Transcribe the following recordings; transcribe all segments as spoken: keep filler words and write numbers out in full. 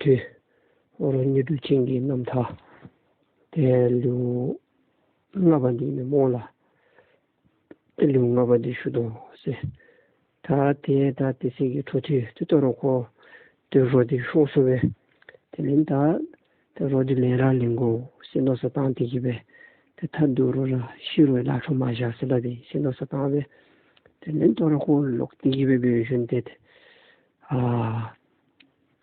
ཏེ་རོ་དངོས་གྲུབ་ཅན་གྱི་རྣམ་ཐར་ཏེ་ལེའུ་ལྔ་པ་འདི་ཨིན་མས་སྨོ་ལགས། ལེའུ་ལྔ་པ་འདི་ཞུ་དོ་ཟེར། ད་ཏེ་ད་དེ་ཚེ་གི་འཕྲོ་མཐུད་ཏེ་དོ་རུང་ཁོ་ཏེ་རོ་འདི་ཤོར་སོང་པས། དེ་ལས་ད་ཏེ་རོ་འདི་ལེན་ར་ལེན་དགོ་ཟེར་མནོ་བསམ་བཏང་སྟེ་གི་སྦེ་ཏེ་ཐ་དུ་རོ་ར་ཤི་རུང་ལཱ་འཕྲོ་མ་བཞག་ཟེར་སླབ་པས་ཟེར་མནོ་བསམ་བཏང་སྦེ། དེ་ལས་དོ་རུང་ཁོ་ལོག་སྟེ་གི་སྦེ་འབད་ཞིནམ་ཏེ་ཨ་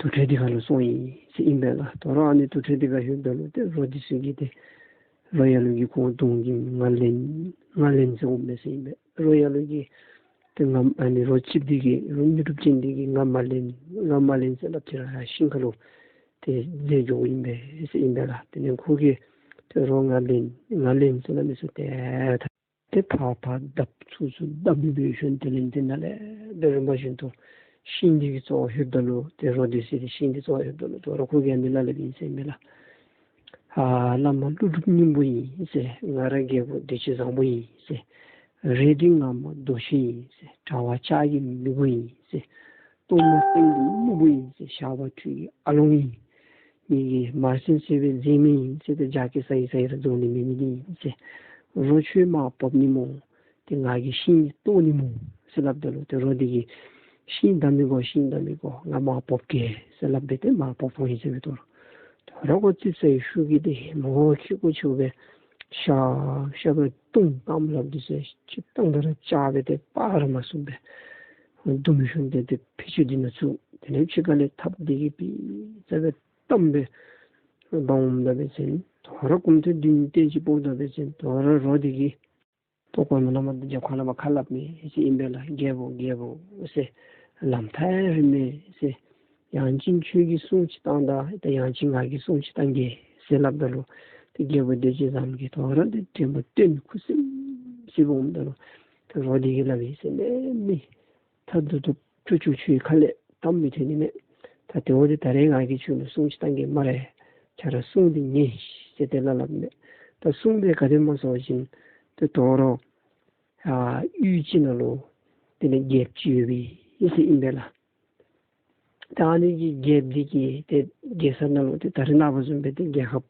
དུར་ཁྲོད་འདི་ཁར་ལུ་སོང་ཡི་ཟེར་ཨིན་པས་ལགས། དོ་རུང་ཨ་ནི་དུར་ཁྲོད་འདི་ཁར་ལྷོདཔ་ད་ལུ་ཏེ་རོ་འདི་ཚུ་གིས་ཏེ་རོ་ཡ་ལུ་གིས་ཁོང་གདོང་གིས་ང་ལེན་ང་ལེན་ཟེར་འོང་མས་ཟེར་ཨིན་པས། རོ་ཡ་ལུ་གིས་ཏེ་ང་ཨ་ནི་རོ་རྩིགཔ་འདི་གིས་རོ་དངོས་གྲུབ་ཅན་འདི་གིས་ང་མ་ལེན་ང་མ་ལེན་ཟེར་སླབ་སྟེ་ར་ཤིང་ཁ་ལུ་ཏེ་འཛེགས་འགྱོཝ་ཨིན་པས་ཟེར་ཨིན་པས་ལགས། དེ་ལས་ཁོ་གིས་ཏེ་རོ་ང་ལེན་ང་ལེན་ཟེར་སླབ་མི་ཚུ་ཏེ་ད་ཏེ་ཕར་ཕར་བརྡབ་ཚུར་ཚུར་བརྡབ་སྦེ་འབད་ཞིནམ་དེ་ལས་ཏེ་ནཱ་ལས་ཏེ་རིམ་པ་བཞིན་དུ་ཤིང་འདི་གི་རྩ་བར་ལྷོདཔ་ད་ལུ་ཏེ་རོ་འདི་ཚུ་ཏེ་ཤིང་འདི་རྩ་བར་ལྷོདཔ་ད་ལུ་དོ་རུང་ཁོ་གིས་ཨ་ནི་སླབ་སླབཔ་ཨིན་ཟེར་ཨིན་པས་ལགས། ཨ་བླ་མ་ཀླུ་སྒྲུབ་སྙིང་པོ་ཡིན་ཟེར། ང་ར་རྒྱལ་པོ་བདེ་སྐྱིད་བཟང་པོ་ཡིན་ཟེར། རལ་གྲི་རྔ་མ་རྡོ་ཤིང་ཡིན་ཟེར། དྲ་བ་ལྕགས་ཀྱི་མི་བུ་ཡིན་ཟེར། གཏོར་མ་སེང་གེ་སྨུག་པོ་ཡིན་ཟེར། ཞགས་པ་ཁྲུས་ཀྱི་ཨ་ལོང་ཡིན། ངེ་གི་མར་སེར་སེར་བའི་མཛེས་མ་ཡིན་ཟེར། ཏེ་རྒྱ་སྐྱེགས་ས་ཡི་ས་ཡི་ར་རྫོགས་ནི་མེད་མི་འདི་ཡིན་ཟེར། རོ་ཁྱོད་མར་བབས་ནི་སྨོ། ཏེ་ང་གིས་ཤིང་གཏོར་ནི་སྨོ་ཟེར་སླབ་ད་ལུ་ཏེ་རོ་འདི་གིས་ཤིང་བདའ་མི་དགོ་ཤིང་བདའ་མི་དགོ་ང་མར་བབས་གེ་ཟེར་སླབ་སྦེ་ཏེ་མར་བབས་འོང་ཡི་ཟེར་མས། དོ་རུང་དོ་རུང་ཁོ་རྩིགཔ་ས་ཡི་ཤུགས་ཀྱིས་ཏེ་མོ་ཁྱི་ཀོ་ཆེཝ་སྦེ་ཤ་ཤ་སྦེ་བརྡུང་བཏངམ་སླབ་འདི་ཚུ་ཅིག་བཏང་ད་ར་ཆག་སྦེ་ཏེ་སྤར་ར་མ་ཚུགས་པས། བརྡུང་ཞིནམ་ཏེ་ཏེ་ཕི་ཅུ་འདི་ནང་ཚུད། དེ་ལས་ཕྱི་ཁ་ལས་ཐགཔ་འདི་གིས་ཕྱི་ས་སྦེ་བསྡམས་སྦེ་འབག་འོངམ་ད་འབད་བ་ཅིན་དོ་རུང་སྐུ་མདུན་དེ་ཅིག་སྤོ་ད་འབད་བ་ཅིན་དོ་རུང་རོ་འདི་གིས་ཏོག་ཀོ་མ་ལ་མ་འདི་རྒྱབ་ཁ་ལས་མར་ཁ་སླབ་མས་ཟེར་ཨིན་པས་ལགས། རྒྱལ་པོ་རྒྱལ་པོ་ཟེར། ལམ་ཐག་རིང་མས་ཟེར། ཡང་ཅིན་ཁྱོད་ཀྱིས་སྲུང་ཅིག་བཏང་ད། ད་ཡང་ཅིན་ང་གིས་སྲུང་ཅིག་བཏང་གེ་ཟེར་སླབ་ད་ལུ་ཏེ་རྒྱལ་པོ་བདེ་སྐྱིད་བཟང་པོ་གིས་དོ་རུང་ཏེ་དྲན་པ་བཏོན་ཁུ་སིམ་སིམ་འོངམ་ད་ལུ་ཏེ་རོ་འདི་གིས་སླབ་ཡི་ཟེར་མས། མི་ཐ་དུ་དུ་ཕྱི་ཅུང་ཆུའི་ཁ་ལས་གཏམ་མི་ཐོན་ནི་མས། ད་དེ་འོ་དེ་ད་རེས་ང་གིས་ཁྱོད་ལུ་སྲུང་ཅིག་བཏང་གེ་སྨ་རེ། ཁྱོད་ར་སྲུང་འདི་ཉན་ཟེར་དེ་སླབ་སླབ་མས། ད་སྲུང་འདི་ག་དེ་སྨོ་ཟེར་བ་ཅིན་ཏེ་དོ་རུང་ཨ་གཡུས་ཅིག་ནང་ལུ་དེ་ལས་རྒྱལཔོ་ཅིག་ཡོད་པའི་ཨིན་ཟེར་ཨིན་པས་ལགས། ད་ཨ་ནི་གི་རྒྱལཔོ་འདི་གིས་ཏེ་རྒྱལ་ས་ནང་ལུ་ཏེ་ད་རེས་ནངས་པ་བཟུམ་སྦེ་ཏེ་རྒྱལ་ཁབ་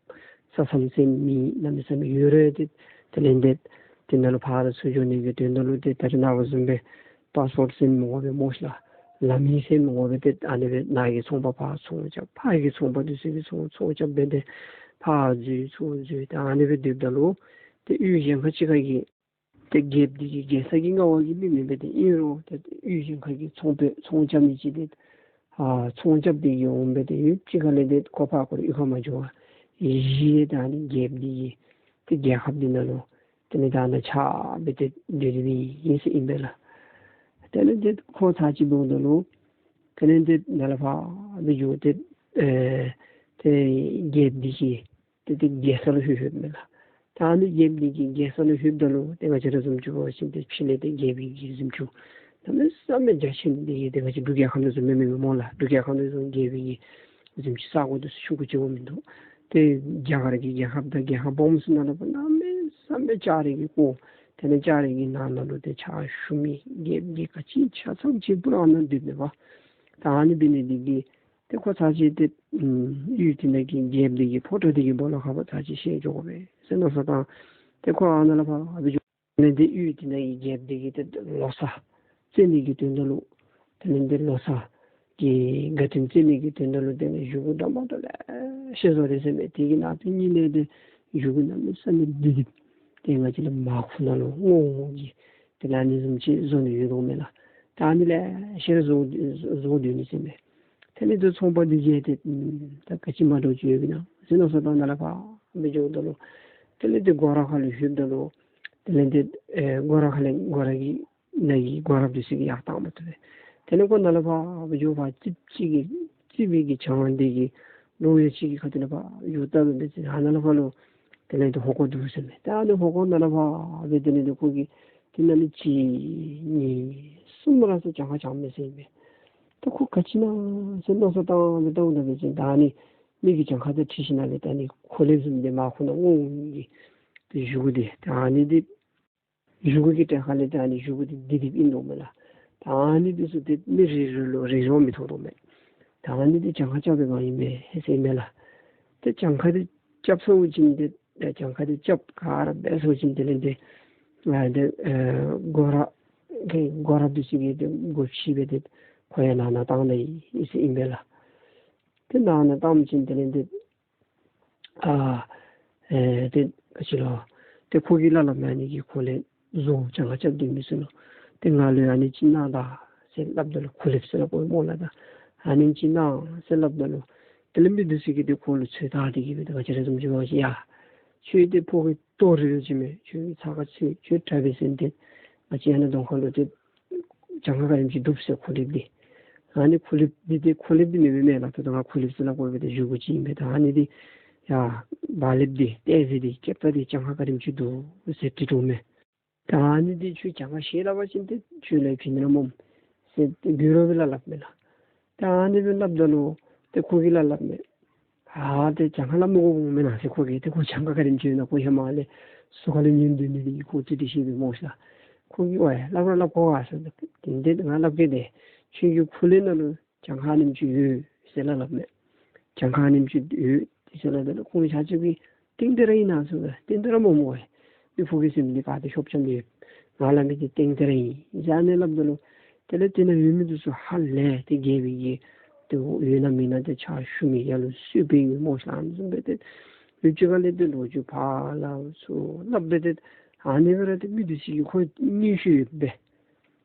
ས་མཚམས་ཟེར་མི་གནམ་མེད་ས་མེད་ཡོད་རུང་ཏེ་དེ་ལས་ཏེ་དེ་ནང་ལུ་ཕར་ཚུར་འགྱོ་ནི་གི་དོན་དག་ལུ་ཏེ་ད་རེས་ནངས་པ་བཟུམ་སྦེ་པཱསི་པོརཊ་ཟེར་མི་དགོ་པས་སྨོ་ཤ་ལགས། ལམ་ཡིག་ཟེར་མི་དགོ་པས། ཏེ་ཨ་ནི་སྦེ་ནཱ་གི་ཚོང་པ་ཕར་ཚོང་རྐྱབ་ཕར་གི་ཚོང་པ་འདི་ཚུ་གིས་ཚོང་ཚོང་རྐྱབ་སྦེ་ཏེ་ཕར་འཛུལ་ཚུར་འཛུལ་ཏེ་ཨ་ནི་སྦེ་སྡོདཔ་ད་ལུ་ཏེ་གཡུས་གཞན་ཁ་ཅིག་ཁར་གྱི་ཏེ་རྒྱལཔོ་འདི་གི་རྒྱལ་ས་གི་མངའ་འོག་གི་མི་མེན་པས། ཏེ་ཨིན་རུང་ཏེ་གཡུས་གཞན་ཁ་གི་ཚོང་པ་ཚོང་རྐྱབ་མི་ཅིག་ཏེ་ཨ་ཚོང་རྐྱབ་སྟེ་གི་འོངམ་སྦེ་ཏེ་ཡུདཔ་ཅིག་ཁ་ལས་ཏེ་ཁོ་ཕར་ཁོ་རའི་གཡུས་ཁར་མ་འགྱོ་བར་བཞེས་ཏེ་ཨ་ནི་རྒྱལཔོ་འདི་གི་ཏེ་རྒྱལ་ཁབ་འདི་ནང་ལུ་དེ་ལས་ད་ནཱ་ཆགས་སྦེ་ཏེ་སྡོད་སྡོདཔ་ཨིན་ཟེར་ཨིན་པས་ལགས། དེ་ལས་ཏེ་ཁོ་ཚར་གཅིག་འབདཝ་ད་ལུ་དེ་ལས་ཏེ་ནཱ་ལས་ཕར་སྦེ་འགྱོ་སྟེ་ཨེ་ཏེ་རྒྱལཔོ་འདི་གི་ཏེ་ཏེ་རྒྱལ་ས་ལུ་ལྷོད་ལྷོདཔ་མས་ལགས། ད་ཨ་ནི་རྒྱལཔོ་འདི་གི་རྒྱལ་ས་ལུ་ལྷོདཔ་ད་ལུ་ཏེ་ང་བཅས་ར་བཟུམ་ཅིག་འབད་བ་ཅིན་ཏེ་ཕྱི་ལས་ཏེ་རྒྱལ་པོའི་གི་གཟིམ་ཆུང་གནམ་མེད་ས་མེད་རྒྱ་ཆེན་འདི་གི་ཏེ་ང་བཅས་འབྲུག་རྒྱལ་ཁབ་ནང་བཟུམ་མེན་མས་སྨོ་ལགས། འབྲུག་རྒྱལ་ཁབ་ནང་བཟུམ་རྒྱལ་པོའི་གི་གཟིམ་ཆུང་ས་གོ་འདི་ཚུ་ཆུང་ཀུ་ཅིག་འོང་མིན་འདུག། ཏེ་རྒྱ་གར་གྱི་རྒྱལ་ཁབ་དང་རྒྱལ་ཁབ་སྦོམ་ཚུ་ནང་ལུ་གནམ་མེད་ས་མེད་ལྕགས་རི་གིས་བསྐོར། དེ་ལས་ལྕགས་རི་གི་ནང་ན་ལུ་ཏེ་ཕྱག་ཞུ་མི་རྒྱལཔོ་འདི་ག་ཅི་ཆ་ཚང་ཅིག་པུ་ར་ཨ་ནཱ་སྡོདཔ་མས་པ། ད་ཨ་ནི་འབད་ནི་འདི་གིས་ཏེ་ཁོ་ཚར་གཅིག་ཏེ་ཨམ་གཡུས་དེ་ནང་གི་རྒྱལཔོ་འདི་གི་ཕོ་བྲང་འདི་གི་སྦོ་ལོགས་ཁར་ཕར་ཚར་གཅིག་བཤལ་འགྱོ་དགོ་པས་ཟེར་མནོ་བསམ་བཏང་། ཏེ་ཁོ་ཨ་ནཱ་ལས་ཕར་སྦེ་འགྱོ་ནི་འདི་གཡུས་དེ་ནང་གི་རྒྱལཔོ་འདི་གིས་ཏེ་ལོ་གསར་བརྩི་ནི་གི་དོན་དག་ལུ་དེ་ལས་ཏེ་ལོ་གསར་གྱི་དགའ་སྟོན་བརྩི་ནི་གི་དོན་དག་ལུ་དེ་ལས་བཞེས་སྒོ་འདྲ་མ་འདྲཝ་ལེ་ཤ་བཟོ་སྟེ་ཟེར་མས། དེ་གི་ནང་དོན་ཉིད་ལས་ཏེ་བཞེས་སྒོ་གནམ་མེད་ས་མེད་སྡུག་སྡུག། ཏེ་ང་བཅས་ལུ་མར་ཁུ་ནང་ལུ་སྔོ་སྔོ་གི་དེ་ལས་ཨ་ནི་བཟུམ་ཅིག་བཟོ་ནི་ཡོད་དོ་མས་ལགས། ད་ཨ་ནི་ལེ་ཤ་ར་བཟོ་བཟོ་སྡོད་ནི་ཟེར་མས། དེ་ལས་ཏེ་ཚོང་པ་འདི་གིས་ཏེ་ད་ག་ཅི་མ་འདྲཝ་ཅིག་ཡོད་པས་ན་ཟེར་མནོ་བསམ་བཏང་ནཱ་ལས་ཕར་སྦེ་འགྱོཝ་ད་ལུ་དེ་ལས་ཏེ་སྒོ་ར་ཁ་ལུ་ལྷོདཔ་ད་ལུ་དེ་ལས་ཏེ་ཨེ་སྒོ་ར་ཁ་ལས་སྒོ་ར་གི་ནང་གི་སྒོ་ར་འདི་ཚུ་གིས་ཡར་བཏང་མ་བཏུབ་པས། དེ་ལས་ཁོ་ནཱ་ལས་ཕར་སྦེ་འགྱོ་ཕར་རྩིགཔ་ཅིག་གི་རྩིག་པའི་གི་བྱང་འདི་གི་ལོགས་ཡ་ཅིག་གི་ཁ་ཐུག་ལས་ཕར་འགྱོ་བལྟ་བ་འབད་བ་ཅིན་ཨ་ནཱ་ལས་ཕར་ལུ་དེ་ལས་ཏེ་ཧོ་ཀོ་འདུག་ཟེར་མས། ད་ཨ་ནི་ཧོ་ཀོ་ནཱ་ལས་ཕར་སྦེ་དེ་ལས་ཏེ་ཁོ་གིས་དེ་ནང་ལུ་གཅིག་གཉིས་གསུམ་ར་ཚུར་གྱངས་ཁ་གྱངས་མས་ཟེར་མས། ད་ཁོ་ག་ཅི་ཨིན་ན་ཟེར་མནོ་བསམ་བཏང་སྦེ་བལྟཝ་ད་འབད་བ་ཅིན་ད་ཨ་ནི་མི་གི་གྱངས་ཁ་དང་འཁྲིལ་ཞིན་ན་སྦེ་ད་ཨ་ནི་ཁོ་ལེབ་བཟུམ་འདི་མར་ཁུ་ནང་སྔོ་སྔོ་གི་ཏེ་བཞེས་སྒོ་འདི་ད་ཨ་ནི་འདི་བཞེས་སྒོ་གི་གྲལ་ཁ་ལས་ད་ཨ་ནི་བཞེས་སྒོ་འདི་སྡོད་སྡོདཔ་ཨིན་དོ་མས་ལགས། ད་ཨ་ནི་འདི་ཚུ་ཏེ་མི་རེ་རེ་ལུ་རེ་རེ་བ་མི་ཐོབ་དོ་མས། ད་ཨ་ནི་འདི་གྱངས་ཁ་རྐྱབ་པའི་བ་ཨིན་པས་ཟེར་ཨིན་མས་ལགས། ཏེ་གྱངས་ཁ་འདི་རྐྱབ་སོང་ཅིན་ཏེ་ཨེ་གྱངས་ཁ་འདི་རྐྱབ་ག་ར་འབད་སོང་ཅིན་དེ་ལས་ཏེ་ཨ་ཏེ་ཨེ་སྒོ་ར་གི་སྒོ་ར་འདི་ཚུ་གི་ཏེ་སྒོ་ཕྱེ་སྦེ་ཏེ་ཁོ་ཡང་ནང་ན་བཏང་ནི་ཨིན་ཟེར་ཨིན་པས་ལགས། ཏེ་ནང་ན་བཏངམ་ཅིན་དེ་ལས་ཏེ་ཨ་ཨེ་ཏེ་ག་ཅི་ལོ། ཏེ་ཁོ་གིས་སླབ་སླབ་མས། ཨ་ནི་གི་ཁོ་ལས་བཟོ་གྱངས་ཁ་རྐྱབ་སྡོད་མི་ཚུ་ལུ་ཏེ་ང་ལུ་ཨ་ནི་ཅིག་གནང་ད་ཟེར་སླབ་ད་ལུ་ཁོ་ལེབ་ཟེར་སླབ་དགོ་སྨོ་ལགས། ད་ཨ་ནི་ཅིག་གནང་ཟེར་སླབ་ད་ལུ་དེ་ལས་མི་འདི་ཚུ་གིས་ཏེ་ཁོ་ལུ་ཚོད་བལྟ་སྟེ་གི་སྦེ་ཏེ་ག་ཅི་ར་བཟུམ་ཅིག་འབད་བ་ཅིན་ཡ་ཁྱོད་ཏེ་ཕོ་གི་ལྟོ་རི་རི་ཅིག་མས། ཁྱོད་ཚ་ཁ་ཚུད། ཁྱོད་དྲག་པས་ཟེར་ཏེ་ང་བཅས་ཨ་ནི་གདོང་ཁ་ལུ་ཏེ་གྱངས་ཁ་ག་དེམ་ཅིག་འདུག་ཟེར་ཁོ་ལེབ་འདི། ཨ་ནི་ཁོ་ལེབ་འདི་ཏེ་ཁོ་ལེབ་འདི་མེན་མེན་མས་ལགས། ད་ལྟོ་ང་ཁོ་ལེབ་ཟེར་སླབ་དགོ་པས། ཏེ་བཞེས་སྒོ་ཅིག་ཨིན་པས། ད་ཨ་ནི་འདི་ཡ་བག་ལེབ་འདི་ཏེ་ཟེར་འདི་སྐེདཔ་འདི་གྱངས་ཁ་ག་དེམ་ཅིག་འདུག་ཟེར་དྲི་དོ་མས། ད་ཨ་ནི་འདི་ཁྱོད་གྱངས་ཁ་ཤེས་སླབ་པ་ཅིན་ཏེ་ཁྱོད་ལུ་ཕན་ནི་ར་སྨོ་ཟེར་ཏེ་དགོད་བྲ་སྦེ་སླབ་སླབ་མས་ལགས། ད་ཨ་ནི་སྦེ་སླབ་ད་ལུ་ཏེ་ཁོ་གིས་སླབ་སླབ་མས། ཨ་ཏེ་གྱངས་ཁ་སླབ་མི་དགོ་མེན་ན་ཟེར། ཁོ་གིས་ཏེ་ཁོ་གྱངས་ཁ་ག་དེམ་ཅིག་ཡོད་ན་ཁོ་ཧེ་མ་ལས་ཟུར་ཁ་ལས་ཉན་སྡོད་ནི་འདི་གིས་ཁོ་ཏེ་དེ་ཤེས་པས་སྨོ་ཤ། ཁོ་གིས་ཝའེ་སླབ་ར་སླབ་དགོ་ག་ཟེར། ཏེ་འདི་ང་སླབ་གེ་ཏེ་ཁྱོད་ཀྱི་ཁུག་ལས་ནང་ལུ་གྱངས་ཁ་ཨ་ནེམ་ཅིག་ཡོད་ཟེར་སླབ་སླབ་མས། གྱངས་ཁ་ཨ་ནེམ་ཅིག་ཡོད་ཟེར་སླབ་ད་ལུ་ཁོང་ཆ་ཁྱབ་ཀྱིས་གཏན་གཏན་ར་ཨིན་ན་ཟེར། གཏན་གཏན་ར་སྨོ་སྨོ་ཝའེ། མི་ཕོ་གི་སེམས་འདི་ག་ཏེ་ཤོབ་རྐྱབ་ནི་ཡོད། ང་སླབ་མི་འདི་གཏན་གཏན་ར་ཨིན་ཟེར་ཨ་ནི་སླབ་ད་ལུ་དེ་ལས་དེ་ནང་ཡོད་མི་འདི་ཚུ་ཧ་ལས་ཏེ་རྒྱལ་པོའི་གི་ཏེ་ཡོད་ན་མེད་ན་ཏེ་ཕྱག་ཞུ་མི་ཡར་ལུ་གསོལ་པའི་གི་སྨོ་ཤ། ཨ་ནི་བཟུམ་སྦེ་ཏེ་ཡུལ་གཅིག་ཁ་ལས་ཏེ་ལོ་རྒྱུས་ཕར་ལ་ཚུར་སླབ་སྦེ་ཏེ་ཨ་ནི་སྦེ་ར་ཏེ་མི་འདི་ཚུ་གིས་ཁོ་མངོན་ཤེས་ཡོདཔ་སྦེ་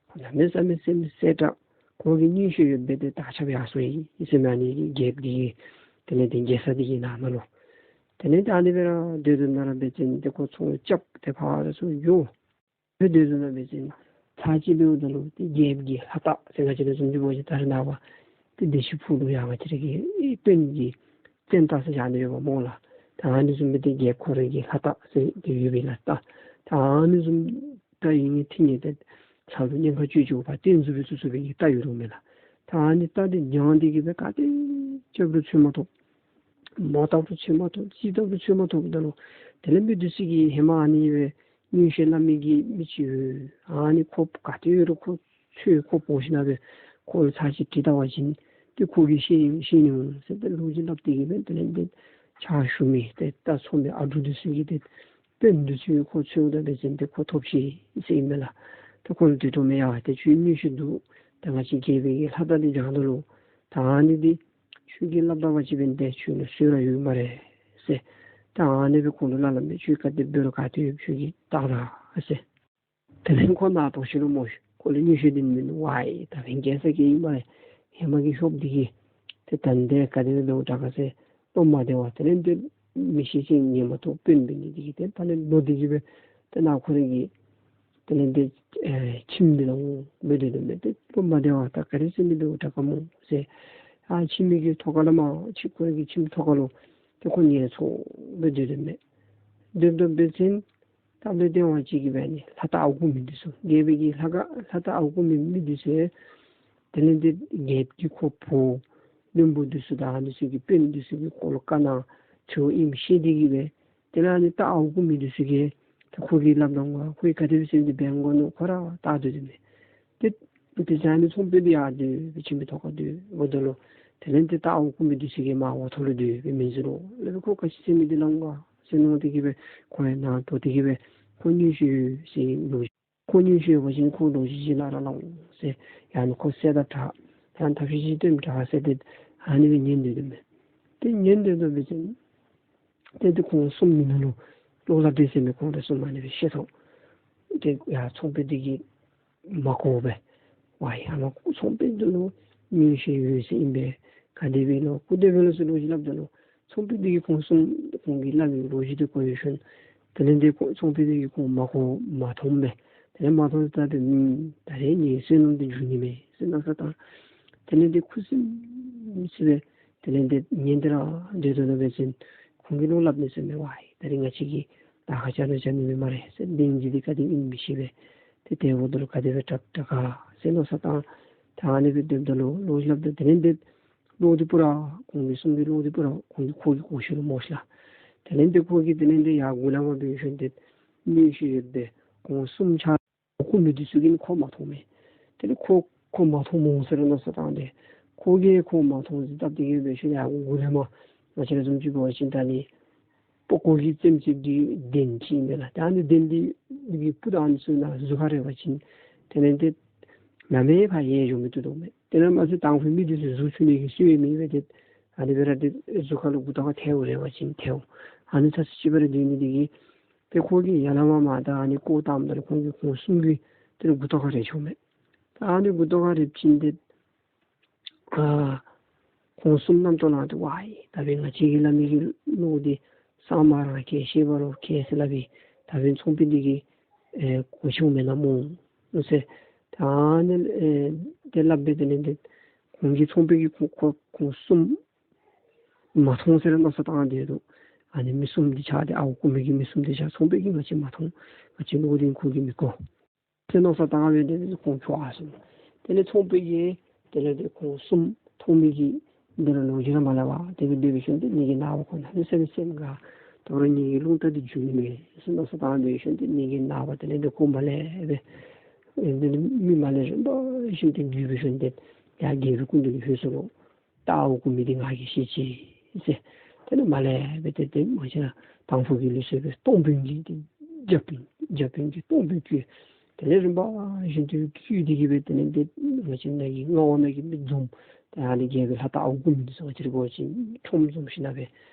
ཁོ་གནམ་མེད་ས་མེད་སེམས་གསལ་དྲགས་ཁོ་གིས་མངོན་ཤེས་ཡོདཔ་སྦེ་ཏེ་དར་ཁྱབ་ཡར་སོང་ཡི་ཟེར་མས། ཨ་ནི་རྒྱལཔོ་འདི་གི་དེ་ལས་ཏེ་རྒྱལ་ས་འདི་གི་ནང་ན་ལུ། དེ་ལས་ཏེ་ཨ་ནི་སྦེ་ར་སྡོད་དོ་ནང་ར་འབད་བ་ཅིན་ཏེ་ཁོ་ཚོང་རྐྱབ་སྟེ་ཕར་ཚུར་འགྱོ་སྦེ་སྡོད་དོ་ནང་འབད་བ་ཅིན་ཚར་ཅིག་འབདཝ་ད་ལུ་ཏེ་རྒྱལཔོ་གི་ལྷ་རྟ་ཟེར་ང་བཅས་ར་བཟུམ་ཅིག་འབད་བ་ཅིན་ད་རེས་ནངས་པ་ཏེ་བདེ་ཆེན་ཕུག་ལུ་ཡང་ང་བཅས་ར་གི་དཔོན་གྱི་བཙན་རྟ་ཟེར་བཞག་ནི་ཡོདཔ་སྨོ་ལགས། ད་ཨ་ནི་བཟུམ་སྦེ་ཏེ་རྒྱལཔོ་ཁོ་རའི་གི་ལྷ་རྟ་ཟེར་ཏེ་ཡོད་པས་ལགས། ད་ད་ཨ་ནི་བཟུམ་རྟ་ཡོད་ནི་འཐུ་ནི་ཏེ་ལྷ་ལུ་གཉན་ཁ་བཅུ་གཅིག་པོ་ཕར་བསྟན་ཚུགས་པའི་ཚུགས་ཚུགས་པའི་གི་རྟ་ཡོད་རུང་མས་ལགས། ད་ཨ་ནི་རྟ་འདི་འགྱངས་ཏེ་གི་སྦེ་ག་ཏེ་རྐྱབ་རུང་འཚོལ་མ་ཐོབ། མ་བཏབ་རུང་འཚོལ་མ་ཐོབ། ཅི་བཏབ་རུང་འཚོལ་མ་ཐོབ་ད་ལུ་དེ་ལས་མི་འདི་ཚུ་གིས་ཧེ་མ་ཨ་ནི་སྦེ་མངོན་ཤེས་སླབ་མི་གི་མི་ཅིག་ཡོད། ཨ་ནི་ཁོ་ག་ཏེ་ཡོད་རུང་ཁོ་འཚོལ་ཁོ་འབོ་ཞིན་ན་སྦེ་ཁོ་ལུ་ཚར་ཅིག་དྲི་བལྟ་བ་ཅིན་ཏེ་ཁོ་གིས་ཤེས་ཤེས་ནི་འོང་ཟེར་ཏེ་ལོ་རྒྱུས་སླབ་སྟེ་གི་སྦེ་དེ་ལས་ཏེ་ཕྱག་ཞུ་མི་ཏེ་རྟ་ཚོང་མི་ཨ་འབྲུག་འདི་ཚུ་གིས་ཏེ་དཔོན་འདི་ཚུ་ཁོ་འཚོལཝ་ད་འབད་བ་ཅིན་ཏེ་ཁོ་ཐོབ་ཅི་ཟེར་ཨིན་མས་ལགས། ཏེ་ཁོ་ལུ་དྲི་དོ་མས། ཡ་ཏེ་ཁྱོད་མངོན་ཤེས་འདུག། ད་ང་བཅས་རྒྱལ་པོའི་གི་ལྷ་རྟ་འདི་འགྱངས་ད་ལུ་ད་ཨ་ནི་འདི་ཁྱོད་ཀྱིས་སླབ་ད་བ་ཅིན་འབདན་ཏེ་ཁྱོད་ལུ་གསོལ་ར་ཡོད་སྨ་རེ་ཟེར། ད་ཨ་ནི་སྦེ་ཁོ་ལུ་སླབ་སླབ་མས། ཁྱོད་ག་དེ་འབད་རུང་ག་ཏེ་ཡོད་ཁྱོད་ཀྱིས་བལྟ་ར་ཟེར། དེ་ལས་ཁོ་ནཱ་ཐོག་ཤི་ལོ་སྨོ་ཤ། ཁོ་ལུ་མངོན་ཤེས་འདི་མིན་ཝའེ་ད་ཕན་རྒྱལ་ས་གི་ཨིན་སྨ་རེ། ཧེ་མ་གི་ཤོབ་འདི་གིས་ཏེ་ད་འདི་ག་དེ་སྦེ་འབདཝ་དྲག་ག་ཟེར་བློ་མ་བདེ་བར་དེ་ལས་ཏེ་མི་ཤེས་ཅིང་ཉན་མ་བཏུབ་དཔོན་འབད་ནི་འདི་གིས་ཏེ་ད་ལས་ལོག་སྟེ་གི་སྦེ་ཏེ་ནཱ་ཁོ་རའི་གི་དེ་ལས་ཏེ་ཨེ་ཁྱིམ་འདི་ནང་འོང་སྦེ་སྡོད་དོ་མས། ཏེ་བློ་མ་བདེ་བར་ད་ག་དེ་ཟེར་མི་འབདཝ་དྲག་ག་སྨོ་ཟེར། ཨ་ཁྱིམ་གྱི་ཐོག་ཁ་ལས་མར་ཅིག་ཁོ་རའི་གི་ཁྱིམ་ཐོག་ཁ་ལུ་ཏེ་ཁོ་ཉལ་སོང་སྦེ་སྡོད་དོ་མས། སྡོདཔ་ད་འབད་བ་ཅིན་སྟབས་ལེགས་ཏེ་བ་ཅིག་གིས་སྦེ་ཨ་ནི་ལྷ་རྟ་ཨརཝ་རྐུ་མི་འདི་ཚུ་རྒྱལ་པོའི་གི་ལྷ་རྟ་ལྷ་རྟ་ཨརཝ་རྐུ་མི་མི་འདི་ཚུ་དེ་ལས་ཏེ་རྒྱལཔོ་གིས་ཁོ་འབོ་བློན་པོ་འདི་ཚུ་དང་ཨ་ནི་ཚུ་གི་དཔོན་འདི་ཚུ་གི་ཁོ་ལུ་བཀའ་གནང་ཚུ་ཨིནམ་ཤེས་ཏེ་གི་སྦེ་དེ་ལས་ཨ་ནི་རྟ་ཨརཝ་རྐུ་མི་འདི་ཚུ་གིས་ད་ཁོ་གིས་སླབ་གནང་ག་ཁོ་གིས་ག་དེ་སྦེ་ཟེར་འདི་འབད་དགོ་མནོ་ཁོ་ར་བལྟ་སྡོད་དོ་མས། ཏེ་དེ་ཚེ་ཨ་ནི་ཚོང་དཔོན་འདི་ཡར་སྡོད་སྦེ་ཁྱིམ་གྱི་ཐོག་ཁར་སྡོདཔ་ད་ལུ་དེ་ལས་ཏེ་རྟ་ཨརཝ་རྐུ་མི་འདི་ཚུ་གིས་མར་འོག་ཐོག་ལུ་སྡོད་སྦེ་མི་འཛུལ་ལོ་སླབ་སྦེ་ཁོ་ག་ཅི་ཟེར་མི་འདི་སླབ་ག་ཟེར་མནོ་སྟེ་གི་སྦེ་ཁོ་ཡང་ནཱ་འགྱོ་སྟེ་གི་སྦེ་ཁོ་མངོན་ཤེས་ཡོད་ཟེར་ལོ་ཁོ་མངོན་ཤེས་ཡོད་པ་ཅིན་ཁོ་ལོ་རྒྱུས་ཅིག་སླབ་ར་སླབ་འོང་ཟེར། ཡང་ན་ཁོ་གསལ་དྲགས་ཡང་ཐབས་ཤེས་ཅིག་སྟོནམ་དྲག་ཟེར་ཏེ་ཨ་ནི་སྦེ་ཉན་སྡོད་དོ་མས། ཏེ་ཉན་སྡོདཔ་ད་འབད་བ་ཅིན་ཏེ་ཏེ་ཁོང་གསུམ་མི་ནང་ལུ་བློ་སླབ་སྟེ་ཟེར་མི་ཁོང་ར་གསུམ་ཨ་ནི་སྦེ་ཤེས་སོང་། ཏེ་ཡ་ཚོང་དཔོན་འདི་གིས་མ་གོ་བས། ཝའེ་ཨ་མ་ཚོང་དཔོན་འདི་ལུ་མངོན་ཤེས་ཡོད་ཟེར་ཨིན་པས། ག་དེ་སྦེ་ལོ་སྐུ་དེ་སྦེ་ལོ་ཟེར་ལོ་རྒྱུས་སླབ་ད་ལུ་ཚོང་དཔོན་འདི་གིས་ཁོང་གསུམ་ཁོང་གིས་སླབ་མི་ལོ་རྒྱུས་འདི་གོ་ཡོད་ཤུལ་དེ་ལས་ཏེ་ཁོང་ཚོང་དཔོན་འདི་གིས་ཁོང་མ་གོ་མ་མཐོང་པས། དེ་ལས་མ་མཐོང་ད་ཏེ་ཨུམ་ད་རེས་ངེའི་བསོད་ནམས་འདི་འགྱུར་ནི་མས་ཟེར་མནོ་བསམ་བཏང་། དེ་ལས་ཏེ་ཁུ་སིམ་སི་སྦེ་དེ་ལས་ཏེ་ཉན་ཏེ་ར་སྡོད་དོ་ན་འབད་བ་ཅིན་ཁོང་གིས་ལོག་སླབ་ནི་ཟེར་མས། ཝའེ་ད་རེས་ང་བཅས་ཀྱིས་ད་ཁ་ཆ་ལུ་ཆ་ནི་མེད་སྨ་རེ་ཟེར། ལན་གཅིག་འདི་ག་དེ་ཨིན་མི་ཤེས་པས། ཏེ་དེ་འབདཝ་ད་ལུ་ག་དེ་སྦེ་དྲག་དྲག་ག་ཟེར་མནོ་བསམ་བཏང་། ད་ཨ་ནི་སྦེ་སྡོདཔ་ད་ལུ་ལོ་རྒྱུས་སླབ་ད་དེ་ལས་ཏེ་བློ་འདི་པུ་ར་ཁོང་གི་གསུང་གི་བློ་འདི་པུ་ར་ཁོང་གི་ཁོ་གིས་གོ་ཤེས་ལོ་སྨོ་ཤ་ལགས། དེ་ལས་ཏེ་ཁོ་གིས་དེ་ལས་ཏེ་ཡར་མགུ་ལས་མར་འབད་ཞིནམ་ཏེ་མངོན་ཤེས་ཡོད་པའི་ཁོང་གསུམ་ཆ་རྐུ་མི་འདི་ཚུ་གིས་ཁོ་མ་མཐོང་མས། དེ་ལས་ཁོ་ཁོ་མ་མཐོངམ་འོང་ཟེར་མནོ་བསམ་བཏང་སྟེ་ ཁོ་གིས་ཁོ་མ་མཐོང་ཟེར་སླབ་སྟེ་གི་འབད་ཞིནམ་ལས་ཡར་མགུ་ལས་མར་ང་བཅས་ར་བཟུམ་ཅིག་འབད་བ་ཅིན་ད་ནི་པགས་ཀོ་གི་རྩེདམོ་རྩེ་བའི་གདན་ཅིག་ཨིན་པས་ལགས། ད་ཨ་ནི་གདན་འདི་གི་སྤུ་དང་ཨ་ནི་ཚུ་ནང་གཟུགས་ཁར་རེག་པ་ཅིན་དེ་ལས་ཏེ་གནམ་མེད་ས་མེད་ཡལ་འགྱོ་མི་བཏུབ་དོ་མས། དེ་ནང་མ་ཚད་དང་ཕུ་མི་འདི་ཚུ་གཟུགས་འཁྱུ་ནི་གི་སྲོལ་ཡང་མེད་པས། ཏེ་ཨ་ནི་སྦེ་ར་ཏེ་གཟུགས་ཁ་ལུ་མགུ་ཏོ་ཁར་ཐལཝ་རེག་པ་ཅིན་ཐལཝ་ཨ་ནི་ཚ་ཚ་ཅིག་སྦེ་ར་སྡོད་ནི་འདི་གིས་ཏེ་ཁོ་གིས་ཡར་ལས་མར་མར་ད་ཨ་ནི་ཀོ་བཏངམ་ད་ལུ་ཁོང་གི་ཁོང་གསུམ་གྱི་ཏེ་མགུ་ཏོ་ཁར་རེག་ཆོག་མས། ད་ཨ་ནི་མགུ་ཏོ་ཁར་རེག་པ་ཅིན་ཏེ་ཨ་ཁོང་གསུམ་རྣམ་རྟོག་ལང་སྟེ་ཝའི་ད་འབདན་ང་བཅས་ཀྱིས་སླབ་མི་གི་བློ་འདི་གསང་མ་རང་གིས་ཤེས་པ་རོགས་ཁེ་ཟེར་སླབ་པས། ད་འབདན་ཚོང་དཔོན་འདི་གིས་ཨེ་གོ་ཆོད་མེན་ན་སྨོ་ཟེར། ད་ཨ་ནི་ཨེ་དེ་སླབ་སྦེ་དེ་ལས་ཏེ་ཁོང་གི་ཚོང་དཔོན་གྱིས་ཁོ་ཁོ་ཁོང་གསུམ་མ་མཐོང་ཟེར་མནོ་བསམ་བཏང་སྟེ་འདུག། ཨ་ནི་མི་གསུམ་འདི་ཆ་ཏེ་ཨརཝ་རྐུ་མི་གི་མི་གསུམ་འདི་ཆ་ཚོང་དཔོན་གྱིས་ང་བཅས་མ་མཐོང་། ང་བཅས་བློ་འདི་ཁོ་གིས་མི་གོ་ཟེར་མནོ་བསམ་བཏང་སྦེ་དེ་ལས་ཁོང་འགྱོ་ཡར་སོང་། དེ་ལས་ཚོང་དཔོན་གྱིས་དེ་ལས་ཏེ་ཁོང་གསུམ་མཐོང་མི་གི་འདི་ལུ་ལོ་རྒྱུས་ར་མ་སླབ་པར་དེ་སྦེ་སྡོད་པའི་ཤུལ་ཏེ་ངེ་གི་ནངས་པ་ཁོ་གནམ་མེད་ས་མེད་སེམས་དགའ། ད་རུང་ངེ་གི་རླུང་རྟ་འདི་འགྱོ་ནི་མས་ཟེར་མནོ་བསམ་བཏང་སྡོད་པའི་ཤུལ་ཏེ་ངེ་གི་ནངས་པ་དེ་ལས་ཏེ་ཁོ་མར་ལས་སྦེ་ཨེ་དེ་ལས་མི་མར་ལས་རིམ་པ་བཞིན་ཏེ་འཛུལ་བའི་ཤུལ་ཏེ་ཡར་རྒྱལ་པོའི་སྐུ་མདུན་ལུ་ལྷོད་སོ་ལོ། རྟ་ཨརཝ་རྐུ་མི་འདི་ང་གིས་ཤེས་ཅི་ཟེར། དེ་ལས་མར་ལས་སྦེ་ཏེ་ཏེ་ང་བཅས་ར་དང་ཕུ་གི་ལུགས་སྲོལ་སྦེ་སྟོང་དཔོན་གྱིས་ཏེ་རྒྱབ་དཔོན་རྒྱབ་དཔོན་གྱིས་སྟོང་དཔོན་བསྐོས། དེ་ལས་རིམ་པ་བཞིན་དུ་བསྐོས་ཏེ་གི་སྦེ་དེ་ལས་ཏེ་ང་བཅས་ནང་གི་མངའ་འོག་ནང་གི་མི་འཛོམས། ཏེ་ཨ་ནི་རྒྱལ་པོའི་ལྷ་རྟ་ཨརཝ་རྐུ་མི་འདི་ཚུ་ང་བཅས་ར་འབད་བ་ཅིན་ཁྲོམ་འཛོམས་ཞིནམ་སྦེ་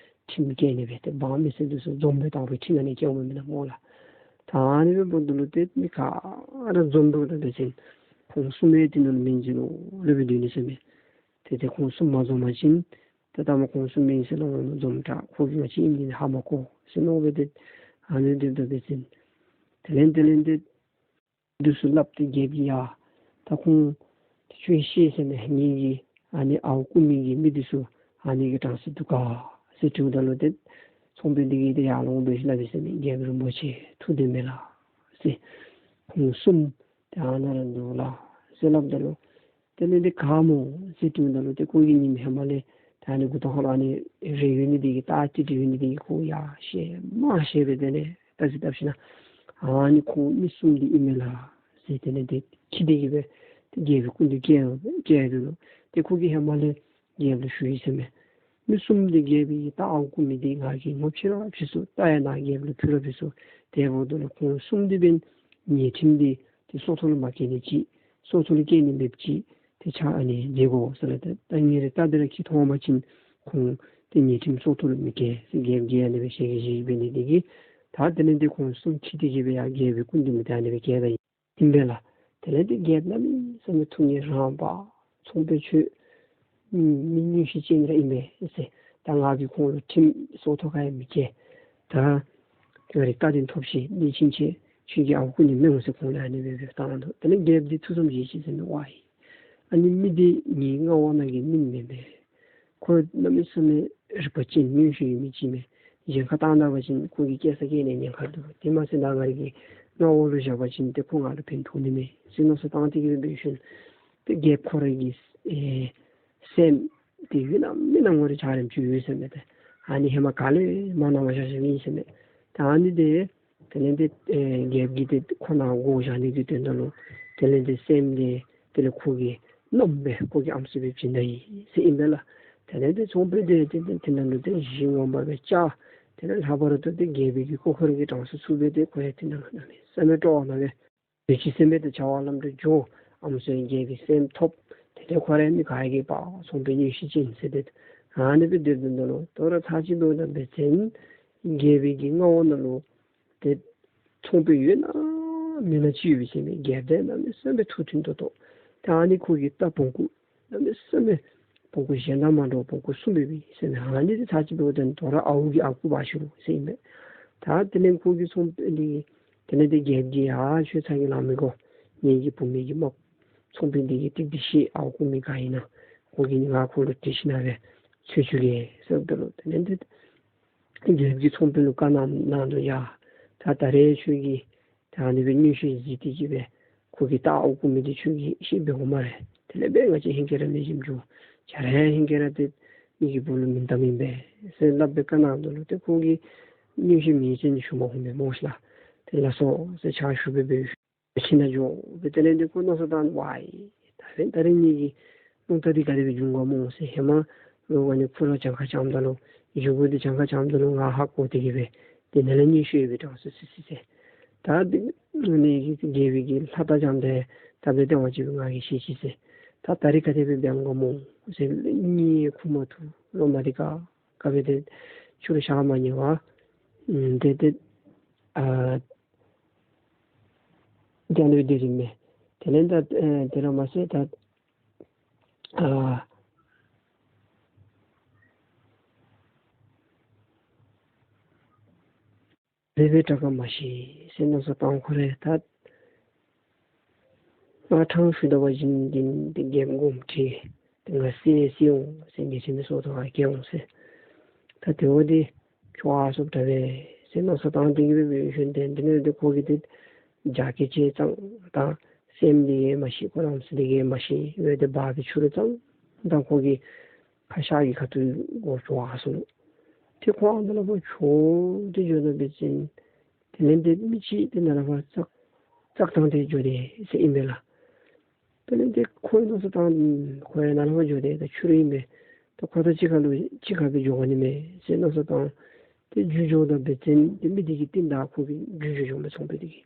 ཁྲིམས་བཀལ་ནི་སྦེ་ཏེ་འབངས་མི་སེར་འདི་ཚུ་འཛོམས་སྦེ་དང་ཕུ་ཁྲིམས་ཨ་ནི་བཀལཝ་མེན་ན་སྨོ་ལགས། ད་ཨ་ནི་སྦེ་འབདཝ་ད་ལུ་ཏེ་མི་ག་ར་འཛོམས་འགྱོཝ་ད་འབད་བ་ཅིན་ཁོང་གསུམ་ཡང་དེ་ནང་ལུ་མི་འཛུལ་ལོ་ལོ་སྦེ་སྡོད་ནི་ཟེར་མས། ཏེ་ཏེ་ཁོང་གསུམ་མ་འཛོམས་པ་ཅིན་ཏེ་ད་མ་ཁོང་གསུམ་ཨིན་ཟེར་སླབ་མ་འཛོམས་དྲགས། ཁོ་གིས་ང་བཅས་ཨིནམ་འདི་ནི་ཧ་མ་གོ་ཟེར་མནོ་སྦེ་ཏེ་ཨ་ནི་སྦེ་སྡོདཔ་ད་འབད་བ་ཅིན་དེ་ལས་དེ་ལས་ཏེ་འདི་ཚུ་སླབ་སྟེ་རྒྱལཔོ་གིས་ཡ་ད་ཁོང་ཁྱོད་ཤེས་ཟེར་མས། ངེ་གི་ཨ་ནི་ཨརཝ་རྐུ་མི་གི་མི་འདི་ཚུ་ཨ་ནི་གི་གྲངས་སུ་འདུག་ག་ཟེར་དྲིཝ་ད་ལུ་ཏེ་ཚོང་དཔོན་འདི་གིས་ཏེ་ཡར་ལོང་སྦེ་སླབ་ཡི་ཟེར་མས། རྒྱལཔོ་རིན་པོ་ཆེ་ཐུགས་བདེན་མས་ལགས་ཟེར། ཁོང་གསུམ་ཏེ་ཨ་ནཱ་ར་འདུག་ལགས་ཟེར་སླབ་ད་ལུ་དེ་ལས་ཏེ་ག་སྨོ་ཟེར་དྲིཝ་ད་ལུ་ཏེ་ཁོ་གིས་ཉིནམ་ཧེ་མ་ལས་ད་ཨ་ནི་མགུ་ཏོ་ཁ་ལུ་ཨ་ནི་རེག་ཡོད་ནི་འདི་གིས་རྟ་ཅིག་རེག་ཡོད་ནི་འདི་གིས་ཁོ་ཡར་བཤལ་མར་བཤལ་སྦེ་དེ་ལས་བལྟ་ཅི་བལྟ་ཞིནམ་ཨ་ནི་ཁོང་མི་གསུམ་འདི་ཨིན་མས་ལགས་ཟེར་དེ་ལས་ཏེ་ཁྱིད་དེ་གི་སྦེ་ཏེ་རྒྱལ་པོའི་སྐུ་མདུན་བསྐྱལ་བསྐྱལ་ད་ལུ་ཏེ་ཁོ་གིས་ཧེ་མ་ལས་རྒྱལཔོ་ལུ་ཞུ་ཡི་ཟེར་མས། མི་གསུམ་འདི་རྒྱལ་པོའི་རྟ་ཨརཝ་རྐུ་མི་འདི་ང་གིས་ངོ་ཕྱེ་ར་ཕྱེ་སོང་། རྟ་ཡང་ནཱ་རྒྱལཔོ་ལུ་ཕུལ་ར་ཕུལ་སོང་། དེ་འབདཝ་ད་ལུ་ཁོང་གསུམ་འདི་འབདན་ཉེས་ཁྲིམས་འདི་ཏེ་སྲོག་ཐོག་ལུ་མ་བཀལ་ནི་ཅིག་སྲོག་ཐོག་ལུ་བཀལ་ནི་མེདཔ་ཅིག་ཏེ་ཕྱག་ཨ་ནི་མཛད་དགོ་ཟེར་སླབ་སྟེ་ད་ངེ་རའི་རྟ་འདི་ར་ཁྱིད་འཐོན་པ་ཅིན་ཁོང་ཏེ་ཉེས་ཁྲིམས་སྲོག་ཐོག་ལུ་མི་བཀལ་ཟེར་རྒྱལཔོ་གིས་ཨ་ནི་སྦེ་ཞལ་གྱིས་བཞེས་འབད་ནི་འདི་གིས་ད་དེ་ལས་ཏེ་ཁོང་གསུམ་ཁྱིད་དེ་གི་སྦེ་ཡར་རྒྱལ་པོའི་སྐུ་མདུན་ལུ་ཏེ་ཨ་ནི་སྦེ་བསྐྱལ་ད་ཡི། ཨིན་པས་ལགས། དེ་ལས་ཏེ་རྒྱལཔོ་གནམ་མེད་ས་མེད་ཐུགས་མཉེས་རངས་པ། ཚོང་དཔོན་ཁྱོད་མི་མངོན་ཤེས་ཅན་ར་ཨིན་པས་ཟེར། ད་ང་གིས་ཁོང་ལུ་ཁྲིམས་སྲོག་ཐོག་ཁར་ཡང་མི་བཀལ། ད་ང་རའི་རྟ་འདི་ཐོབ་ཤིག། དེ་ཕྱིན་ཆད་ཁྱོད་ཀྱིས་ཨརཝ་རྐུ་ནི་མི་འོང་ཟེར་ཁོང་ལུ་ཨ་ནི་སྦེ་སྦེ་བཏང་འདུག། དེ་ལས་རྒྱལཔོ་འདི་ཐུགས་བསམ་བཞེས་ཅི་ཟེར་མས། ཝའི་ཨ་ནི་མི་འདི་ངེའི་མངའ་འོག་ནང་གི་མི་མེན་མས། ཁོ་གནམ་མེད་ས་མེད་རིག་པ་ཅན་མངོན་ཤེས་ཡོད་མི་ཅིག་མས། གཞན་ཁར་བཏང་ད་པ་ཅིན་ཁོ་གིས་བཀལ་ས་བཀལ་ནིའི་ཉེན་ཁ་འདུག། དེ་མ་ཚད་ད་ང་རའི་གི་མངའ་འོག་ལུ་བཞག་པ་ཅིན་ཏེ་ཁོ་ང་ལུ་ཕན་ཐོགས་ནི་མས་ཟེར་མནོ་བསམ་བཏང་སྟེ་གི་སྦེ་འབད་ཞིནམ་ཏེ་རྒྱལཔོ་ཁོ་རའི་གི་ཨེ་སྲསམོ་འདི་ཡོད་ན་མེད་ན་ངོ་རེ་འཇའ་རིསམོ་ཅིག་ཡོད་ཟེར་མས། ཏེ་ཨ་ནི་ཧེ་མ་ག་ལས་མར་ནཱ་མར་བཞག་བཞགཔ་ཨིན་ཟེར་མས། ད་ཨ་ནི་འདི་དེ་ལས་ཏེ་ཨེ་རྒྱལཔོ་གིས་ཏེ་ཁོ་ནཱ་བཀོ་བཞག་ནི་གི་དོན་དག་ལུ་དེ་ལས་ཏེ་སྲསམོ་འདི་དེ་ལས་ཁོ་གི་མནའམ་སྦེ་ཁོ་གི་ཨམ་སྲུ་སྦེ་བྱིན་ད་ཡི་ཟེར་ཨིན་པས་ལགས། དེ་ལས་ཏེ་ཚོང་དཔོན་འདི་ཏེ་ཏེ་དེ་ནང་ལུ་ཏེ་གཞི་ངོ་མ་སྦེ་བཅར། དེ་ལས་ལྷག་པར་དུ་ཏེ་རྒྱལ་པོའི་གི་སྐུ་འཁོར་གྱི་གྲངས་སུ་ཚུད་སྦེ་ཏེ་ཁོ་ཡང་དེ་ནང་ལུ་གནམ་མེད་ས་མེད་སྤྲོ་བ་ནང་སྦེ་སྡོད་ཅི་ཟེར་མས། ཏེ་བྱ་བ་ལམ་འགྲོ་འགྱོ། ཨམ་སྲུ་རྒྱལ་པོའི་སྲསམོ་ཐོབ། དེ་ལས་ཁོ་ར་མི་ག་གིས་པ་ཚོང་དཔོན་མངོན་ཤེས་ཅན་ཟེར་ཏེ་ཨ་ནི་སྦེ་སྡོད་དོ་ལོ། དོ་རུང་ཚར་ཅིག་འབདཝ་ད་འབད་བ་ཅིན་རྒྱལ་པོའི་གི་མངའ་འོག་ནང་ལུ་ཏེ་ཚོང་དཔོན་ཡོད་ན་མེད་ན་ཅིག་ཡོད་པས་ཟེར་མས། རྒྱལཔོ་དང་གནམ་མེད་ས་མེད་ཐུགས་མཐུན་ཏོག་ཏོ། ད་ཨ་ནི་ཁོ་གི་རྟ་བོང་ཀུ་གནམ་མེད་ས་མེད་བོང་ཀུ་གཞན་དང་མ་འདྲཝ་བོང་ཀུ་གསུམ་ཡོད་པས་ཟེར་མས། ཨ་ནི་འདི་ཚར་ཅིག་འབདཝ་ད་དོ་རུང་ཨརཝ་གིས་ཨརཝ་རྐུ་འབག་ཤོར་ལོ་ཟེར་ཨིན་མས། ད་དེ་ལས་ཁོ་གི་ཚོང་དཔོན་འདི་དེ་ལས་ཏེ་རྒྱལཔོ་གིས་ཡ་ཁྱོད་ཚ་གྱང་ལང་མི་དགོ། ངེ་གི་བུམོ་གི་རྨགཔ་ཚོང་དཔོན་འདི་གིས་ཏིག་ཏིག་ཤེས། ཨརཝ་རྐུ་མི་ག་ཨིན་ན་ཁོ་གིས་ནི་ང་ཁོ་ལུ་དྲི་ཞིནམ་སྦེ་འཚོལ་བཅུག་གེ་ཟེརཝ་ད་ལུ་དེ་ལས་ཏེ་རྒྱལཔོ་གིས་ཚོང་དཔོན་ལུ་བཀའ་གནང་གནང་དོ། ཡ་ད་ད་རེས་ཁྱོད་ཀྱིས་ད་ཨ་ནི་སྦེ་མངོན་ཤེས་གཟིགས་ཏེ་གི་སྦེ་ཁོ་གི་རྟ་ཨརཝ་རྐུ་མི་འདི་ཁྱོད་ཀྱིས་ཤེས་པས་འོང་སྨ་རེ། དེ་ལས་འབད་ང་བཅས་ཧེང་སྐལ་ར་མི་བྱིནམ་འགྱོ། ཁྱོད་ར་ཧེང་སྐལ་ར་ཏེ་མི་གི་བུ་ལུ་མིང་གཏམ་ཨིན་པས་ཟེར་སླབ་སྦེ་བཀའ་གནང་དོ་ལོ། ཏེ་ཁོ་གིས་མངོན་ཤེས་མེད་ཟེར་ནི་ཞུ་མ་ནུམ་མས་སྨོ་ཤིག་ལགས། ཏེ་ལགས་སོ་ཟེར་ཕྱག་ཞུ་སྦེ་འབད་ཞིནམ་ལས་འགྱོ་སྦེ་དེ་ལས་ཏེ་ཁོ་མནོ་བསམ་བཏང་ཝའི་ད་རེས་ད་རེས་ངེ་གི་ རླུང་རྟ་འདི་ག་དེ་སྦེ་འབྱུང་ག་སྨོ་ཟེར། ཧེ་མ་ལུ་ཨ་ནི་ཕོ་རོག་གྱངས་ཁ་རྐྱངམ་ད་ལུ་བཞེས་སྒོ་འདི་གྱངས་ཁ་རྐྱངམ་ད་ལུ་ང་ཧ་གོ་སྟེ་གི་སྦེ་དེ་ནང་ལས་མཉེས་ཤོས་ཡོད་པའི་གྲངས་སུ་ཅིག་ཟེར། ད་འདི་ཨ་ནི་རྒྱལ་པོའི་གི་ལྷ་རྟ་རྐྱངམ་དེ་ད་འབད་དེ་དབང་ཅིག་སྦེ་ང་གིས་བཞེས་ཅི་ཟེར། ད་ད་རིས་ག་དེ་སྦེ་འབད་འོང་ག་སྨོ་ཟེར། མཉེས་ཁུག་མ་ཐུབ་ལོ། མ་འདི་ག་ག་སྦེ་དེ་ཆུ་རུ་བཞག་མ་ཉན་པར་ཨམ་དེ་དེ་ཨ་དེ་ནང་སྡོད་དེ་ཨིན་མས། དེ་ལས་ད་ཨེ་དེ་ར་མ་ཚད་ད་ཨ་སྦེ་སྦེ་དྲག་ག་མ་ཤེས་ཟེར་མནོ་བསམ་བཏང་། ཁོ་ར་ད་ང་ཕྲང་ཞུ་ད་པ་ཅིན་འདི་འདི་རྒྱལཔོ་དགོངསམ་ཁྲེལ། ཏེ་ང་བསད་བསད་འོང་ཟེར། ཉེས་ཁྲིམས་སྲོག་ཐོག་ཁར་བཀལ་འོང་ཟེར། ད་དེ་འབདཝ་ད་ཁྱོད་ཨ་སོབ་དྲག་པས་ཟེར་མནོ་བསམ་བཏང་སྟེ་གི་སྦེ་འབད་ཞིནམ་ཏེ་འདི་ནང་འདི་ཁོ་གིས་ཏེ་རྒྱ་སྐད་ཅིག་ཙང་ད་སེམས་འདི་གིས་མ་ཤེས། ཁོ་ར་སེམས་འདི་གིས་མ་ཤེས། འབདཝ་ད་འབག་སྟེ་ཆུ་རུ་ཙང་ད་ཁོ་གི་ཁ་ཤ་གི་ཁ་ཐུག་སྒོ་ཕྱེ་ཡར་སོང་ནུག། ཏེ་ཁོ་ཨ་ནཱ་ལས་ཕར་བྱོག་སྟེ་འགྱོ་ད་འབད་བ་ཅིན་དེ་ལས་ཏེ་མི་ཅིག་དེ་ནང་ལས་ཕར་ཙག་ཙག་བཏང་སྟེ་འགྱོ་དེས་ཟེར་ཨིན་པས་ལགས། དེ་ལས་ཏེ་ཁོ་ཡང་མནོ་བསམ་བཏང་། ཁོ་ཡང་ནཱ་ལས་ཕར་འགྱོ་དེས། ད་ཆུ་རུ་ཨིན་པས། ད་ཁོ་དང་གཅིག་ཁར་ལུ་གཅིག་ཁར་སྦེ་འགྱོ་ག་ནི་མས་ཟེར་མནོ་བསམ་བཏང་། ཏེ་རྒྱུག་འགྱོཝ་ད་འབད་བ་ཅིན་ཏེ་མི་འདི་གི་རྟིང་བདའ་ཁོ་གིས་རྒྱུག་འགྱོ་འགྱོཝ་མས། ཚོང་དཔོན་འདི་གིས་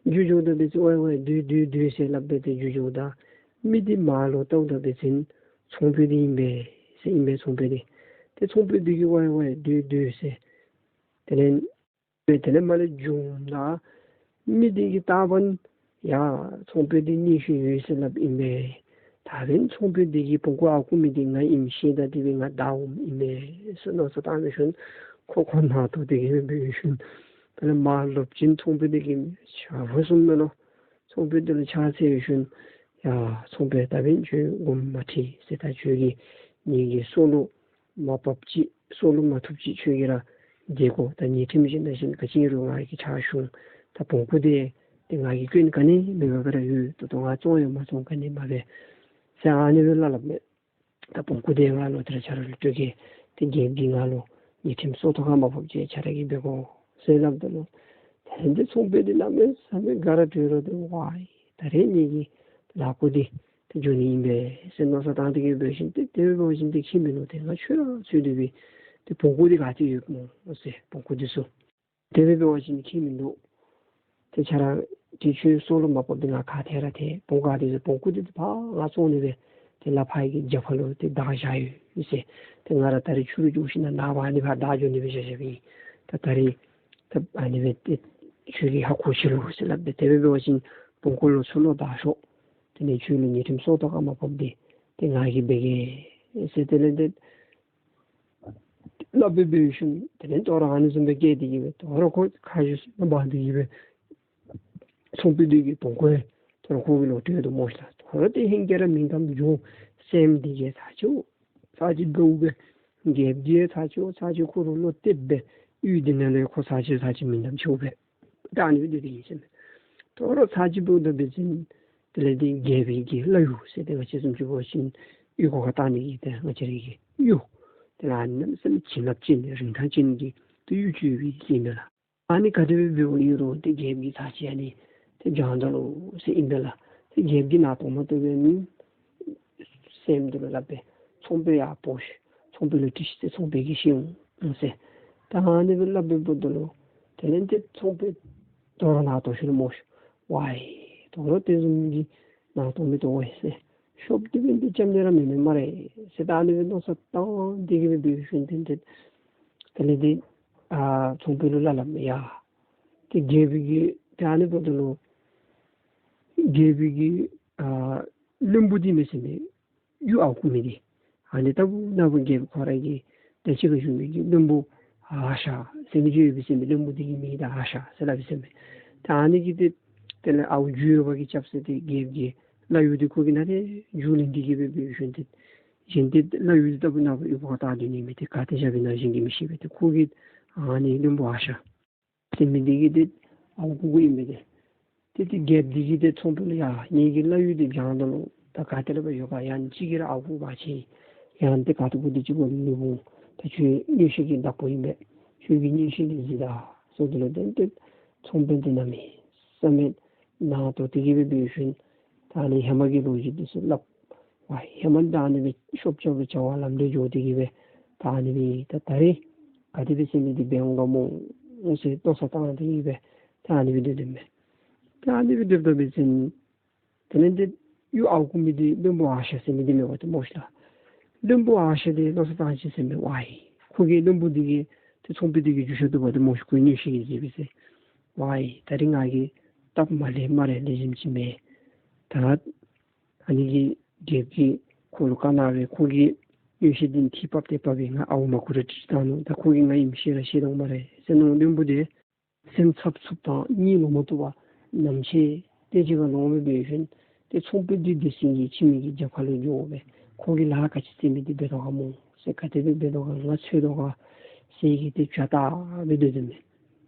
རྒྱུག་འགྱོཝ་ད་འབད་བ་ཅིན་ཝའི་ཝའི་སྡོད་སྡོད་སྡོད་ཟེར་སླབ་སྦེ་ཏེ་རྒྱུག་འགྱོཝ་ད་མི་འདི་མར་ལོག་བལྟཝ་ད་འབད་བ་ཅིན་ཚོང་དཔོན་འདི་ཨིན་པས་ཟེར་ཨིན་པས། ཚོང་དཔོན་འདི་ཏེ་ཚོང་དཔོན་འདི་གིས་ཝའི་ཝའི་སྡོད་སྡོད་ཟེར། དེ་ལས་དེ་ལས་མར་ལས་རྒྱུག་ད་མི་འདི་གིས་བལྟ་བ་ཅིན་ཡ་ཚོང་དཔོན་འདི་མཉེས་ཤོས་ཡོད་ཟེར་སླབ་ཨིན་པས། ད་འབདན་ཚོང་དཔོན་འདི་གིས་བོང་ཀུ་ཨརཝ་རྐུ་མི་འདི་ང་ཨིནམ་ཤེས་ད་དེ་སྦེ་ང་བདའ་འོངམ་ཨིན་མས་ཟེར་མནོ་བསམ་བཏང་འབད་ཞིནམ་ཁོ་ཁོ་ནང་དོག་སྟེ་གི་འབད་ཞིནམ་དེ་ལས་མར་ལོག་ཅིན་ཚོང་དཔོན་འདི་གིས་ཕྱག་ཕུལ་སོངམ་མས་ལོ། ཚོང་དཔོན་འདི་ལུ་ཕྱག་འཚལ་ཞིནམ་ཡ་ཚོང་དཔོན་ད་འབདན་ཁྱོད་དགོངསམ་མ་ཁྲེལ་ཟེར། ད་ཁྱོད་ཀྱིས་ངེ་གི་སྲོག་ལུ་མ་བབ་ཅིག་སྲོག་ལུ་མ་ཐུག་ཅིག་ཁྱོད་ཀྱིས་ར་བདེ་དགོ། ད་ཉེས་ཁྲིམས་བཞིན་ད་བཞིན་ག་ཅི་ཨིན་རུང་ང་གིས་ཕྱག་ཞུ་འོང་། ད་བོང་ཀུ་འདི་ཏེ་ང་གིས་སྐྱོན་ག་ནི་མེད་པར་སྦེ་ར་ཡོད། ད་ལྟོ་ང་བཙོང་ཡང་མ་བཙོང་ག་ནི་མ་འབད་ཟེར་ཨ་ནི་སྦེ་སླབ་སླབ་མས། ད་བོང་ཀུ་འདི་ང་ལུ་ཏེ་ར་ཁྱོད་ར་ལུ་སྤྲོད་གེ། ཏེ་རྒྱལཔོ་གིས་ང་ལུ་ཉེས་ཁྲིམས་སྲོག་ཐོག་ཁར་མ་ཕོགཔ་ཅིག་ཁྱོད་ར་གིས་འབད་དགོ་ཟེར་སླབ་ད་ལུ་ཏེ་ཚོང་དཔོན་འདི་གནམ་མེད་ས་མེད་དགའ་ར་སྤྲོ་ར་ཏེ་ཝའི་ད་རེས་ངེ་གི་ལཱ་ཁུ་འདི་ཏེ་འགྱོ་ནི་ཨིན་པས་ཟེར་མནོ་བསམ་བཏང་སྟེ་གི་འབད་ཞིནམ་ཏེ་དེ་སྦེ་འབད་བ་ཅིན་ཏེ་ཁྱད་མིན་འདུག། ཏེ་ང་ཁྱོད་ར་འཚོལ་ཏེ་སྦེ་ཏེ་བོང་ཀུ་འདི་ག་ཏེ་ཡོདཔ་སྨོ་ཟེར། བོང་ཀུ་འདི་ཚུ་དེ་སྦེ་འབད་བ་ཅིན་ཁྱད་མིན་འདུག། ཏེ་ཁྱོད་ར་ཏེ་ཁྱོད་སྲོག་ལུ་མ་བབ་སྟེ་ང་ག་ཏེ་ར་ཐལ། བོང་ཀུ་འདི་བོང་ཀུ་འདི་ཏེ་ཕར་ང་བཙོང་ནི་སྦེ་ཏེ་ལ་ཕར་གྱི་རྒྱབ་ཕར་ལུ་ཏེ་བདའ་བཞག་ཡོད་ཟེར། ཏེ་ང་ར་ད་རེས་ཆུ་རུ་འགྱོ་ཞིནམ་ལས་ནཱ་ཕར་ཨ་ནི་ཕར་བདའ་འགྱོ་ནི་སྦེ་བཞག་བཞགཔ་ཨིན། ད་ད་རེས་ད་ཨ་ནི་སྦེ་ཏེ་ཁྱོད་ཀྱིས་ཧ་གོ་ཅི་ལོ་ཟེར་སླབ་སྦེ། དེ་སྦེ་འབད་བ་ཅིན་བོང་ཀུ་ལོག་ཚུར་ལོག་བདའ་ཤོག། དེ་ལས་ཁྱོད་ལུ་ཉེས་ཁྲིམས་སྲོག་ཐོག་ཁར་མ་ཕོགཔ་འདི་ཏེ་ང་གིས་འབད་གེ་ཟེར། དེ་ལས་ཏེ་སླབ་སྦེ་འབད་ཞིནམ་དེ་ལས་དོ་རུང་ཨ་ནི་བཟུམ་སྦེ་བཀལ་ཏེ་གི་སྦེ་དོ་རུང་ཁོ་ཁ་ཤུ་སྦེ་འབག་སྟེ་གི་སྦེ་ཚོང་དཔོན་འདི་གི་བོང་ཀུ་ཡང་དོ་རུང་ཁོ་གི་ལུ་སྤྲོད་དོ་སྨོ་ཤིག་ལགས། དོ་རུང་ཏེ་ཧིང་གིས་ར་མིང་གཏམ་འགྱོ། སེམས་འདི་གིས་ཚར་ཅིག་ཚར་ཅིག་འབདཝ་སྦེ་རྒྱལཔོ་འདི་ཚར་ཅིག་ཚར་ཅིག་ཁོ་ར་ལུ་བརྟེན་སྦེ་ཡུལ་འདི་ནང་ལས་ཁོ་ཚར་ཅིག་ཚར་ཅིག་མིང་གཏམ་འགྱོ་སྦེ་ད་ཨ་ནི་སྦེ་སྡོད་དེ་ཨིན་ཟེར་མས། དོ་རུང་ཚར་ཅིག་འབདཝ་ད་འབད་བ་ཅིན་དེ་ལས་ཏེ་རྒྱལ་པོའི་གི་བླ་གཡུ་ཟེར་ཏེ་ང་བཅས་བཟུམ་ཅིག་འབད་བ་ཅིན་གཡུ་སྒོ་ཁར་བཏང་ནི་གི་ཏེ་ང་བཅས་རའི་གི་གཡུ་དེ་ལས་ཨ་ནི་གནམ་མེད་ས་མེད་བྱིན་རླབས་ཅན་རིན་ཐང་ཅན་གྱི་ཏེ་གཡུ་ཅིག་ཡོད་པའི་ཨིན་མས་ལགས། ཨ་ནི་ག་དེ་སྦེ་འབདཝ་ཨིན་རུང་ཏེ་རྒྱལཔོ་གིས་ཚར་ཅིག་ཨ་ནི་ཏེ་བྱིན་ད་ལོ་ཟེར་ཨིན་པས་ལགས། ཏེ་རྒྱལཔོ་གིས་ནཱ་དོ་མ་བཏུབ་པས་ནི་སེམས་འདི་ལུ་སླབ་སྦེ་ཚོང་དཔོན་ཡར་འབོ་ཤིག། ཚོང་དཔོན་ལུ་དྲིས་ཤིག་ཟེར། ཚོང་དཔོན་གྱིས་ཤེས་འོང་ཟེར། ད་ཨ་ནི་སྦེ་སླབ་སྦེ་འབདཝ་ད་ལུ་དེ་ལས་ཏེ་ཚོང་དཔོན་དོ་རུང་ནཱ་དོ་ཤུལ་ལུ་སྨོ་ཤིག། ཝའི་དོ་རུང་དེ་བཟུམ་གྱི་ནཱ་དོ་མི་དོ་ཝའི་ཟེར། ཤོབ་འདི་འབདན་ཏེ་ཙམ་ཅིག་ར་མེན་མས་སྨ་རེ་ཟེར། ད་ཨ་ནི་སྦེ་མནོ་བསམ་བཏང་སྟེ་གི་སྦེ་འབད་ཞིནམ་ཏེ་དེ་ལས་ཏེ་ཨ་ཚོང་དཔོན་ལུ་སླབ་སླབ་མས། ཡ་ཏེ་རྒྱལ་པོ་གིས་ཏེ་ཨ་ནི་འབདཝ་ད་ལུ་རྒྱལ་པོ་གི་ཨ་བློན་པོ་འདི་མས་ཟེར་མས། གཡུ་ཨརཝ་རྐུ་མི་འདི། ཨ་ནི་ལྟ་བུ་ན་བུ་རྒྱལ་པོ་ཁོ་ར་གི་ད་ཅི་ག་ཞུ་མི་གི་བློན་པོ་ཨ་ཤ་ཟེར་མི་ཅིག་ཡོད་པས་ཟེར་མས། བློན་པོ་འདི་གི་མིང་ད་ཨ་ཤ་ཟེར་སླབ་ཨིན་ཟེར་མས། ད་ཨ་ནི་གིས་ཏེ་དེ་ལས་ཨརཝ་རྒྱུ་ཡོད་པ་གིས་རྐྱབ་ཟེར་ཏེ་རྒྱལཔོ་གི་བླ་གཡུ་འདི་ཁོ་གིས་ནཱ་ཏེ་རྒྱུ་ལེན་ཏེ་གི་སྦེ་འབད་ཞིནམ་ཏེ་གཞན་ཏེ་བླ་གཡུ་འདི་ལྟ་བུ་ན་བུ་གཡུ་སྒོ་ཁར་བཏང་སྡོད་ནི་མས། ཏེ་ག་ཏེ་བཞག་པའི་ནང་གཞན་གྱིས་མི་ཤེས་པས། ཏེ་ཁོ་གིས་ཨ་ནི་བློན་པོ་ཨ་ཤ་ཟེར་མི་འདི་གིས་ཏེ་ཨརཝ་རྐུ་རྐུཝ་ཨིན་པས་ཏེ། ཏེ་ཏེ་རྒྱལཔོ་འདི་གིས་ཏེ་ཚོང་དཔོན་ལུ་ཡ་ངེ་གི་བླ་གཡུ་འདི་བྱིན་ད་ལོ། ད་ག་ཏེ་ལུ་སྦེ་ཡོད་ག། ཡང་ཅིག་གིས་ར་ཨརཝ་རྐུ་འབག་ཅི། ཡང་ཏེ་ག་ཏེ་རྐུ་སྟེ་ཅིག་དགོ་ནི་མི་འོང་། ད་ཁྱོད་མངོན་ཤེས་ཀྱི་བདག་པོ་ཨིན་པས། ཁྱོད་ཀྱིས་མངོན་ཤེས་ལུ་གཟིགས་ད་ཟེརཝ་ད་ལུ་ཏེ་ཏེ་ཚོང་དཔོན་འདི་གནམ་མེད་ས་མེད་ནཱ་དོ་སྟེ་གི་སྦེ་འབད་ཞིནམ་ད་ཨ་ནི་ཧེ་མ་གི་ལོ་རྒྱུས་འདི་ཚུ་སླབ། ཝའི་ཧེ་མ་ད་ཨ་ནི་སྦེ་ཤོབ་ཅོག་སྦེ་བྱ་བ་ལམ་འགྲོ་འགྱོ་སྟེ་གི་སྦེ་ད་ཨ་ནི་སྦེ་ད་ད་རེས་ག་དེ་སྦེ་ཟེར་མི་འདི་འབད་འོང་ག་སྨོ་ཟེར་མནོ་བསམ་བཏང་སྟེ་གི་སྦེ་ད་ཨ་ནི་སྦེ་སྡོད་དོ་མས། ད་ཨ་ནི་སྦེ་སྡོདཔ་ད་འབད་ཟེར་དེ་ལས་འདི་གཡུ་ཨརཝ་བརྐུ་མི་འདི་བློན་པོ་ཨ་ཤ་ཟེར་མི་འདི་མས་པ་ཏེ་སྨོ་ཤིག་ལགས། བློན་པོ་ཨ་ཤ་འདི་མནོ་བསམ་བཏང་ཅི་ཟེར་མས། ཝའི་ཁོ་གིས་བློན་པོ་འདི་གི་ཏེ་ཚོང་དཔོན་འདི་གི་རྒྱུ་ཤ་བཏུབ་པ་ཏེ་སྨོ་ཤིག། ཁོ་གི་མངོན་ཤེས་ཀྱིས་མཛད་པས་ཟེར། ཝའི་ད་རིས་ང་གིས་སྟབས་མ་ལེགས་སྨ་རེ་ལེགས་ཤོམ་ཅིག་མེད། ད་ཨ་ནི་གི་རྒྱལཔོ་གིས་ཁོ་ལུ་བཀའ་གནང་སྦེ་ཁོ་གི་མངོན་ཤེས་འདི་ཐིག་ཕབ་སྟེ་ཕབ་སྦེ་ང་ཨརཝ་མ་བརྐུ་ར་ཁྲིད་བཏང་ནུག། ད་ཁོ་གིས་ང་ཨིནམ་ཤེས་ར་ཤེས་དོ་སྨ་རེ་ཟེར་མནོ། བློན་པོ་འདི་སེམས་འཚབ་འཚུབ་དང་གཉིད་ལོག་མ་བཏུབ་པར་ནམ་ཕྱེད་ཏེ་ཅིག་ཁར་ལོང་སྦེ་འབད་ཞིནམ་ཏེ་ཚོང་དཔོན་འདི་སྡོད་ས་གི་ཁྱིམ་གྱི་རྒྱབ་ཁ་ལུ་འགྱོ་སྦེ་ཁོ་གིས་ལཱ་ག་ཅི་ཟེར་མི་འདི་འབད་དོ་ག་སྨོ་ཟེར། ག་དེ་སྦེ་འབད་དོ་ག་ང་འཚོལ་དོ་ག་ཟེར་གྱི་ཏེ་བྱ་ལྟ་སྦེ་སྡོད་དོ་མས།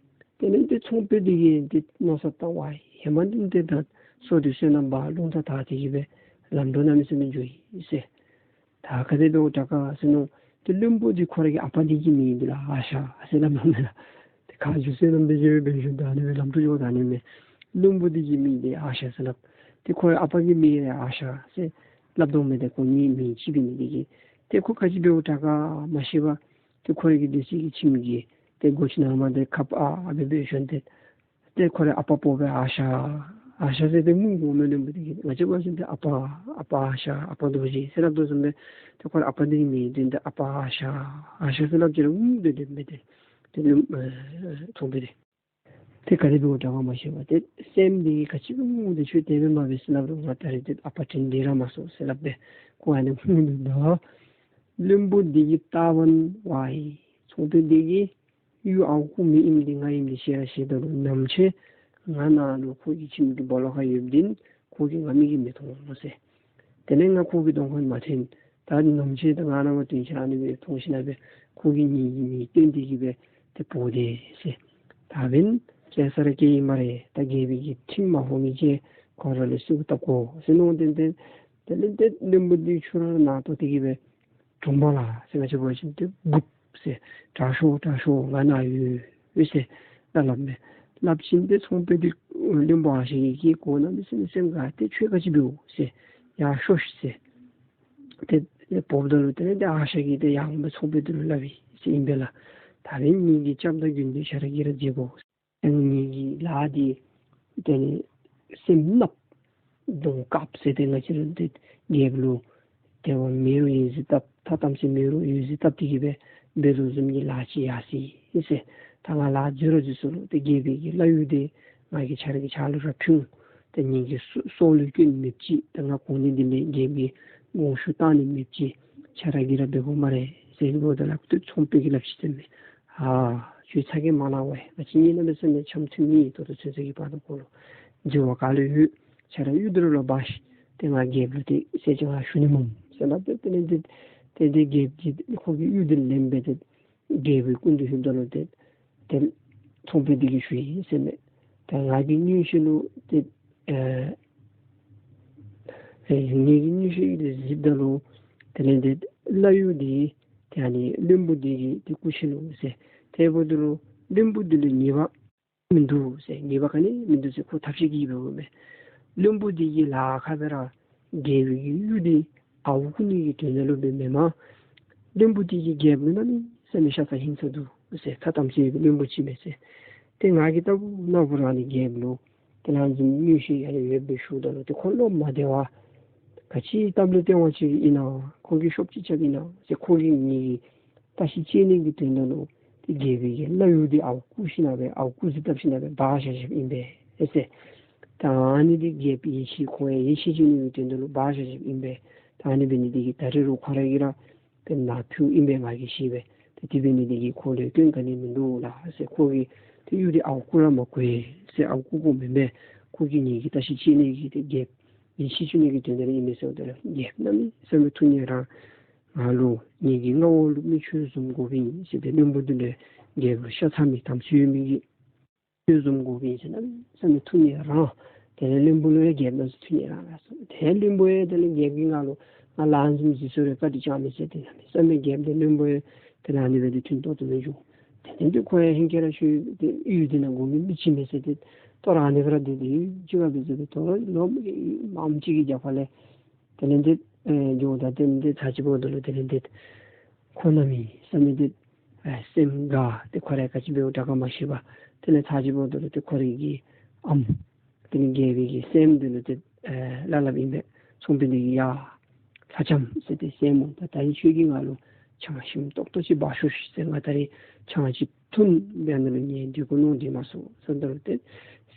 དེ་ལས་ཏེ་ཚོང་དཔོན་འདི་གིས་ཏེ་མནོ་བསམ་བཏང་། ཝའི་ཧེ་མ་འདི་ཏེ་ད་སོ་འདི་བསོད་ནམས་འབག་རླུང་རྟ་དྲག་སྟེ་གི་སྦེ་ལམ་འགྲོ་གནམ་མེད་ས་མེད་འགྱོ་ཡི་ཟེར། ད་ག་དེ་འབདཝ་དྲག་ག་ཟེར་མནོ། ཏེ་བློན་པོ་འདི་ཁོ་ར་གི་ཨ་པ་འདི་གི་མིང་འདི་ལགས་ཨ་ཤ་ཟེར་སླབ་མས་ལགས། ཏེ་ག་ཅི་བསོད་ནམས་འདི་གིས་འབད་ཞིནམ་ད་ཨ་ནི་སྦེ་ལམ་འགྲོ་འགྱོཝ་ད་ཨ་ནི་མས། བློན་པོ་འདི་གི་མིང་འདི་ཨ་ཤ་ཟེར་སླབ། ཏེ་ཁོ་ར་ཨ་པ་གི་མིང་ར་ཨ་ཤ་ཟེར་སླབ་དོ་མས། ཏེ་ཁོ་གཉིས་མིང་གཅིག་འབད་ནི་འདི་གིས་ཏེ་ཁོ་ག་ཅི་འབདཝ་དྲག་ག་མ་ཤེས་པར་ཏེ་ཁོ་ར་གི་སྡོད་ས་གི་ཁྱིམ་གྱི་ཏེ་སྒོ་ཅིག་ནང་མར་ཏེ་ཁ་ཕར་ཨ་སྦེ་འབད་ཞིནམ་ཏེ་ཏེ་ཁོ་རའི་ཨ་པ་འབོ་སྦེ་ཨ་ཤ་ཨ་ཤ་ཟེར་ཏེ་སྨོ་གོ་མས། བློན་པོ་འདི་གིས་ང་བཅས་འབད་བ་ཅིན་ཏེ་ཨ་པ་ཨ་པ་ཨ་ཤ་ཨ་པ་རྡོ་རྗེ་ཟེར་སླབ་དོ་བཟུམ་སྦེ་ཏེ་ཁོ་ར་ཨ་པ་འདི་གི་མིང་འདི་ཏེ་ཨ་པ་ཨ་ཤ་ཨ་ཤ་ཟེར་སླབ་ཅི་ར་སྨོ་སྡོད་སྡོདཔ་མས། ཏེ་ཏེ་ཨེ་ཚོང་དཔོན་འདི་ཏེ་ག་དེ་འབདཝ་དྲག་ག་མ་ཤེས་པར་ཏེ་སེམས་འདི་གིས་ག་ཅི་སྨོ་འདི་ཁྱོད་དེ་སྦེ་མ་འབད་ཟེར་སླབ་རུང་ང་ད་རེས་ཏེ་ཨ་པ་དྲན་འདི་ར་མ་སོང་ཟེར་སླབ་སྦེ་ཁོ་ཨ་ནི་སྨོ་འདུག། ད་བློན་པོ་འདི་གིས་བལྟ་བ་ན་ཝའི་ཚོང་དཔོན་འདི་གིས་གཡུ་ཨརཝ་བརྐུ་མི་ཨིནམ་འདི་ང་ཨིནམ་འདི་ཤེས་ར་ཤེས་ད་ལུ་ནམ་ཕྱེད་ང་ནཱ་ལུ་ཁོ་གི་ཁྱིམ་གྱི་སྦོ་ལོགས་ཁར་ཡོདཔ་འདི་ཁོ་གིས་ང་མིག་གིས་མི་མཐོང་ཟེར། དེ་ལས་ང་ཁོ་གི་གདོང་ཁར་མ་ཐོན། ད་ནམ་ཕྱེད་ད་ང་ནཱ་མར་ཐོན་ཞིནམ་ཨ་ནི་སྦེ་མཐོང་ཞིནམ་སྦེ་ཁོ་གིས་ངེ་གི་མིང་བཏོན་ཏེ་གི་སྦེ་ཏེ་འབོ་དེས་ཟེར། ད་འབདན་སྐྱེལ་ས་ར་སྐྱེལ་ཡི་སྨ་རེ། ད་རྒྱལ་པོའི་གི་ཁྲིམས་མ་ཕོག་མི་ཅིག་ཁོ་ར་ལུ་གསོལཝ་བཏབ་དགོ་ཟེར་མནོ་སྟེ་ཏེ་དེ་ལས་ཏེ་བློན་པོ་འདི་ཕྱི་རུ་ར་ནང་ཐོག་སྟེ་གི་སྦེ་དྲོངས་པ་ལགས་ཟེར་ང་བཅས་འབད་བ་ཅིན་ཏེ་སྒུག་ཟེར། དྲག་ཤོས་དྲག་ཤོས་ང་ནཱ་ཡོད་ཟེར་ད་སླབ་མས། སླབ་ཞིནམ་ཏེ་ཚོང་དཔོན་འདི་བློན་པོ་ཨ་ཤ་གིས་གོ་གནམ་མེད་ས་མེད་སེམས་དགའ་སྟེ་ཁྱོད་ག་ཅི་འབདཝ་ཟེར་ཡར་ཤོག་ཤིག་ཟེར། ཏེ་འབོཝ་ད་ལུ་དེ་ལས་ཏེ་ཨ་ཤ་གིས་ཏེ་ཡར་འོང་སྦེ་ཚོང་དཔོན་འདི་ལུ་སླབ་ཡི་ཟེར་ཨིན་པས་ལགས། ད་འབདན་ངེ་གི་སྐྱབས་དང་མགོན་འདི་ཁྱོད་ར་གིས་ར་མཛད་དགོ། ངེ་གི་ལཱ་འདི་དེ་ལས་སེམས་གནགཔོ་གདོང་དཀརཔོ་ཟེར་ཏེ་ང་བཅས་ར་ཏེ་རྒྱལཔོ་ལུ་དེ་བ་མེད་རུང་ཡོད་ཟེར་བཏབ་ཐ་དམ་ཚིག་མེད་རུང་ཡོད་ཟེར་བཏབ་སྟེ་གི་སྦེ་འབད་དོ་བཟུམ་གྱི་ལཱ་ཅིག་ཡར་སོ་ཡི་ཟེར། ད་ང་ལཱ་མཛད་རུང་མཛད་སོང་རུང་ཏེ་རྒྱལ་པོའི་གི་བླ་གཡུ་འདི་ང་གིས་ཁྱོད་ར་གི་ཕྱག་ལུ་ར་ཕུལ་འོང་། ཏེ་ངེ་གི་སྲོག་སྲོག་ལུ་སྐྱོན་མེདཔ་ཅིག་ད་ང་གོ་གནས་འདི་ལས་རྒྱལཔོ་གི་དགོངས་ཞུ་བཏང་ནི་མེདཔ་ཅིག་ཁྱོད་ར་གིས་ར་འབད་དགོ་སྨ་རེ་ཟེར་འབདཝ་ད་ལུ་ཏེ་ཚོང་དཔོན་གྱིས་སླབ་ཅི་ཟེར་མས། ཨ་ཁྱོད་ཚ་གྱང་མ་ལང་བས། ང་བཅས་གཉིས་གནམ་མེད་ས་མེད་འཆམ་མཐུན་མེད། ད་ལྟོ་ཚུན་ཚོད་ཀྱི་བར་དུ་ཁོ་ལུ་འཛོལ་བ་ག་ལུ་ཡོད། ཁྱོད་ར་གཡུ་འདི་ར་ལོག་འབག་ཤིག། ཏེ་ང་རྒྱལཔོ་ལུ་ཏེ་ཟས་ཅིག་ང་ཞུ་ནི་སྨོ་ཟེར་སླབ་སྟེ་དེ་ལས་ཏེ་ཏེ་ཏེ་རྒྱལཔོ་གིས་ཁོ་གི་གཡུ་འདི་ལེན་སྦེ་ཏེ་རྒྱལ་པོའི་སྐུ་མདུན་ལྷོདཔ་ད་ལུ་ཏེ་ཏེ་ཚོང་དཔོན་འདི་གིས་ཞུ་ཡི་ཟེར་མས། ད་ང་གི་མངོན་ཤེས་ལུ་ཏེ་ཨེ་ཨེ་ངེ་གི་མངོན་ཤེས་ལུ་གཟིགསཔ་ད་ལུ་དེ་ལས་ཏེ་བླ་གཡུ་འདི་ཏེ་ཨ་ནི་བློན་པོ་འདི་གི་ཏེ་སྐུ་མཁྱེན་ནུག་ཟེར། དེ་འབདཝ་ད་ལུ་བློན་པོ་འདི་ལུ་ཉེས་པ་མིན་འདུག་ཟེར། ཉེས་པ་ག་ནི་མིན་འདུག་ཟེར། ཁོ་ཐབས་ཤེས་ཀྱིས་འབདཝ་མས། བློན་པོ་འདི་གིས་ལཱ་ཁག་སྦེ་ར་རྒྱལ་པོའི་གི་གཡུ་འདི་ཨརཝ་བརྐུ་ནི་གི་དོན་དག་ལུ་འབདཝ་མེན་མས། བློན་པོ་འདི་གིས་རྒྱལཔོ་ལུ་གནམ་མེད་ས་མེད་ཤ་ཚ་ཧིང་ཚ་འདུག་ཟེར། ཐ་དམ་ཚིག་གི་བློན་པོ་ཅིག་མས་ཟེར། ཏེ་ང་གིས་ལྟ་བུ་ན་བུ་ར་ནི་རྒྱལཔོ་ལུ་ཏེ་ལམ་འཛོམས་མངོན་ཤེས་ཡང་ཡོད་པའི་ཤུལ་ད་ལུ་ཏེ་ཁོ་བློ་མ་བདེ་བར་ག་ཅི་སྟབས་ལེགས་སྟེར་བ་ཅིག་ཨིན་ན། ཁོ་གིས་ཤོབ་ཅིག་རྐྱབ་ཨིན་ན་ཟེར། ཁོ་གིས་ངེ་གི་བརྟག་ཞིབ་དཔྱད་ནི་གི་དོན་དག་ལུ་ཏེ་རྒྱལ་པོའི་གི་བླ་གཡུ་འདི་ཨརཝ་བརྐུ་ཞིནམ་སྦེ་ཨརཝ་བརྐུ་རྫས་བཏབ་ཞིནམ་སྦེ་འབག་བཞག་བཞགཔ་ཨིན་པས་ཟེར། ད་ཨ་ནི་འདི་རྒྱལཔོ་ཡིད་ཆེས་ཁོ་ཡང་ཡིད་ཆེས་བཅུག་ནི་གི་དོན་དག་ལུ་འབག་བཞག་བཞགཔ་ཨིན་པས། ད་ཨ་ནི་འབད་ནི་འདི་གིས་ད་རེས་རུང་ཁོ་ར་གིས་ར་ཏེ་ནཱ་ཕུལཝ་ཨིན་པས་ང་གིས་ཤེས་པས། ཏེ་དེ་འབད་ནི་འདི་གིས་ཁོ་ལུ་སྐྱོན་ག་ནི་མིན་འདུག་ལགས་ཟེར། ཁོ་གིས་ཏེ་གཡུ་འདི་ཨརཝ་བརྐུ་ར་མ་བརྐུ་ཡི་ཟེར། ཨརཝ་བརྐུ་དགོཔ་མེན་པས། ཁོ་གིས་ངེ་གི་བརྟག་ཞིབ་དཔྱད་ནི་གི་ཏེ་རྒྱལཔོ་ཡིད་ཆེས་བཅུག་ནི་གི་དོན་དག་ལུ་ཨིན་མས་ཟེརཝ་ད་ལུ་རྒྱལཔོ་གནམ་མེད་ས་མེད་ཐུགས་མཉེས་རངས། ང་ལུ་ངེ་གི་མངའ་འོག་ལུ་མི་ཁྱོད་བཟུམ་དགོཔ་ཨིན་ཟེར། ཏེ་བློན་པོ་འདི་ལུ་རྒྱལཔོ་ལུ་ཤ་ཚ་མི་དམ་ཚིག་ཡོད་མི་གི་ཁྱོད་བཟུམ་དགོཔ་ཨིན་ཟེར་གནམ་མེད་ས་མེད་ཐུགས་མཉེས་རངས། དེ་ལས་བློན་པོ་ལུ་ཡང་རྒྱལཔོ་ལུ་ཐུགས་མཉེས་རངས་ལགས་སོ། ཏེ་བློན་པོ་ཡང་དེ་ལས་རྒྱལཔོ་གིས་ང་ལུ་ང་ལཱ་འཛོམས་གཟིགས་ས་རེ་བཀའ་དྲིན་བསྐྱངས་མས་ཟེར། ཏེ་གནམ་མེད་ས་མེད་རྒྱལཔོ་དང་བློན་པོ་ཡང་དེ་ལས་ཨ་ནི་སྦེ་ཏེ་མཐུན་ཏོག་ཏོ་སྦེ་བཞུགས། དེ་ལས་ཏེ་ཁོ་ཡང་ཧིང་ཁར་ར་ཤུལ་ཏེ་གཡུ་འདི་ནང་དགོ་མི་མི་ཅིག་མས་ཟེར། ཏེ་ད་རུང་ཨ་ནི་སྦེ་ར་སྡོད་དེ་ཅིག་ཁར་འབད་ཟེར། ཏེ་ད་རུང་ལོ་མང་ཅིག་གི་རྒྱབ་ཁ་ལས་དེ་ལས་ཏེ་ ཨེ་འགྱོཝ་ད་དེ་ལས་ཏེ་ཚར་གཅིག་འབདཝ་ད་ལུ་དེ་ལས་ཏེ་ཁོ་གནམ་མེད་ས་མེད་ཏེ་ཨེ་སེམས་དགའ་སྟེ་ཁོ་ར་ག་ཅི་འབདཝ་དྲག་ག་མ་ཤེས་པར་དེ་ལས་ཚར་གཅིག་འབདཝ་ད་ལུ་ཏེ་ཁོ་རའི་གི་ཨམ་དེ་ལས་རྒྱལ་པོའི་གི་སྲསམོ་དེ་ལུ་ཏེ་ཨེ་སླབ་སླབ་ཨིན་པས། ཚོང་དཔོན་དེ་གིས་ཡ་ལྷ་ལྕམ་ཟེར་ཏེ་སྲསམོ་ད་ད་རིས་ཁྱོད་ཀྱིས་ང་ལུ་ཆང་ཞིམ་ཏོག་ཏོ་ཅིག་འབག་ཤོག་ཤིག་ཟེར། ང་ད་རིས་ཆང་ཅིག་འཐུང་འབད་ནི་ལུ་ངལ་འདི་གུ་མནོ་སྟེ་མ་སོང་ཟེརཝ་ད་ལུ་ཏེ་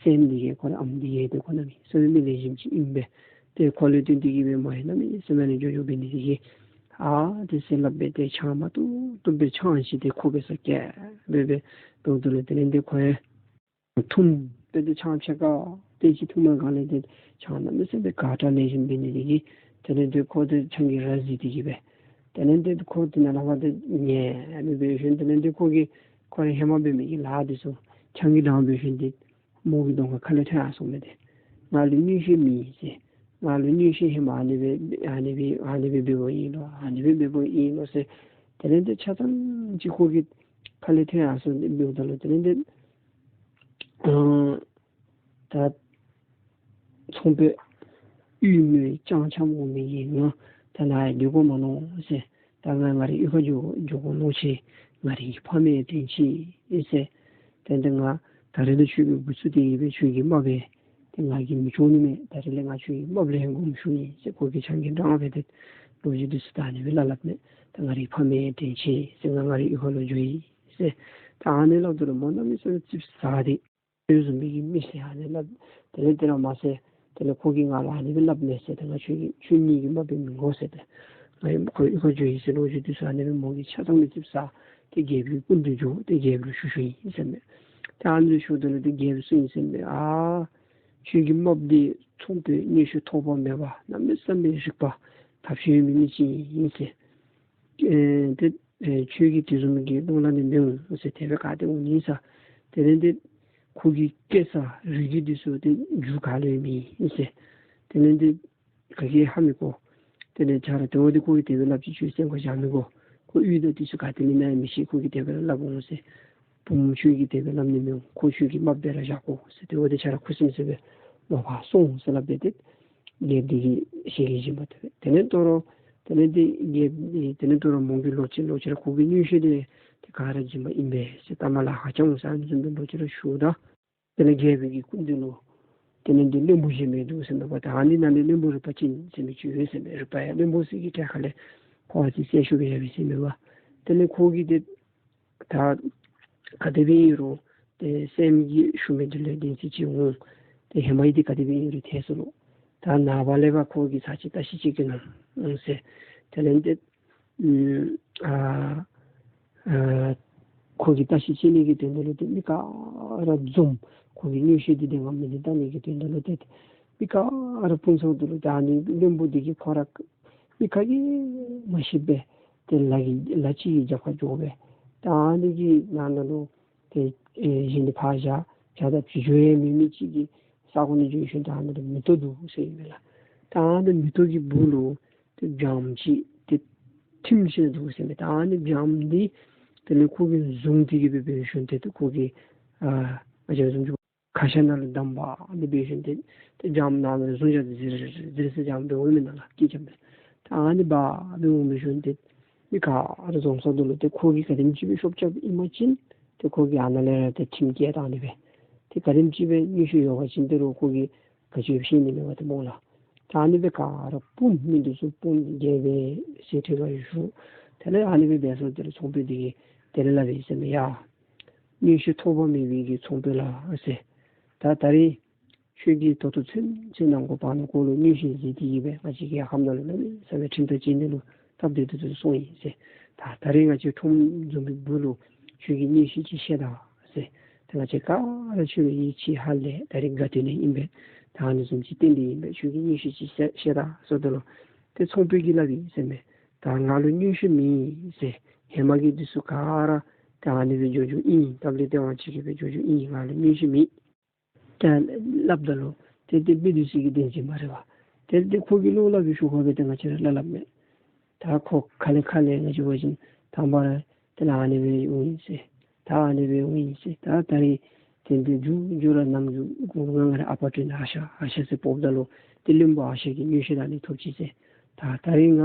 སྲསམོ་དེ་གིས་ཁོ་རའི་ཨམ་དེ་གིས་ཏེ་ཁོ་གནམ་མེད་ས་མེད་མི་ལེགས་ཤོམ་ཅིག་ཨིན་པས། ཏེ་ཁོ་ལུ་བསྟུན་ཏེ་གིས་སྦེ་མོ་ཡང་གནམ་མེད་ས་མེད་ཨ་ནི་འགྱོ་འགྱོཝ་འབད་ནི་དེ་གིས་ཨ་ཏེ་ཟེར་སླབ་སྦེ་ཏེ་ཆང་མ་བཏུབ་བཏུབ་སྦེ་ཆང་ཅིག་ཏེ་ཁོ་འབད་སར་བཀལ་སྦེ་སྦེ་འབདཝ་ད་ལུ་དེ་ལས་ཏེ་ཁོ་ཡང་འཐུང་སྦེ་ཏེ་ཆང་ཕྱེད་ཀ་དེ་ཅིག་འཐུང་མ་ག་ལས་ཏེ་ཆང་གནམ་མེད་ས་མེད་དགའ་དྲགས་ལེགས་ཤོམ་འབད་ནི་དེ་གིས་དེ་ལས་ཏེ་ཁོ་ཏེ་ཆང་གིས་ར་བཟི་སྟེ་གིས་སྦེ་དེ་ལས་ཏེ་ཁོ་དེ་ནང་ལས་ཕར་ཏེ་ཉལ་སྦེ་འབད་ཞིནམ་དེ་ལས་ཏེ་ཁོ་གིས་ཁོ་རའི་ཧེ་མ་འབད་མི་གི་ལཱ་འདི་ཚུ་ཆང་གིས་དྲངས་འབད་ཞིནམ་ཏེ་མོ་གི་གདོང་ཁར་ཁ་ལས་ཐོན་ཡར་སོང་མས་ཏེ། ང་ལུ་མངོན་ཤེས་མེད་ཟེར། ང་ལུ་མངོན་ཤེས་ཧེ་མ་ཨ་ནི་སྦེ་ཨ་ནི་སྦེ་ཨ་ནི་སྦེ་འབདཝ་ཨིན་ལོ། ཨ་ནི་སྦེ་འབདཝ་ཨིན་ལོ་ཟེར། དེ་ལས་ཏེ་ཆ་ཚང་ཅིག་ཁོ་གི་ཁ་ལས་ཐོན་ཡར་སོང་སྟེ་འབདཝ་ད་ལུ་དེ་ལས་ཏེ་ཨ་ད་ཚོང་དཔོན་ཡུལ་མི་སྤྱང་འཁྱམས་འོང་མི་གི་ང་ད་ནཱ་ཡང་སྡོད་དགོ་མ་མནོ་ཟེར། ད་ང་ང་རའི་གཡུས་ཁར་འགྱོ་འགྱོ་དགོ་མནོ་ཅི། ང་རའི་ཕ་མའི་དྲིན་ཆེ་ཟེར། དེ་ལས་ང་ད་རེས་ནས་ཁྱོད་ཀྱི་འགོ་བཙུགས་ཏེ་གིས་སྦེ་ཁྱོད་ཀྱི་རྨགཔ་འབད་དེ་ང་གིས་མི་འགྱོ་ནི་མས། ད་རེས་ལས་ང་ཁྱོད་ཀྱི་རྨགཔ་ལས་དགོངསམ་ཞུ་ཡི་ཟེར། ཁོ་གིས་ཆང་གིས་དྲངས་སྦེ་ཏེ་ལོ་རྒྱུས་འདི་ཚུ་ད་ཨ་ནི་སྦེ་སླབ་སླབ་མས། ད་ང་རའི་ཕ་མའི་དྲིན་ཆེ་ཟེར། ང་ང་རའི་གཡུས་ཁར་ལུ་འགྱོ་ཡི་ཟེར། ད་ཨ་ནི་སླབ་ད་ལུ་མོ་གནམ་མེད་ས་མེད་ཙིགཔ་ཟ་སྟེ་ཁྱོད་བཟུམ་མའི་གི་མི་སེར་ཨ་ནི་སླབ། དེ་ལས་དེ་ར་མ་ཟད་དེ་ལས་ཁོ་གིས་ང་ལུ་ཨ་ནི་སྦེ་སླབ་མས་ཟེར། ཏེ་ང་ཁྱོད་ཀྱི་ཁྱོད་ཉིད་ཀྱི་རྨགཔ་འབད་མི་དགོ་ཟེར། ཏེ་ང་ཡང་ཁོའི་གཡུས་ཁར་འགྱོ་ཡི་ཟེར། ལོ་རྒྱུས་འདི་ཚུ་ཨ་ནི་སྦེ་མོ་གིས་ཆ་ཚང་མི་ཙིགཔ་ཟ་སྟེ་རྒྱལ་པོའི་སྐུ་མདུན་འགྱོ་སྟེ་རྒྱལ་པོ་ལུ་ཞུ་ཞུཝ་ཨིན་ཟེར་མས། ཏེ་ཨ་ནི་ཞུཝ་ད་ལུ་ཏེ་རྒྱལ་པོ་གསུངས་ཡི་ཟེར་མས། ཨ་ཁྱོད་ཀྱི་རྨགཔ་འདི་ཚོང་དཔོན་མངོན་ཤེས་ཐོགས་པ་མེད་པ་གནམ་མེད་ས་མེད་རིག་པ་ཐབས་ཤེས་ཡོད་མི་མི་ཅིག་ཨིན་ཟེར། ཨེ་ཏེ་ཨེ་ཁྱོད་ཀྱིས་དེ་བཟུམ་གྱི་བློ་སླབ་ནི་མི་འོང་ཟེར། དེ་སྦེ་ག་ཏེ་འོང་ནི་ཟེར། དེ་ལས་ཏེ་ཁོ་གི་སྐྱེས་ས་རིགས་རྒྱུད་འདི་ཚུ་ཏེ་རྒྱུད་ག་ལུ་ཡང་མེད་ཟེར། དེ་ལས་ཏེ་ག་གིས་ཧ་མི་གོ། དེ་ལས་ཁྱོད་ར་དེ་འབདཝ་ད་ཁོ་གིས་དེ་སྦེ་སླབ་ཅི། ཁྱོད་སེམས་ཁར་བཞག་མི་དགོ། ཁོ་གཡུས་དང་འདི་ཚུ་ག་ཏེ་ལས་ནཱ་ཡང་མི་ཤེས། ཁོ་གིས་དེ་སྦེ་སླབ་འོང་ཟེར། བུམོ་ཁྱོད་ཀྱིས་དེ་སྦེ་སླབ་ནི་མི་འོང་། ཁོ་ཁྱོད་ཀྱི་རྨགཔ་སྦེ་ར་བཞག་དགོ་ཟེར། དེ་འབདཝ་ད་ཁྱོད་ར་ཁུ་སིམ་སིམ་སྦེ་ལོག་ཕར་སོང་ཟེར་སླབ་སྦེ་ཏེ་རྒྱལཔོ་འདི་གིས་ཞལ་གྱིས་བཞེས་པ་དེ་སྦེ། དེ་ལས་དོ་རུང་དེ་ལས་ཏེ་རྒྱལཔོ་དེ་ལས་དོ་རུང་མོ་གིས་ལོག་ཅི་ལོག་ཅི་ར་ཁོ་གི་མངོན་ཤེས་དེ་ཏེ་ག་ར་སྦྱིན་པ་ཨིན་པས་ཟེར། ལྟ་མ་ལ་ཧ་ཅང་འོང་ཟེར། ཨ་ནི་བཟུམ་སྦེ་ལོག་ཅི་ར་ཞུཝ་ད་དེ་ལས་རྒྱལ་པོའི་གི་སྐུ་མདུན་ལུ་དེ་ལས་ཏེ་བློན་པོ་གཞན་མི་འདུག་ཟེར་མས་པ། ད་ཨ་ནི་ནང་ལས་བློན་པོ་རིག་པ་ཅན་ཟེར་མི་ཅིག་ཡོད་ཟེར་མས། རིག་པ་ཡང་བློན་པོ་ཟེར་གྱི་གྲས་ཁ་ལས་ཕོ་བ་ཅིག་གསལ་ཤོས་སྦེ་ཡོད་པས་ཟེར་མས་པ། དེ་ལས་ཁོ་གིས་ཏེ་ད་ག་དེ་སྦེ་ཨིན་རུང་ཏེ་སྲསམོ་གིས་ཞུ་མི་འདི་ལུ་བདེན་འཛིན་ཅིག་འོང་། ཏེ་ཧེ་མ་ཡི་འདི་ག་དེ་སྦེ་ཨིན་རུང་ཐལ་སོ་ལོ། ད་ནངས་པ་ལས་ཕར་ཁོ་གིས་ཚར་གཅིག་བརྟག་ཞིབ་ཅིག་གནང་ཟེར། དེ་ལས་ཏེ་ཨ་ཨ་ཁོ་གིས་བརྟག་ཞིབ་ཅིག་ནི་གི་དོན་དག་ལུ་ཏེ་མི་ག་ར་འཛོམས། ཁོ་གི་མངོན་ཤེས་འདི་དེ་སྒང་མེད་ནི་བལྟ་ནི་གི་དོན་དག་ལུ་ཏེ་མི་ག་ར་སྤུངས་ཚརཝ་ད་ལུ་ད་ཨ་ནི་བློན་པོ་འདི་གིས་ཁོ་ར་མི་ག་གིས་མ་ཤེས་པར་ཏེ་ལ་གི་ལ་ཅིག་གི་རྒྱབ་ཁར་འགྱོ་སྦེ་ད་ཨ་ནི་གི་ནང་ན་ལུ་ཏེ་ཨེ་གཞན་འདི་ཕར་བཞག་བྱ་དང་བྱི་ཅུང་ཡང་མེད་མི་ཅིག་གི་ས་གོ་ནང་འགྱོ་ཞིནམ་ད་ཨ་ནཱ་ལུ་མེ་ཏོག་འདུག་ཟེར་ཨིན་མས་ལགས། ད་ཨ་ནི་མེ་ཏོག་གི་སྦུག་ལུ་ཏེ་སྦྱངམ་ཅིག་ཏེ་ཐིམ་ཞིནམ་འདུག་ཟེར་ཨིན་མས། ད་ཨ་ནི་སྦྱངམ་འདི་དེ་ལས་ཁོ་གིས་བཟུང་སྟེ་གི་སྦེ་འབད་ཞིནམ་ཏེ་ཁོ་གིས་ཨ་ང་བཅས་བཟུམ་ཅིག་ཁ་ཤ་ནང་ལུ་བསྡམས་སྦེ་འབད་ཞིནམ་ཏེ་ཏེ་སྦྱངམ་ནང་ལུ་བཟུང་བཞག་སྟེ་ཟིར་ཟིར་ཟེར་སྦྱངམ་འབད་འོང་མེན་ན་ལགས། སྐད་རྐྱབ་སྦེ་ད་ཨ་ནི་འབག་སྦེ་འོང་འབད་ཞིནམ་ཏེ་མི་ག་ར་འཛོམས་ཚརཝ་ད་ལུ་ཏེ་ཁོ་གིས་ག་དེམ་ཅིག་སྦེ་ཤོབ་རྐྱབ་ཨིན་པ་ཅིན་ཏེ་ཁོ་གིས་ཨ་ནཱ་ལས་ར་ཏེ་ཁྲིམས་བཀལ་བཏང་ནི་སྦེ། ཏེ་ག་དེམ་ཅིག་སྦེ་མངོན་ཤེས་ཡོད་པ་ཅིན་ཏེ་རུང་ཁོ་གིས་ག་ཅི་ཡང་ཤེས་ནི་མེད་པ་ཏེ་སྨོ་ལགས། ད་ཨ་ནི་སྦེ་ག་ར་སྤུངས་མི་འདི་ཚུ་སྤུངས་རྒྱལ་པོའི་ཞལ་ཁྲི་ཁར་བཞུགས། དེ་ལས་ཨ་ནི་སྦེ་འབད་སོང་། དེ་ལས་ཚོང་དཔོན་འདི་གིས་དེ་ལས་སླབ་ཨིན་ཟེར་མས། ཡ་མངོན་ཤེས་ཐོགས་པ་མེད་པའི་གི་ཚོང་དཔོན་ལགས་ཟེར། ད་ད་རིས་ཁྱོད་ཀྱིས་ད་ལྟོ་ཚུན་ཚོད་ནང་འཁོད་ཕར་ནང་འཁོད་ལུ་མངོན་ཤེས་གཟིགས་ཏེ་གི་སྦེ་ང་བཅས་ཀྱི་ཡར་ཁམས་ནང་ལུ་གནམ་མེད་ས་མེད་ཁྲིམས་ཐག་བཅད་ནི་ལུ་སྟབས་བདེ་ཏོག་ཏོ་སོང་ཡི་ཟེར། ད་ད་རིས་ང་བཅས་ཁྲོམ་འཛོམས་པའི་སྦུག་ལུ་ཁྱོད་ཀྱིས་མངོན་ཤེས་ཅིག་བཤད་ད་ཟེར། ད་ང་བཅས་ག་ར་ཁྱོད་ལུ་ཡིད་ཆེས་ཧ་ལས། ད་རིས་དགའ་སྟོན་ནི་ཨིན་པས། ད་ཨ་ནི་བཟུམ་ཅིག་བསྟན་ཏེ་ཨིན་པས། ཁྱོད་ཀྱིས་མངོན་ཤེས་ཅིག་བཤད་བཤད་ད་ཟེརཝ་ད་ལུ་ཏེ་ཚོང་དཔོན་གྱིས་སླབ་ཨིན་ཟེར་མས། ད་ང་ལུ་མངོན་ཤེས་མེད་ཟེར། ཧེ་མ་གི་འདི་ཚུ་ག་ར་ད་ཨ་ནི་སྦེ་འགྱོ་འགྱོཝ་ཨིན། སྟབས་ལེགས་སྟེས་དབང་ཆེ་གི་སྦེ་འགྱོ་འགྱོཝ་ཨིན། ང་ལུ་མངོན་ཤེས་མེད། ད་སླབ་ད་ལུ་ཏེ་ཏེ་མི་འདི་ཚུ་གིས་བདེན་འཛིན་མ་རེད་པ། ཏེ་ཏེ་ཁོ་གིས་བློ་སླབ་པའི་ཤུལ་ཁར་སྦེ་ཏེ་ང་བཅས་ར་སླབ་སླབ་མས། ད་ཁོ་ཁ་ལས་ཁ་ལས་ང་བཅས་འབད་བ་ཅིན་དང་པ་ར་དེ་ལས་ཨ་ནི་སྦེ་འོང་ཡི་ཟེར། ད་ཨ་ནི་སྦེ་འོང་ཡི་ཟེར། ད་ད་རིས་དེ་འདི་མཇུག་མཇུག་ར་ནམ་རྒྱུན་གུང་ང་ང་ར་ཨ་པ་དྲན་ཨ་ཤ་ཨ་ཤ་ཟེར་སྤོབས་ད་ལུ་ཏེ་བློན་པོ་ཨ་ཤ་གིས་མངོན་ཤེས་ར་ནི་ཐོབ་ཅི་ཟེར། ད་ད་རིས་ང་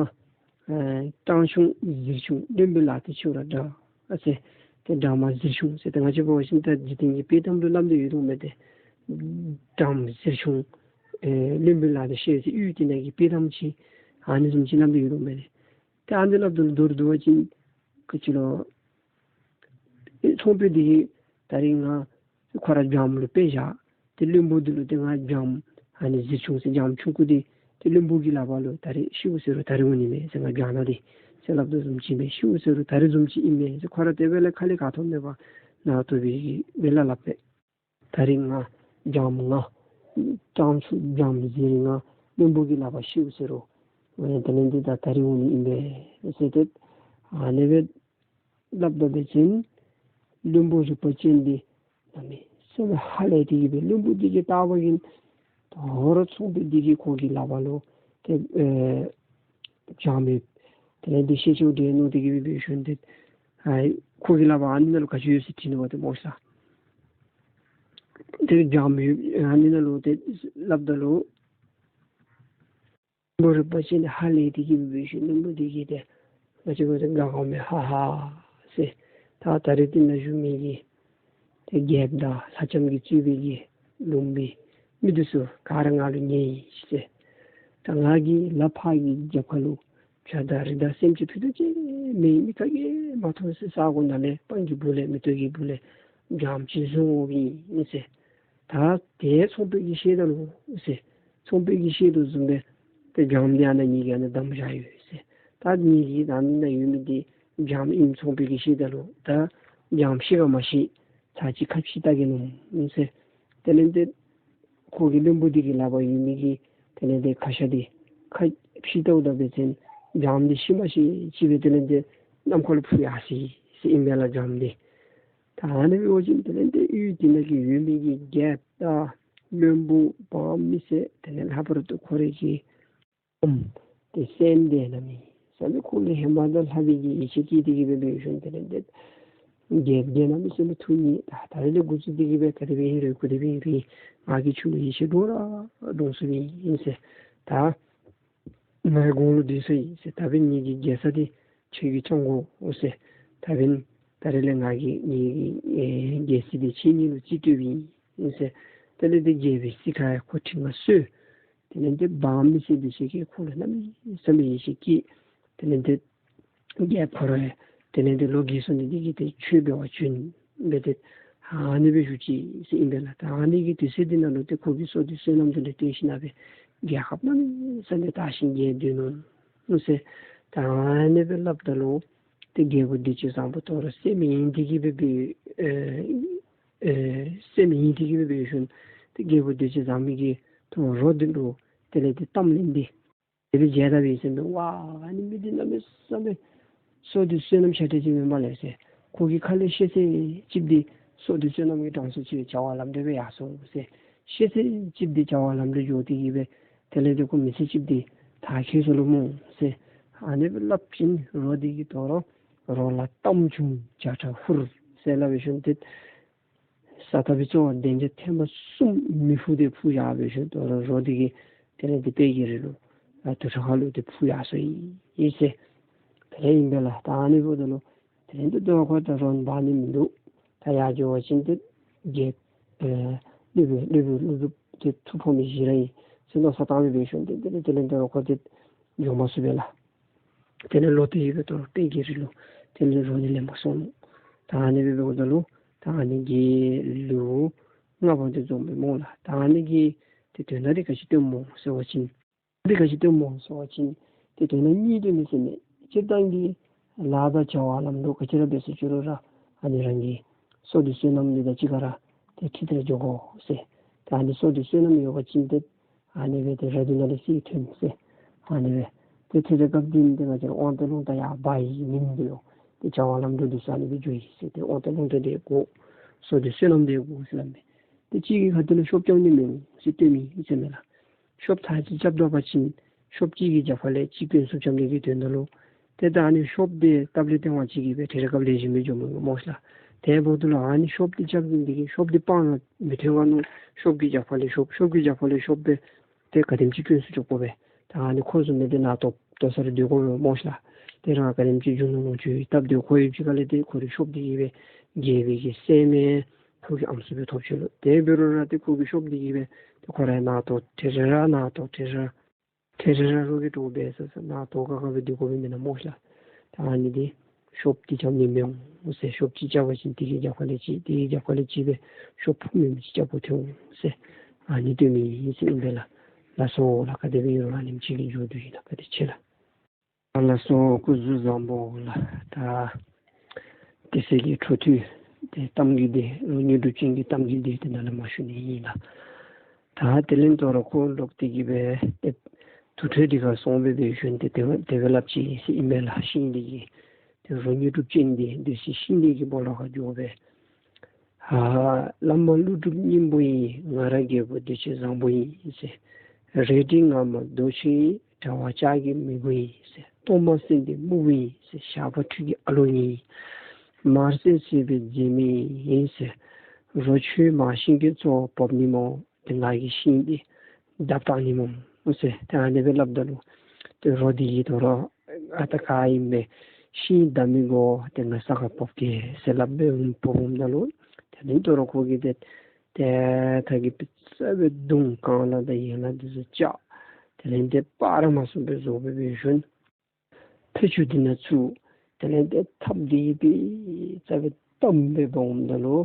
ཨེ་སྤྲང་ཆུང་ཟེར་ཆུང་བློན་པོའི་ལག་ཏུ་ཤོར་ར་འདྲ་ཨ་ཟེར། ཏེ་སྦྲང་མ་ཟེར་ཆུང་ཟེར་ཏེ་ང་བཅས་འབད་བ་ཅིན་ད་འཇིག་རྟེན་གྱི་དཔེ་གཏམ་ལུ་སླབ་སྟེ་ཡོད་དོ་མས། ཏེ་སྦྲང་མ་ཟེར་ཆུང་ཨེ་བློན་པོའི་ལག་ཏུ་ཤོར་ཟེར་ཡུལ་དེ་ནང་གི་དཔེ་གཏམ་ཅིག་ཨ་ནི་བཟུམ་ཅིག་སླབ་སྟེ་ཡོད་དོ་མས། ཏེ་ཨ་ནི་སླབ་དོ་ལུ་མདོར་བསྡུ་བ་ཅིན་ག་ཅི་ལོ། ཚོང་དཔོན་འདི་གིས་ད་རིས་ང་ཁོ་ར་སྦྱངམ་ལུ་དཔེ་བཞག། ཏེ་བློན་པོ་འདི་ལུ་ཏེ་ང་སྦྱངམ་ཨ་ནི་ཟེར་ཆུང་ཟེར་སྦྱངམ་ཆུང་ཀུ་འདི་ཏེ་བློན་པོ་གི་ལག་པ་ལུ་ད་རིས་ཤིཝ་ཟེར་རུང་ད་རིས་འོང་ནི་མས་ཟེར། ང་སྦྱངམ་འདི་ཟེར་སླབ་དོ་བཟུམ་ཅིག་མས། ཤིཝ་ཟེར་རུང་ད་རིས་བཟུམ་ཅིག་ཨིན་མས་ཟེར། ཁོ་ར་དེ་སྦེ་ལས་ཁ་ལས་ཁ་ཐོབ་མེད་པར་ནང་དོག་པའི་སྦེ་ལ་སླབ་པས། ད་རིས་ང་སྦྱངམ་ང་སྤྲང་ཆུང་སྦྱངམ་ཟེར་རུང་ང་བློན་པོ་གི་ལག་པར་ཤིཝ་ཟེར་རུང་ཨེ་དེ་ལས་འདི་ད་ད་རིས་འོང་ནི་ཨིན་པས་ཟེར་ཏེ་ཨ་ནི་སྦེ་སླབ་ད་འབད་བ་ཅིན་བློན་པོ་རིག་པ་ཅན་འདི་གནམ་མེད་ས་མེད་ཧ་ལས་ཏེ་གི་སྦེ་བློན་པོ་འདི་གིས་བལྟ་བ་ཅིན་དོ་རུང་ཚོང་དཔོན་འདི་གིས་ཁོ་གི་ལག་པ་ལུ་ཏེ་ཨེ་སྦྱངམ་ཡོད། དེ་ལས་འདི་ཤེས་བཅུག་སྟེ་མནོ་སྟེ་གི་སྦེ་འབད་ཞིནམ་ཏེ་ཨ་ཁོ་གི་ལག་པ་ཨ་ནི་ནང་ལུ་ག་ཅི་ཡོད་ཟེར་དྲིས་ནུག་པ་ཏེ་སྨོ་ཤ། ཏེ་སྦྱངམ་ཡོད་ཨ་ནི་ནང་ལུ་ཏེ་སླབ་ད་ལུ་བློན་པོ་རིག་པ་ཅན་ཧ་ལས་ཏེ་གི་སྦེ་འབད་ཞིནམ་བློན་པོ་འདི་གིས་ཏེ་ང་བཅས་འབད་དགའ་དགའཝ་མས་ཧ་ཧ་ཟེར། ད་ད་རིས་འདི་ནང་བཞུགས་མི་གི་ཏེ་རྒྱལཔོ་དང་ལྷ་ལྕམ་གྱིས་གཙོས་པའི་གི་ལུང་པའི་མི་འདི་ཚུ་ག་ར་ང་ལུ་ཉན་ཡི་ཟེར། ད་ང་གིས་ལ་ཕ་གི་རྒྱབ་ཁ་ལུ་བྱ་དང་རི་དྭགས་སེམས་ཅན་ཕུད་རྡོག་གཅིག་མེད། མི་ག་གིས་མ་མཐོང་སའི་ས་གོ་ནང་ལས་སྤང་གི་སྦུག་ལས་མེ་ཏོག་གི་སྦུག་ལས་སྦྱངམ་ཅིག་བཟུང་འོངམ་ཨིན་ཟེར། ད་དེ་ཚོང་དཔོན་གྱིས་ཤེས་ད་ལོ་ཟེར། ཚོང་དཔོན་གྱིས་ཤེས་དོ་བཟུམ་སྦེ་ཏེ་སྦྱངམ་འདི་ཨ་ནཱ་ངེ་གི་ཨ་ནཱ་བསྡམས་བཞག་ཡོད་ཟེར། ད་ངེ་གི་ད་ཨ་ནཱ་ཡོད་མི་འདི་སྦྱངམ་ཨིནམ་ཚོང་དཔོན་གྱིས་ཤེས་ད་ལོ། ད་སྦྱངམ་ཤི་ག་མ་ཤི་ཚར་གཅིག་ཁ་ཕྱེ་བལྟ་གེ་མནོ་ཟེར། དེ་ལས་ཏེ་ཁོ་གི་བློན་པོ་འདི་གི་ལག་པར་ཡོད་མི་གི་དེ་ལས་ཏེ་ཁ་ཤ་འདི་ཁ་ཕྱེ་བལྟཝ་ད་འབད་བ་ཅིན་སྦྱངམ་འདི་ཤི་མ་ཤི་ཅིག་སྦེ་དེ་ལས་ཏེ་ནམ་མཁའ་ལུ་འཕུར་ཡར་སོ་ཡི་ཟེར་ཨིན་པས་ལགས་སྦྱངམ་འདི། ད་ཨ་ནི་འབད་བ་ཅིན་དེ་ལས་ཏེ་ཡུལ་འདི་ནང་གི་ཡོད་མི་གི་རྒྱལཔོ་དང་བློན་པོ་འབངས་མི་སེར་དེ་ལས་ལྷག་པར་དུ་ཁོ་རའི་གི་ཨམ་ཏེ་སྲསམོ་འདི་གནམ་མེད་ས་མེད་ཁོ་ལས་ཧེ་མ་དང་ལྷག་པའི་གི་ཡིད་ཆེས་བསྐྱེད་དེ་གི་སྦེ་འབད་ཞིནམ་དེ་ལས་ཏེ་རྒྱལཔོ་འདི་གནམ་མེད་ས་མེད་ཐུགས་མཉེས། ད་ད་རིས་ལས་འགོ་བཙུགས་ཏེ་གི་སྦེ་ག་དེ་སྦེ་ཨིན་རུང་ག་དེ་སྦེ་ཨིན་རུང་ང་གིས་ཁྱོད་ལུ་ཡིད་ཆེས་འདྲོངས་ར་འདྲོངས་སོ་ཡི་ཟེར། ད་ང་གོང་ལུ་སྡོད་སོ་ཡི་ཟེར། ད་འབདན་ངེ་གི་རྒྱལ་ས་འདི་ཁྱོད་ཀྱིས་བཅོམ་དགོ་ཟེར། ད་འབདན་ད་རིས་ལས་ང་གིས་ངེ་གི་ཨེ་རྒྱལ་སྲིད་འདི་ཁྱོད་ཉིད་ལུ་རྩིས་སྤྲོད་ཡི་ཟེར། དེ་ལས་ཏེ་རྒྱལ་པོའི་གཟིམ་ཁང་ཡང་ཁོ་ཁྲི་མངའ་གསོལ། དེ་ལས་ཏེ་འབངས་མི་སེར་འདི་ཚུ་གིས་ཁོ་ལུ་གནམ་མེད་ས་མེད་ཡིད་ཆེས་བསྐྱེད། དེ་ལས་ཏེ་རྒྱལཔོ་ཁོ་ར་ཡང་དེ་ལས་ཏེ་ལོ་རྒས་སོང་ནི་འདི་གིས་ཏེ་ཆོས་འབད་བར་བྱོན་སྦེ་ཏེ་ཨ་ནི་སྦེ་བཞུགས་ཅི་ཟེར་ཨིན་པས་ལགས། ད་ཨ་ནི་གི་དུས་ཚོད་འདི་ནང་ལུ་ཏེ་ཁོ་གིས་བསོད་སྡེ་བསོད་ནམས་འདི་ལུ་བརྟེན་ཞིན་ན་སྦེ་རྒྱལ་ཁབ་གནམ་མེད་ས་མེད་དར་ཞིང་རྒྱས་སྡོད་ནུག་ཟེར། ད་ཨ་ནི་སྦེ་སླབ་ད་ལུ་ཏེ་རྒྱལ་པོ་བདེ་སྤྱོད་བཟང་པོ་དོ་རུང་སེམས་ཡེངས་ཏེ་གི་སྦེ་སྦེ་ཨེ་ཨེ་སེམས་ཡེངས་ཏེ་གི་སྦེ་སྦེ་ཞིནམ་ཏེ་རྒྱལ་པོ་བདེ་སྤྱོད་བཟང་པོ་གིས་ཏེ་རོ་འདི་ལུ་དེ་ལས་ཏེ་གཏམ་ལན་འདི་དེ་སྦེ་བྱས་ད་འབད་ཟེར་མས། ཝ་ཨ་ནི་མི་འདི་གནམ་མེད་ས་མེད་བསོད་སྡེ་བསོད་ནམས་ཤ་སྟག་ཅིག་མེན་པ་ལས་ཟེར། ཁོ་གི་ཁ་ལས་ཤེས་ཚད་ཅིག་འདི་བསོད་སྡེ་བསོད་ནམས་ཀྱི་གྲངས་སུ་ཅིག་བྱ་བ་ལམ་འགྲོ་སྦེ་ཡར་སོང་ཟེར། ཤེས་ཚད་ཅིག་འདི་བྱ་བ་ལམ་འགྲོ་འགྱོ་སྟེ་གི་སྦེ་དེ་ལས་ཏེ་ཁོ་མི་ཚེ་ཅིག་འདི་མཐར་འཁྱོལ་སོ་ནུག་སྨོ་ཟེར། ཨ་ནི་སྦེ་སླབ་ཞིནམ་རོ་འདི་གིས་དོ་རུང་རོ་ལ་གཏམ་བྱུང་བྱ་ཁྲ་ཧུར་ཟེར་སླབ་སྦེ་ཞིནམ་ཏེ་ས་དག་པའི་རྩ་བ་གདན་ཆ་ཐེངས་མ་གསུམ་མི་ཕུ་སྟེ་འཕུར་ཡར་སྦེ་ཞིནམ་དོ་རུང་རོ་འདི་གིས་དེ་ལས་ཏེ་དཔལ་གྱི་རི་ལུ་ཨ་དུར་ཁྲོད་ཁ་ལུ་ཏེ་འཕུར་ཡར་སོ་ཡི་ཟེར། དེ་ལས་ཨིན་པས་ལགས། ད་ཨ་ནི་འབདཝ་ད་ལུ་དེ་ལས་ཏེ་དོ་རུང་ཁོ་ད་རོ་འབག་ནི་མིན་འདུག། ད་ཡར་འགྱོ་བ་ཅིན་ཏེ་རྒྱལཔོ་ཨེ་སློབ་དཔོན་སློབ་དཔོན་ཀླུ་སྒྲུབ་ཏེ་ཐུགས་ཕམ་སྦེ་བཞག་ར་ཡི་ཟེར་མནོ་བསམ་བཏང་སྦེ་སྦེ་ཞིནམ་ཏེ་དེ་ལས་དེ་ལས་དོ་རུང་ཁོ་ཏེ་འགྱོ་མ་ཚུགས་པས་ལགས། དེ་ལས་ལོག་སྟེ་གི་སྦེ་དོ་རུང་དཔལ་གྱི་རི་ལུ་དེ་ལས་རོ་འདི་ལེན་པར་སོང་ནུག། ད་ཨ་ནི་སྦེ་འབདཝ་ད་ལུ་ད་ཨ་ནི་གི་ལེའུ་ལྔ་པ་འདི་རྫོགས་པས་སྨོ་ལགས། ད་ཨ་ནི་གི་ཏེ་དོན་དག་འདི་ག་ཅི་སྟོནམ་སྨོ་ཟེར་བ་ཅིན་འདི་ག་ཅི་སྟོནམ་སྨོ་ཟེར་བ་ཅིན་ཏེ་དོན་དག་གཉིས་སྟོན་མི་ཟེར་མས། སྤྱིར་བཏང་གི་ལཱ་དང་བྱ་བ་ལམ་འགྲོ་ག་ཅི་ར་འབད་ཟེར་ཅི་རུང་ར་ཨ་ནི་རང་གི་བསོད་སྡེ་བསོད་ནམས་འདི་དང་གཅིག་ཁར་ཏེ་འཁྲིལ་ཏེ་འགྱོ་དགོ་ཟེར། ད་ཨ་ནི་བསོད་སྡེ་བསོད་ནམས་ཡོད་པ་ཅིན་ཏེ་ཨ་ནི་སྦེ་ཏེ་ར་དུ་ན་ལས་སྲིད་ཐོན་ཟེར། ཨ་ནི་སྦེ་ཏེ་ཐེབས་རྒྱབ་འདི་ཏེ་ང་བཅས་ར་དབང་ཐང་རླུང་རྟ་ཡར་འབག་ཡི་ཉིནམ་འདི་ཡོད། ཏེ་བྱ་བ་ལམ་འགྲོ་འདི་ས་ཨ་ནི་སྦེ་འགྱོ་ཡི་ཟེར། ཏེ་དབང་ཐང་རླུང་རྟ་འདི་དགོ། བསོད་སྡེ་བསོད་ནམས་འདི་དགོ་ཟེར་སླབ་མས། ཏེ་གཅིག་གི་ཁ་ཐུག་ལུ་ཤོབ་རྐྱབ་ནི་མེད་ཟེར་སྟོན་མི་ཨིན་ཟེར་མས་ལགས། ཤོབ་ཐག་ཅིག་རྐྱབ་ད་པ་ཅིན་ཤོབ་གཅིག་གི་རྒྱབ་ཁ་ལས་གཅིག་སྐྱོན་སུ་རྐྱབ་ནི་གི་དོན་དག་ལུ་ཏེ་ད་ཨ་ནི་ཤོབ་འདི་སྟབས་ལེགས་ཏེ་ང་བཅས་ཀྱིས་སྦེ་ཐེབས་རྒྱབ་ལེགས་ཤོམ་སྦེ་འགྱོ་མི་སྨོ་ཤ་ལགས། དེ་འབདཝ་ད་ལུ་ཨ་ནི་ཤོབ་འདི་རྐྱབ་ནི་འདི་གིས་ཤོབ་འདི་སྤང་ནི་མི་ཐོན་ག་ནུག། ཤོབ་ཀྱི་རྒྱབ་ཁ་ལས་ཤོབ་ཤོབ་ཀྱི་རྒྱབ་ཁ་ལས་ཤོབ་སྦེ་ཏེ་ག་དེམ་ཅིག་སྐྱོན་སུ་འགྱོ་དགོ་པས། ད་ཨ་ནི་ཁོ་བཟུམ་སྦེ་ཏེ་ནཱ་ཏོག་ཏོ་ས་ར་སྡོད་དགོ་པས་སྨོ་ཤ་ལགས། ཏེ་ར་ག་དེམ་ཅིག་རྒྱུ་ནོར་ལོངས་སྤྱོད་སྟབས་བདེ་ཁོ་ཡོད་ཅིག་ཁ་ལས་ཏེ་ཁོ་རའི་ཤོབ་འདི་གིས་སྦེ་རྒྱལ་པོའི་གི་སྲསམོ་ཁོ་གི་ཨམ་སྲུ་སྦེ་ཐོབ་ཅི་ལོ། དེ་འབད་རུང་ར་ཏེ་ཁོ་གི་ཤོབ་འདི་གིས་སྦེ་ཏེ་ཁོ་ར་ནཱ་ཏོག་ཏོ་ར་ནཱ་ཏོག་ཏོ་ར་ཏེ་རེ་ར་རོགས་ཀྱི་གྲོགས་སྦེ་ས་ས་ནཱ་ཏོག་ཀ་ཀ་སྦེ་སྡོད་དགོ་པས་མེན་ན་སྨོ་ཤ་ལགས། ད་ཨ་ནི་འདི་ཤོབ་འདི་རྐྱབ་ནི་མི་འོང་ཟེར། ཤོབ་གཅིག་རྐྱབ་པ་ཅིན་དེ་གི་རྒྱབ་ཁ་ལས་གཅིག་དེ་གི་རྒྱབ་ཁ་ལས་གཅིག་སྦེ་ཤོབ་ཕུང་མི་མི་ཅིག་རྐྱབ་དགོཔ་ཐོན་འོང་ཟེར། ཨ་ནི་སྟོན་མི་ཨིན་ཟེར་ཨིན་པས་ལགས། ལགས་སོ་ལགས། ག་དེ་སྦེ་ཨིན་རུང་ཨ་ནེམ་ཅིག་གིས་མཇུག་བསྡུ་ཡི་ལགས། བཀའ་དྲིན་ཆེ་ལགས། ལགས་སོ། སྐུ་གཟུགས་བཟང་པོ་ལགས། ད་དེ་ཚེ་གི་འཕྲོ་མཐུད་དེ་གཏམ་རྒྱུད་འདི་རོ་དངོས་གྲུབ་ཅན་གྱི་གཏམ་རྒྱུད་འདི་དེ་ནང་ལས་མར་ཞུ་ནི་ཨིན་ལགས། ད་དེ་ལས་དོ་རུང་ཁོ་ལོག་སྟེ་གི་སྦེ་ཏེ་དུར་ཁྲོད་འདི་ཁར་སོང་སྦེ་སྦེ་བཞུགས་ཏེ་དེ་སྦེ་དེ་སྦེ་སླབ་ཅི་ཟེར་ཨིན་པས་ལགས། ཤིང་འདི་གིས་ཏེ་རོ་དངོས་གྲུབ་ཅན་འདི་འདི་ཤིང་འདི་གི་སྦོ་ལོགས་ཁར་འགྱོ་སྦེ་ཨ་བླ་མ་ཀླུ་སྒྲུབ་སྙིང་པོ་ཡིན། ང་ར་རྒྱལ་པོ་བདེ་ཆེན་བཟང་པོ་ཡིན་ཟེར། རལ་གྲི་ངར་མ་རྡོ་ཆེན་དྲ་བ་ལྕགས་ཀྱི་མི་བུ་ཡིན་ཟེར། གཏོར་མ་སེང་ལྡེང་སྨུག་པོ་ཡིན་ཟེར། ཞགས་པ་ཁྲུས་ཀྱི་ཨ་ལོ་ཡིན། དམར་སེར་སེར་པོའི་རྫས་མེད་ཡིན་ཟེར། རོ་ཁྱོད་མར་ཤིང་གི་ཚོགས་བབས་ནི་སྨོ། ཏེ་ང་གིས་ཤིང་འདི་བརྡབ་བཏང་ནི་སྨོ་ཟེར། ཏེ་ཨ་ནི་སྦེ་སླབ་ད་ལུ་ཏེ་རོ་འདི་གིས་དོ་རུང་ཨ་ད་ག་ཨིན་པས། ཤིང་བརྡབ་མི་དགོ། ཏེ་ང་ས་ཁར་བབ་གེ་ཟེར་སླབ་སྦེ་འོང་བབ་འོངམ་ད་ལུ་དེ་ལས་དོ་རུང་ཁོ་གིས་ཏེ་ཏེ་ད་གི་རྩ་སྦེ་མདུང་རྐང་ལག་དང་ཡན་ལག་འདི་ཚུ་བཅག། དེ་ལས་ཏེ་སྤར་ར་མ་ཚུགས་པར་བཟོ་སྦེ་སྦེ་བཞོན། ཕུ་ཆུ་འདི་ནང་བཙུགས། དེ་ལས་ཏེ་ཐགཔ་འདི་གིས་སྦེ་རྩ་སྦེ་བཏམ་སྦེ་འབག་འོངམ་ད་ལུ་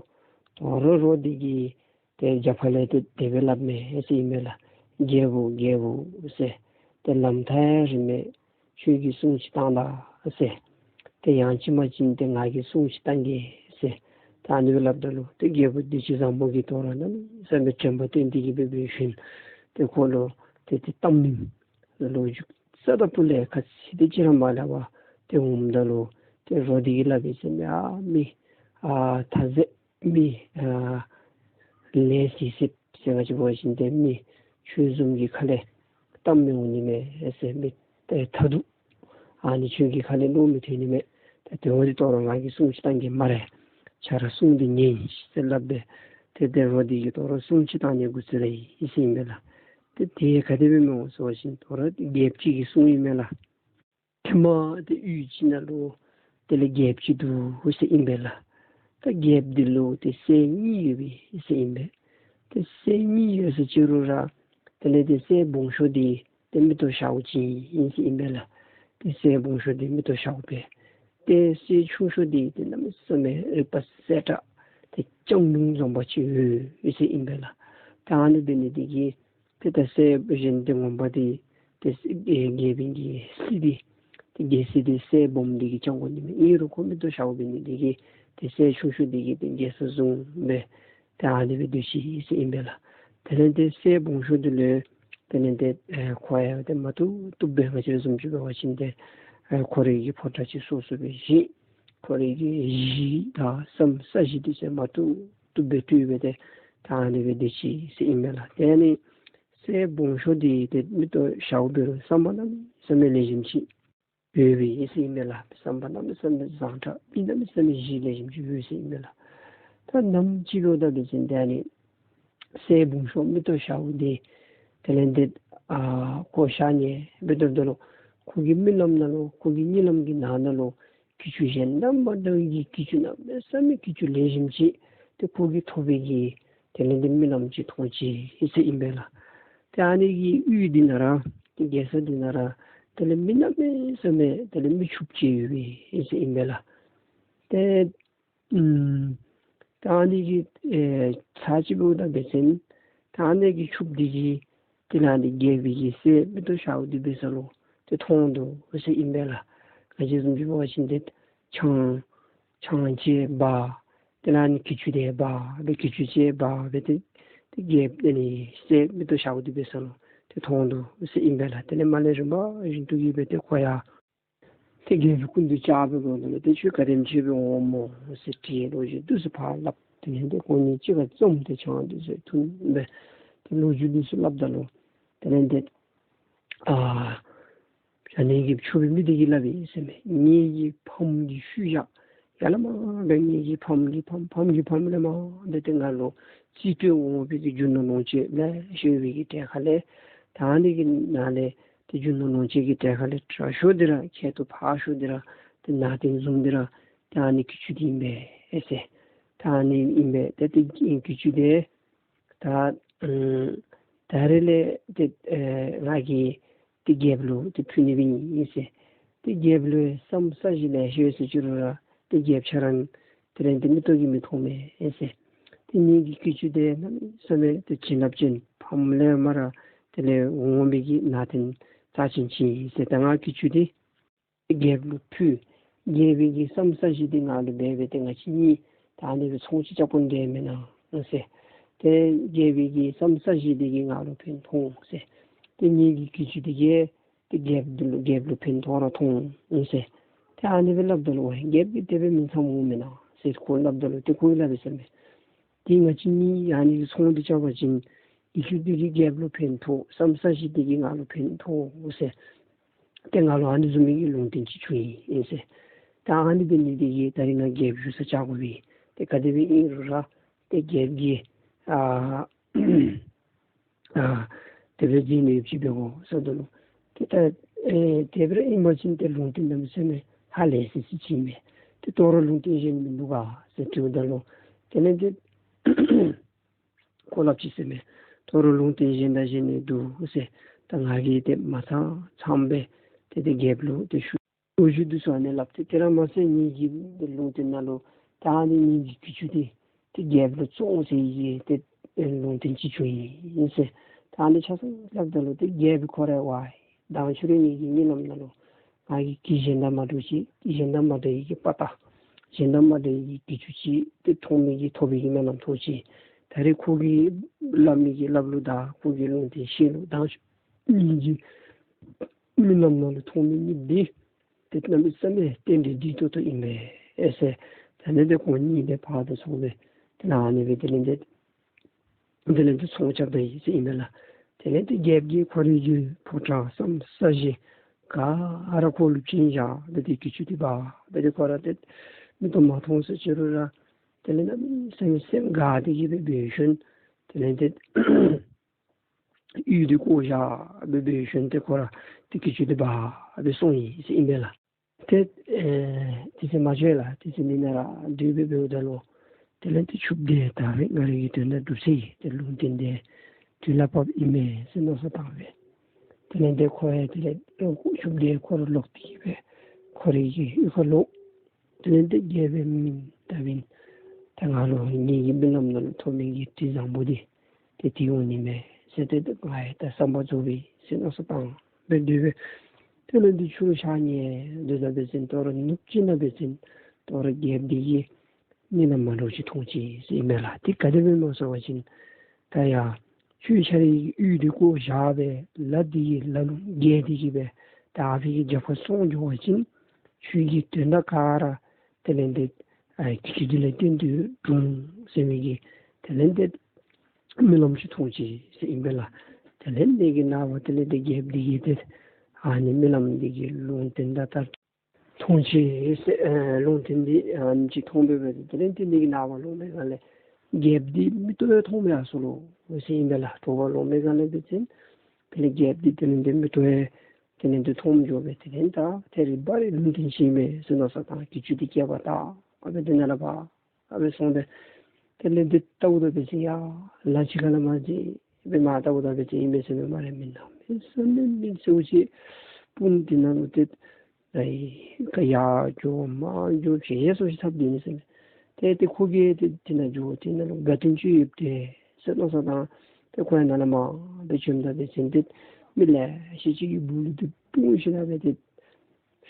དོ་རུང་རོ་འདི་གིས་ཏེ་རྒྱབ་ཁ་ལས་ཏེ་དེ་སྦེ་སླབ་མས་ཟེར་ཨིན་མས་ལགས། རྒྱལ་པོ་རྒྱལ་པོ་ཟེར། ཏེ་ལམ་ཐག་རིང་མས། ཁྱོད་ཀྱིས་སྲུང་ཅིག་བཏང་ད་ཟེར། ཏེ་ཡང་ཅིན་མ་ཅིན་ཏེ་ང་གིས་སྲུང་ཅིག་བཏང་གེ་ཟེར། ད་ཨ་ནི་སྦེ་སླབ་ད་ལུ་ཏེ་རྒྱལ་པོ་བདེ་ཆེན་བཟང་པོ་གིས་དོ་རུང་གནམ་མེད་ས་མེད་དྲན་པ་བཏོན་ཏེ་གི་སྦེ་སྦེ་བཞོན། ཏེ་ཁོ་ལུ་ཏེ་ཏེ་གཏམ་ནི་ལོ་རྒྱུས་རྩ་དང་ཕུ་ལས་ཁ་ཚིག་དེ་ཅིག་ར་མ་སླབ་པར་ཏེ་འོངམ་ད་ལུ་ཏེ་རོ་འདི་གིས་སླབ་ཡི་ཟེར་མས། ཨ་མི་ཨ་ད་ཟེར་མི་ཨ་ལས་ཟེར་ཟེར་ང་བཅས་འབད་བ་ཅིན་ཏེ་མི་ཁྱོད་བཟུམ་གྱི་ཁ་ལས་གཏམ་མི་འོང་ནི་མས་ཟེར། མི་ད་ད་དུང་ཨ་ནི་ཁྱོད་ཀྱི་ཁ་ལས་བློ་མི་ཐོན་ནི་མས། ད་དེ་འབདཝ་ད་དོ་རུང་ང་གིས་སྲུང་ཅིག་བཏང་གེ་སྨ་རེ། ཁྱོད་ར་སྲུང་སྟེ་ཉན་ཟེར་སླབ་སྦེ་ཏེ་ཏེ་རོ་འདི་གིས་དོ་རུང་སྲུང་ཅིག་བཏང་ནི་འགོ་བཙུགས་ཡི་ཟེར་ཨིན་པས་ལགས། ཏེ་དེ་ག་དེ་སྦེ་མི་འོང་ཟེར་བ་ཅིན་དོ་རུང་རྒྱལཔོ་གཅིག་གིས་སྲུང་ཨིན་མས་ལགས། ཧེ་མ་ཏེ་གཡུས་ཅིག་ནང་ལུ་དེ་ལས་རྒྱལཔོ་ཅིག་འདུག་ཟེར་ཨིན་པས་ལགས། ད་རྒྱལཔོ་འདི་ལུ་ཏེ་སྲས་གཉིས་ཡོད་པས་ཟེར་ཨིན་པས། ཏེ་སྲས་གཉིས་ཡོད་ཟེར་ཅི་རུང་ར་དེ་ལས་ཏེ་སྲས་སྦོམ་ཤོས་འདི་ཏེ་མིག་ཏོ་ཞརཝ་ཅིག་ཨིན་ཟེར་ཨིན་པས་ལགས། ཏེ་སྲས་སྦོམ་ཤོས་འདི་མིག་ཏོ་ཞརཝ་སྦེ་ཏེ་སྲས་ཆུང་ཤོས་འདི་ཏེ་གནམ་མེད་ས་མེད་རིག་པ་གསལ་དྲགས་ཏེ་སྤྱང་གྲུང་བཟུམ་ཅིག་ཡོད་ཟེར་ཨིན་པས་ལགས། ད་ཨ་ནི་འབད་ནི་འདི་གིས་ཏེ་ད་སྲས་གཞན་ཏེ་ངོ་མ་འདི་ཏེ་རྒྱལ་པོའི་གི་སྲིད་འདི་ཏེ་རྒྱལ་སྲིད་འདི་སྲས་སྦོམ་འདི་གིས་སྐྱོང་དགོ་ནི་མས། ཨིན་རུང་ཁོ་མིག་ཏོ་ཞརཝ་འབད་ནི་འདི་གིས་ཏེ་སྲས་ཆུང་ཤོས་འདི་གིས་ཏེ་རྒྱལ་ས་བཟུང་སྦེ་ཏེ་ཨ་ནི་སྦེ་སྡོད་ཅི་ཟེར་ཨིན་པས་ལགས། དེ་ལས་ཏེ་སྲས་སྦོམ་ཤོས་འདི་ལུ་དེ་ལས་ཏེ་ཨེ་ཁོ་ཡང་ཏེ་མ་བཏུབ་བཏུབ་སྦེ་ང་བཅས་བཟུམ་ཅིག་འབད་བ་ཅིན་ཏེ་ཨེ་ཁོ་རའི་གི་ཕོ་བྲང་ཅིག་སོ་སོ་སྦེ་བཞེངས། ཁོ་རའི་གི་གཞི་དང་ས་གཞི་འདི་ཚུ་མ་བཏུབ་བཏུབ་སྦེ་སྤྲུལ་སྦེ་ཏེ་ད་ཨ་ནི་སྦེ་སྡོད་ཅི་ཟེར་ཨིན་མས་ལགས། ཏེ་ཨ་ནི་སྲས་སྦོམ་ཤོས་འདི་ཏེ་མིག་ཏོ་ཞརཝ་འབད་རུང་བསམ་པ་གནམ་མེད་ས་མེད་ལེགས་ཤོམ་ཅིག་ཡོད་པས་ཟེར་ཨིན་མས་ལགས། བསམ་པ་གནམ་མེད་ས་མེད་བཟང་དྲགས་མི་གནམ་མེད་ས་མེད་གཞི་ལེགས་ཤོམ་ཅིག་ཡོད་ཟེར་ཨིན་མས་ལགས། ད་ནམ་ཅིག་ལུ་ད་འབད་བ་ཅིན་ཏེ་ཨ་ནི་སྲས་སྦོམ་ཤོས་མིག་ཏོ་ཞརཝ་འདི་དེ་ལས་ཏེ་ཨ་ཁོ་གཤགས་ནི་འབདཝ་ད་ལུ་ཁོ་གི་རྨི་ལམ་ནང་ལུ་ཁོ་གི་གཉིད་ལམ་གྱི་ནང་ན་ལུ་གྱི་ཅུང་གཞན་དང་མ་འདྲ་བའི་གྱི་ཅུང་གནམ་མེད་ས་མེད་གྱི་ཅུང་ལེགས་ཤོམ་ཅིག་ཏེ་ཁོ་གིས་ཐོབ་པའི་གི་དེ་ལས་ཏེ་རྨི་ལམ་ཅིག་མཐོང་ཅི་ཟེར་ཨིན་པས་ལགས། ཏེ་ཨ་ནི་གི་གཡུས་འདི་ནང་ར་ཏེ་རྒྱལ་ས་འདི་ནང་ར་དེ་ལས་མི་གནམ་མེད་ས་མེད་དེ་ལས་མི་ཕྱུགཔོ་ཅིག་ཡོད་པས་ཟེར་ཨིན་པས་ལགས། ཏེ་ཨུམ་ད་ཨ་ནི་གི་ཨེ་ཚར་ཅིག་འབདཝ་ད་འབད་བ་ཅིན་ད་ཨ་ནི་གི་ཕྱུགཔོ་འདི་གིས་དེ་ལས་ཨ་ནི་རྒྱལ་པོའི་གི་སྲས་མིག་ཏོ་ཞརཝ་འདི་འབད་ས་ལུ་ཏེ་མཐོང་དོ་ཟེར་ཨིན་པས་ལགས། ང་བཅས་བཟུམ་ཅིག་འབད་བ་ཅིན་ཏེ་ཆང་ཆང་ཅིག་འབག། དེ་ལས་ཨ་ནི་གྱི་ཅུང་འདི་འབག་སྦེ་གྱི་ཅུང་ཅིག་འབག་སྦེ་ཏེ་ཏེ་རྒྱལཔོ་ཨ་ནི་སྲས་མིག་ཏོ་ཞརཝ་འདི་འབད་ས་ལུ་ཏེ་མཐོང་དོ་ཟེར་ཨིན་པས་ལགས། དེ་ལས་མར་ལས་རིམ་པ་བཞིན་དུ་གི་སྦེ་ཏེ་ཁོ་ཡང་ཏེ་རྒྱལ་པོའི་སྐུ་མདུན་བཅར་བའི་སྒང་ལས་ཏེ་ཁྱོད་ག་དེམ་ཅིག་སྦེ་འོངམ་སྨོ་ཟེར་དྲིས། ལོ་རྒྱུས་འདི་ཚུ་ཕར་སླབ། དེ་ལས་ཏེ་ཁོང་གཉིས་གཅིག་ཁར་འཛོམས་ཏེ་ཆང་འདི་ཚུ་འཐུང་སྦེ་ཏེ་ལོ་རྒྱུས་འདི་ཚུ་སླབ་ད་ལུ་དེ་ལས་ཏེ་ཨ་ཨ་ནི་གི་ཕྱུགཔོ་མི་འདི་གིས་སླབ་ཡི་ཟེར་མས། ངེ་གི་ཕམ་གི་ཤུལ་བཞག་ཡར་ལས་མར་སྦེ་ངེ་གི་ཕམ་གི་ཕམ་ཕམ་གི་ཕམ་ལས་མར་སྦེ་ཏེ་ང་ལུ་རྩིས་སྤྲོད་འོང་བའི་གི་རྒྱུ་ནོར་ལོངས་སྤྱོད་ལེ་ཤ་ཡོད་པའི་གི་གྲལ་ཁ་ལས་ད་ཨ་ནི་གི་ནང་ལས་ ཏེ་རྒྱུ་ནོར་ལོངས་སྤྱོད་ཀྱི་གྲལ་ཁ་ལས་དྲག་ཤོས་འདི་ར་ཁྱད་དུ་འཕགས་ཤོས་འདི་ར་ཏེ་ནང་རྟེན་བཟུམ་འདི་ར་ཏེ་ཨ་ནི་གི་ཅུང་འདི་ཨིན་པས་ཟེར། ད་ཨ་ནི་ཨིན་པས། ཏེ་ཏེ་གི་ཅུང་འདི་ད་ཨ་ད་རེས་ལས་ཏེ་ཨེ་ང་གིས་ཏེ་རྒྱལཔོ་ལུ་ཏེ་ཕུལ་ནི་སྦེ་ཨིན་ཟེར། ཏེ་རྒྱལཔོ་ལུ་བསམ་ས་གཞི་ལེ་ཤ་ཡོད་ཟེར་ཅི་རུང་ར་ཏེ་རྒྱལཔོ་ཁྱོད་ར་དེ་ལས་ཏེ་མིག་ཏོ་གིས་མི་མཐོང་མས་ཟེར། ཏེ་ངེ་གི་གི་ཅུང་འདི་གནམ་མེད་ས་མེད་ཏེ་བྱིན་རླབས་ཅན་ཕམ་ལས་མར་དེ་ལས་འོང་མི་གི་ནང་རྟེན་རྩ་ཅན་ཅིག་ཨིན་ཟེར། ད་ང་གི་ཅུང་འདི་རྒྱལཔོ་ལུ་ཕུལ། རྒྱལཔོ་གི་བསམ་ས་གཞི་འདི་ང་ལུ་འབད་སྦེ་ཏེ་ང་བཅས་གཉིས་ད་ཨ་ནི་སྦེ་ཚོང་ཅིག་རྐྱབ་དགོ་ནི་འདི་མེན་ན་ཟེར། ཏེ་རྒྱལཔོ་གི་བསམ་ས་གཞི་འདི་གིས་ང་ལུ་ཕན་ཐོགས་ཟེར། ཏེ་ངེ་གི་གི་ཅུང་འདི་གིས་ཏེ་རྒྱལཔོ་ལུ་རྒྱལཔོ་ལུ་ཕན་ཐོགས་ར་ཐོགས་ཟེར། ཏེ་ཨ་ནི་སྦེ་སླབ་ད་ལུ་ཝའི་རྒྱལཔོ་གིས་དེ་སྦེ་མི་བསམ་འོང་མེན་ན་ཟེར་ཁོ་སླབ་ད་ལུ་ཏེ་ཁོ་གིས་སླབ་ཡི་ཟེར་མས། ཏེ་ང་བཅས་གཉིས་ཨ་ནི་ཚོང་འདི་རྐྱབ་པ་ཅིན་གི་ཅུང་འདི་གིས་རྒྱལཔོ་ལུ་ཕན་ཐོགས། བསམ་ས་གཞི་འདི་གིས་ང་ལུ་ཕན་ཐོགས་ཟེར། ཏེ་ང་ལུ་ཨ་ནི་བཟུམ་མའི་གི་ལུང་བསྟན་ཅིག་བྱུང་ཡི་ཟེར། ད་ཨ་ནི་འབད་ནི་འདི་གིས་ད་རིས་ང་རྒྱལཔོ་བཞུགས་ས་བཅར་དགོ་པས། ཏེ་ག་དེ་སྦེ་ཨིན་རུང་ར་ཏེ་རྒྱལཔོ་གིས་ཨ་ཨ་དེ་སྦེ་མཛད་ནི་ཡོདཔ་ཅིག་འབད་དགོ་ཟེརཝ་ད་ལུ་ཏེ་ད་ཨེ་དེ་སྦེ་ར་ཨིན་པ་ཅིན་ཏེ་ལུང་བསྟན་གནམ་མེད་ས་མེད་ཧ་ལས་སི་སི་ཅིག་ཨིན་མས། ཏེ་དོ་རུང་ལུང་བསྟན་གཞན་མིན་འདུག་ག་ཟེར་དྲིཝ་ད་ལུ་དེ་ལས་ཏེ་ཁོ་སླབ་ཅི་ཟེར་མས། དོ་རུང་ལུང་བསྟན་གཞན་དང་གཞན་ནི་འདུག་ཟེར། ད་ང་གིས་ཏེ་མ་ཚང་ཚངམ་སྦེ་ཏེ་ཏེ་རྒྱལཔོ་ལུ་ཏེ་ཞུ་ཞུ་འདི་ཚུ་ཨ་ནི་སླབ་སྟེ་དེ་ར་མ་ཚད་ངེ་གི་ལུང་བསྟན་ནང་ལུ་ད་ཨ་ནི་ངེ་གི་གི་ཅུང་འདི་ཏེ་རྒྱལཔོ་ལུ་བཙོང་ཟེར་ཡི་ཏེ་ལུང་བསྟན་ཅིག་བྱུང་ཡི་ཟེར། ད་ཨ་ནི་ཆ་ཚང་སླབ་ད་ལུ་ཏེ་རྒྱལཔོ་ཁོ་ར་ཝའི་མདང་ཕྱི་རུ་ངེ་གི་གཉིད་ལམ་ནང་ལུ་ང་གིས་གི་གཞན་དང་མ་འདྲཝ་ཅིག་གི་གཞན་དང་མ་འདྲ་བའི་གི་དཔའ་རྟགས་གཞན་དང་མ་འདྲ་བའི་གི་གི་ཅུང་ཅིག་ཏེ་མཐོང་མི་གི་ཐོབ་པའི་གི་སྨོན་ལམ་ཐོབ་ཅི། ད་རེས་ཁོ་གིས་སླབ་མི་གི་སླབ་ལུགས་དང་ཁོ་གི་ལུང་བསྟན་བཤད་ལུགས་དང་ངེ་གི་གཉིད་ལམ་ནང་ལུ་མཐོང་མི་གཉིས་འདི་ཏེ་གནམ་མེད་ས་མེད་རྟེན་འབྲེལ་འདི་ཏོག་ཏོ་ཨིན་པས་ཨེ་ཟེར། ད་ནི་ཏེ་ཁོང་གཉིས་ཏེ་ཕར་ཏེ་སོང་སྦེ་ཏེ་ཨ་ནི་སྦེ་དེ་ལས་ཏེ་དེ་ལས་ཏེ་ཚོང་རྐྱབ་ད་ཡི་ཟེར་ཨིན་པས་ལགས། དེ་ལས་ཏེ་རྒྱལཔོ་གིས་ཁོ་རའི་གི་ཕོ་བྲང་བསམ་ས་གཞི་ག་ར་ཁོ་ལུ་བྱིན་བཞག་སྦེ་ཏེ་གི་ཅུང་འདི་འབག་སྦེ་ཏེ་ཁོ་ར་ཏེ་མིག་ཏོ་མ་མཐོང་ཟེར་ཅི་རུང་ར་དེ་ལས་གནམ་མེད་ས་མེད་སེམས་དགའ་སྟེ་གི་སྦེ་འབད་ཞིནམ་དེ་ལས་ཏེ་གཡུས་འདི་བཀོ་བཞག་སྦེ་འབད་ཞིནམ་ཏེ་ཁོ་ར་ཏེ་གི་ཅུང་འདི་འབག་སྦེ་སོང་ཡི་ཟེར་ཨིན་པས་ལགས། ཏེ་ཨེ་དེ་ཚེ་མ་བྱོན་ལགས། དེ་ཚེ་འདི་ནང་ར་སྡོད་སྦེ་འབདཝ་ད་ལུ་དེ་ལས་ཏེ་ཆུ་བདེ་ད་རེས་ང་རའི་གི་དོན་དག་འགྲུབ་ཚར་ཡི། ཏེ་ལུང་བསྟན་འདི་དུས་ལ་བབ་ཨིན་མས་ཟེར་མནོ་བསམ་བཏང་སྦེ་དེ་ལས་ཏེ་ཁོ་ཡང་དེ་ལས་ཆུ་བདེ་ཁོ་ར་ལོག་སྟེ་གི་སྦེ་ཁོ་རའི་གི་གཡུས་ཁར་ལོག། དེ་ལས་ཏེ་རྒྱལཔོ་ད་འབདན་ད་ང་ལུ་ངེ་གི་རྨི་ལམ་ནང་ལུ་ཐོབ་མི་གི་དྲི་བཟང་པོ་འདི་ཏེ་དེ་འོང་ནི་མས་ཟེར་ཏེ་ཏེ་ང་ཡང་ད་བསམ་པ་རྫོགས་པས་ཟེར་མནོ་བསམ་བཏང་སྦེ་སྡོད་སྦེ་དེ་ལས་ཏེ་ཆུ་ལུ་ཞག་ཉལ་སྡོད་ད་འབད་བ་ཅིན་དོ་རུང་ནུབ་ཅིག་ནང་འབད་བ་ཅིན་དོ་རུང་རྒྱལཔོ་འདི་གིས་གཉིད་ལམ་མ་འདྲཝ་ཅིག་མཐོང་ཅི་ཟེར་ཨིན་པས་ལགས། དེ་ག་དེ་སྦེ་མནོ་ཟེར་བ་ཅིན་ད་ཡར་ཁྱོད་ཁྱོད་རའི་གཡུས་འདི་བཀོ་བཞག་སྦེ་ལ་འདི་གི་ལ་ལུང་བརྒལ་ཏེ་གི་སྦེ་ད་ཨ་ཕི་གི་རྒྱབ་ཁར་སོང་འགྱོ་བ་ཅིན་ཁྱོད་ཀྱི་དོན་དག་ག་ར་དེ་ལས་ཏེ་ཨ་གི་ཅུང་འདི་ལས་བརྟེན་ཏེ་འགྲུབ་འོང་ཟེར་མི་གི་དེ་ལས་ཏེ་རྨི་ལམ་ཅིག་མཐོང་ཅི་ཟེར་ཨིན་པས་ལགས། དེ་ལས་འདི་གི་ནངས་པ་དེ་ལས་ཏེ་རྒྱལཔོ་འདི་གིས་ཏེ་ཨ་ནི་རྨི་ལམ་འདི་གི་ལུང་བསྟན་ད་ལྟར་མཐོང་ཅི་ཟེར་ཨེ་ལུང་བསྟན་འདི་ཨ་ནི་ཅིག་མཐོང་སྦེ་འབད་དེ་དེ་ལས་ཏེ་འདི་གི་ནངས་པ་ལོང་པའི་སྒང་ལས་རྒྱལཔོ་འདི་མིག་ཏོ་ཡང་མཐོང་མི་ཡར་སོང་ལོ་ཟེར་ཨིན་པས་ལགས། དྲོ་པ་ལོང་པའི་སྒང་ལས་འབད་བ་ཅིན་དེ་ལས་རྒྱལཔོ་འདི་དེ་ལས་ཏེ་མིག་ཏོ་ཡང་དེ་ལས་ཏེ་མཐོང་འགྱོ་སྦེ་དེ་ལས་ད་ད་རིས་འབད་རུང་ལུང་བསྟན་ཅིག་མས་ཟེར་མནོ་བསམ་བཏང་གི་ཅུང་འདི་སྐྱེལ་བར་ད་ཨ་སྦེ་དེ་ནང་ལས་འབག་ཨ་སྦེ་སོང་སྦེ་དེ་ལས་ཏེ་བལྟཝ་ད་འབད་བ་ཅིན་ཡར་ལ་ཕྱི་ཁ་ལས་མར་ཅིག་སྦེ་མར་བལྟཝ་ད་འབད་བ་ཅིན་ཨིན་མས་ཟེར་མས། མ་རེ་མི་གནམ་མེད་ས་མེད་མི་སེརཝ་ཅིག་སྤུན་དེ་ནང་ལུ་ཏེ་ཨའི་ཁ་ཡར་འགྱོ་མར་འགྱོ་ཞེ་སོ་ཞིག་འཐབ་སྡོད་ནི་ཟེར་མས། ཏེ་ཏེ་ཁོ་གིས་ཏེ་དེ་ནང་འགྱོ་དེ་ནང་ལུ་དགའ་སྟོན་ཅིག་ཡོདཔ་འདྲས་ཟེར་མནོ་བསམ་བཏང་ཏེ་ཁོ་ཡང་ནང་ལས་མར་སྦེ་བྱོནམ་ད་འབད་བ་ཅིན་ཏེ་མི་ལེ་ཤ་ཅིག་གིས་སྦུག་ལུ་ཏེ་སྤུངས་ཞིནམ་ལས་སྦེ་ཏེ་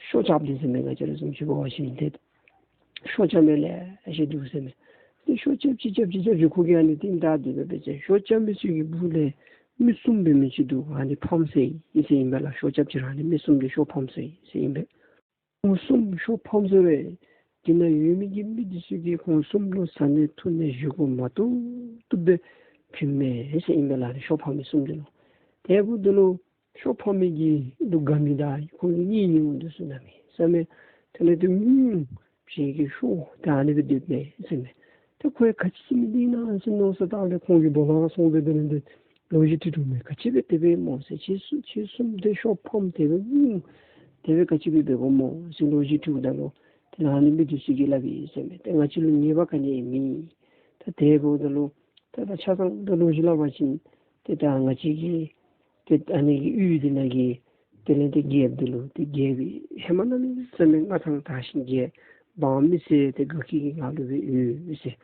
ཤོ་རྐྱབ་སྟེ་ཟེར་མས། ག་ཅི་ར་བཟུམ་ཅིག་འབད་བ་ཅིན་ཏེ་ཤོ་རྐྱབ་མི་ལེ་ཤ་འདུག་ཟེར་མས། ཏེ་ཤོ་རྐྱབ་ཅི་རྐྱབ་ཅི་རྐྱབ་ཅི་ཁོ་གིས་ཨ་ནི་ཏེ་ད་དེ་སྦེ་འབད་བ་ཅིན་ཤོ་རྐྱབ་མི་ཚུ་གི་སྦུག་ལས་མི་གསུམ་འབད་མི་ཅིག་འདུག། ཨ་ནི་ཕམ་ཟེར་ཡི་ཟེར་ཨིན་པས་ལགས། ཤོ་རྐྱབ་ཅི་ར་ཨ་ནི་མི་གསུམ་འདི་ཤོ་ཕམ་ཟེར་ཡི་ཟེར་ཨིན་པས། ཁོང་གསུམ་ཤོ་ཕམ་ཟེར་བས། དེ་ནང་ཡོད་མི་གི་མི་འདི་ཚུ་གིས་ཁོང་གསུམ་ལུ་བཟའ་ནི་འཐུང་ནི་བཞེས་སྒོ་མ་ཐོབ་ཐོབ་སྦེ་བྱིན་མས་ཟེར་ཨིན་པས་ལགས། ཤོ་ཕམ་མི་གསུམ་འདི་ལུ། དེ་འབདཝ་ད་ལུ་ཤོ་ཕམ་མི་གི་ལུ་དགའ་མི་དང་ཁོང་གི་གཉེན་ཉེཝ་འདི་ཚུ་གནམ་མེད་ས་མེད་དེ་ལས་ཏེ་ངུ་ཞེ་གི་ཤོ་ད་ཨ་ནི་སྦེ་སྡོདཔ་མས་ཟེར་མས། ཏེ་ཁོ་ཡང་ག་ཅི་ཟེར་མི་འདི་ཨིན་ན་ཟེར་མནོ་བསམ་བཏང་སྦེ་ཁོང་གི་སྦོ་ལོགས་ཁར་སོང་སྦེ་དེ་ལས་ཏེ་ ལོ་རྒྱུས་དྲིས་དྲིཝ་མས། ག་ཅི་སྦེ་དེ་སྦེ་སྨོ་ཟེར། ཁྱེད་གསུམ་ཁྱེད་གསུམ་དེ་ཤོ་ཕམ་དེ་སྦེ་སྨོ། དེ་སྦེ་ག་ཅི་སྦེ་འབདཝ་སྨོ་ཟེར་ལོ་རྒྱུས་དྲིཝ་ད་ལུ་དེ་ལས་ཨ་ནི་མི་འདི་ཚུ་གིས་སླབ་ཡི་ཟེར་མས། ཏེ་ང་བཅས་ལུ་ཉེས་པ་ག་ནི་ཡང་མེད། ད་དེ་འབདཝ་ད་ལུ་ད་ད་ཆ་ཚང་ད་ལོ་རྒྱུས་སླབ་པ་ཅིན་ཏེ་ད་ང་བཅས་ཀྱི་ཏེ་ཨ་ནི་གི་ཡུལ་འདི་ནང་གི་དེ་ལས་ཏེ་རྒྱལཔོ་འདི་ལུ་ཏེ་རྒྱལ་པོའི་ཧེ་མ་གནམ་མེད་ས་མེད་མངའ་ཐང་དར་ཞིང་རྒྱས་འབངས་མི་སེར་ཏེ་དགའ་སྐྱིད་ཀྱི་ངང་ལུ་སྦེ་ཡོད་ཟེར།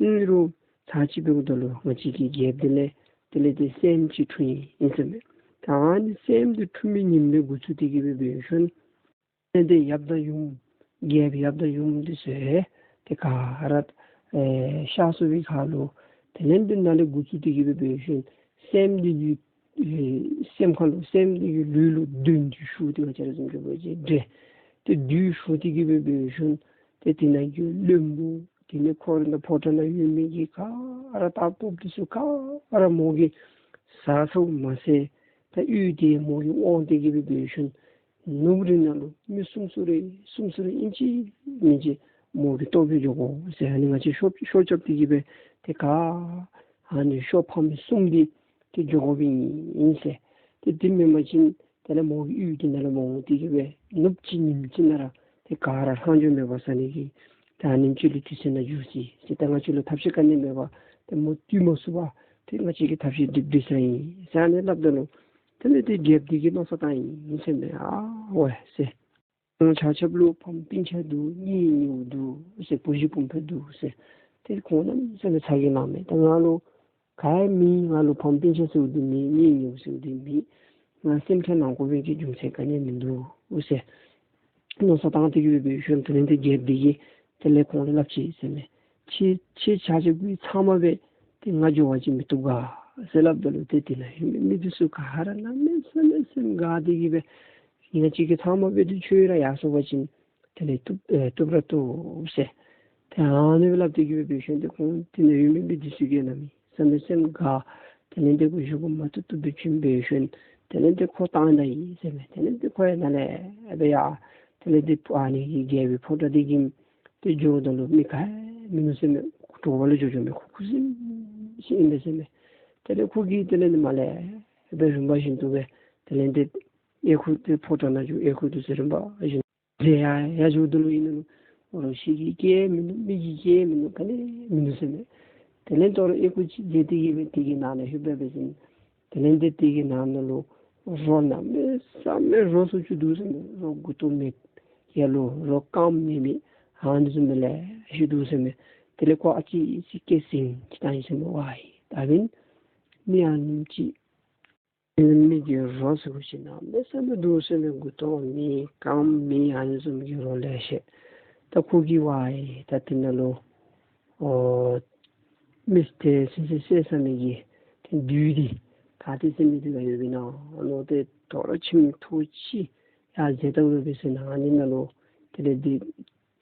ཨིན་རུང་ཚར་གཅིག་འབདཝ་ད་ལུ་ང་བཅས་ཀྱི་རྒྱལཔོ་འདི་ལས་དེ་ལས་ཏེ་སྲསམོ་ཅིག་འཁྲུངས་ཡི་ཟེར་མས། ད་ཨ་ནི་སྲསམོ་འདི་འཁྲུངས་མི་ཉིནམ་ལས་འགོ་བཙུགས་ཏེ་གི་སྦེ་འབད་ཞིནམ་ཏེ་ཡབ་དང་ཡུམ་རྒྱལཔོ་ཡབ་དང་ཡུམ་འདི་ཚུ་ཏེ་ག་ར་ཨེ་གཤགས་སོང་བའི་ཁར་ལུ་དེ་ལས་ཏེ་ནཱ་ལས་འགོ་བཙུགས་ཏེ་གི་སྦེ་འབད་ཞིནམ་སྲསམོ་འདི་གི་ཨེ་སེམས་ཁར་ལུ་སྲསམོ་འདི་གི་ལུས་ལུ་གདོན་འདྲེ་ཞུགས་ཏེ་ང་བཅས་ར་བཟུམ་ཅིག་འབད་བ་ཅིན་འདྲེ་ཏེ་འདྲེ་ཞུགས་ཏེ་གི་སྦེ་འབད་ཞིནམ་ཏེ་དེ་ནང་གི་བློན་པོ་དེ་ལས་ཁོ་ར་དང་ཕོ་བྲང་ནང་ཡོད་མི་གི་ག་ར་སྟག་ཕོརཔ་འདི་ཚུ་ག་ར་མོ་གིས་བཟའ་ཚུགས་མ་ཚད་ད་ཡུལ་དེ་མོ་གིས་དབང་སྟེ་གི་སྦེ་འབད་ཞིནམ་ནུབ་རི་ནང་ལུ་མི་སུམ་ཅུ་རེ་སུམ་ཅུ་རེ་ཨིན་ཅི་མིན་ཅི་མོ་གིས་བཏོག་སྦེ་འགྱོ་དགོ་ཟེར། ཨ་ནི་ང་བཅས་ཤོ་ཤོ་རྐྱབ་སྟེ་གི་སྦེ་ཏེ་ག་ཨ་ནི་ཤོ་ཕམ་གསུམ་འདི་ཏེ་འགྱོ་དགོཔ་ཨིན་ཟེར། ཏེ་དེ་མེན་པ་ཅིན་དེ་ལས་མོ་གིས་ཡུལ་དེ་ནང་ལུ་མ་འོང་སྟེ་གི་སྦེ་ནུབ་ཅིག་ཉིནམ་ཅིག་ནང་ར་ཏེ་ག་ར་ལྷག་འཕྲོ་མེད་པར་ཟ་ནི་གི་ད་ཨ་ནེམ་ཅིག་ལུ་དུས་ཚོད་ནང་འགྱོ་ཅི་ཟེར། ད་ང་བཅས་ལུ་ཐབས་ཤེས་ག་ནི་མེད་པར་ཏེ་མོ་བཏུལ་མ་ཚུགས་པར་ཏེ་ང་བཅས་ཀྱིས་ཐབས་ཤེས་སྒྲིག་སྒྲིག་ས་ཨིན་ཟེར་ཨ་ནི་སླབ་ད་ལུ་དེ་ལས་ཏེ་རྒྱལཔོ་འདི་གིས་མནོ་བསམ་བཏང་ཡི་ཟེར་མས། ཨ་ཝའི་ཟེར། ཁོང་ཆ་ཁྱབ་ལུ་ཕམ་སྤུན་ཆ་འདུག། གཉེན་ཉེཝ་འདུག་ཟེར། བུ་གཞི་སྤུན་ཕ་འདུག་ཟེར། ཏེ་ཁོང་གནམ་མེད་ས་མེད་ཚ་གྱང་ལངས་མས། ད་ང་ལུ་ག་ཡང་མེད། ང་ལུ་ཕམ་སྤུན་ཆ་ཟེརཝ་འདི་མེད། གཉེན་ཉེཝ་ཟེརཝ་འདི་མེད། ང་སེམས་ཁྲལ་གནང་དགོ་པའི་གི་རྒྱུ་མཚན་ག་ནི་ཡང་མིན་འདུག་ཟེར། མནོ་བསམ་བཏང་སྟེ་གི་སྦེ་འབད་ཞིནམ་དེ་ལས་ཏེ་རྒྱལཔོ་འདི་གིས་དེ་ལས་ཁོང་ལུ་སླབ་ཅི་ཟེར་མས། ཁྱེད་ཁྱེད་ཆ་ཁྱབ་ཀྱིས་ཚང་མ་སྦེ་ཏེ་ང་འགྱོ་བ་ཅིན་མི་བཏུབ་ག་ཟེར་སླབ་ད་ལུ་ཏེ་དེ་ནང་ཡོད་མི་མི་འདི་ཚུ་ག་ར་གནམ་མེད་ས་མེད་སེམས་དགའ་སྟེ་གི་སྦེ་ང་བཅས་ཀྱིས་ཚང་མ་སྦེ་ཏེ་ཁྱོད་ར་ཡར་སོང་བ་ཅིན་དེ་ལས་བཏུབ་ཨེ་བཏུབ་ར་བཏུབ་ཟེར། ཏེ་ཨ་ནི་སྦེ་སླབ་སྟེ་གི་སྦེ་འབད་ཞིནམ་ཏེ་ཁོང་དེ་ནང་ཡོད་མི་མི་འདི་ཚུ་གིས་གནམ་མེད་ས་མེད་སེམས་དགའ། དེ་ལས་ཏེ་ཁོ་བཞེས་སྒོ་མ་བཏུབ་བཏུབ་སྦེ་བྱིན་འབད་ཞིནམ་དེ་ལས་ཏེ་ཁོ་བཏང་ད་ཡི་ཟེར་མས། དེ་ལས་ཏེ་ཁོ་ཡང་ནཱ་ལས་སྦེ་ཡར་དེ་ལས་ཏེ་ཨ་ནི་གི་རྒྱལ་པོའི་ཕོ་བྲང་འདི་གི་ཏེ་འགྱོཝ་ད་ལུ་མི་ག་ཡང་མིན་ནུག་ཟེར་མས། དྲོ་པ་ལུ་འགྱོ་འགྱོཝ་མས། ཁོ་ཁུ་སིམ་སིམ་ཨིན་པས་ཟེར་མས། དེ་ལས་ཁོ་གིས་དེ་ལས་ཏེ་མར་ལས་སྦེ་རིམ་པ་བཞིན་དུ་སྦེ་དེ་ལས་ཏེ་གཡས་ཁུག་ཏེ་ཕོ་བྲང་ནང་འགྱོ། གཡས་ཁུག་ཏེ་ཟེར་རིམ་པ་བཞིན་དེ་ཡར་ཡར་འགྱོཝ་ད་ལུ་ཨིན་ན་ལུ་རོ་ཁྱི་གིས་སྐད་མིན་འདུག། མི་གིས་སྐད་མིན་འདུག། ག་ནི་མིན་འདུག་ཟེར་མས། དེ་ལས་ཏེ་རོ་གཡས་ཁུག་ཅིག་མཛད་དེ་གི་སྦེ་དེ་གི་ནང་ན་ལྷོདཔ་འབད་བ་ཅིན་དེ་ལས་ཏེ་དེ་གི་ནང་ན་ལུ་རོ་གནམ་མེད་ས་མེད་རོ་སུ་ཅིག་འདུག་ཟེར་མས། རོ་མགུ་ཏོ་མེད་ཡ་ལོ་རོ་རྐངམ་མེད་མི་ཨ་ནི་བཟུམ་སྦེ་ལེ་ཤ་འདུག་ཟེར་མས། དེ་ལས་ཁོ་ཨ་ཙི་ཅིག་སྐད་ཟེར་ཅིག་བཏང་ཡི་ཟེར་མས། ཝའི་ད་འབདན་མི་ཨ་ནེམ་ཅིག་མི་གི་རོ་ཟེར་བ་ཅིན་གནམ་མེད་ས་མེད་འདུག་ཟེར་མས། མགུ་ཏོ་མེད་རྐངམ་མེད་ཨ་ནི་བཟུམ་གྱི་རོ་ལེ་ཤ། ད་ཁོ་གིས་ཝའི་ད་དེ་ནང་ལུ་ཨོ་མི་སྡེ་སྲིད་སྲིད་ཟེར་མི་གི་ཏེ་བདུད་འདི་ག་ཏེ་ཟེར་མི་འདི་ག་ཡོདཔ་ཨིན་ན་མནོ་སྟེ་དོ་རུང་ཁྱིམ་ཐོག་ཅིག་ཡར་མཛད་དོ་བས་ཟེར་ན་ཨ་ནི་ནང་ལུ་དེ་ལས་འདི་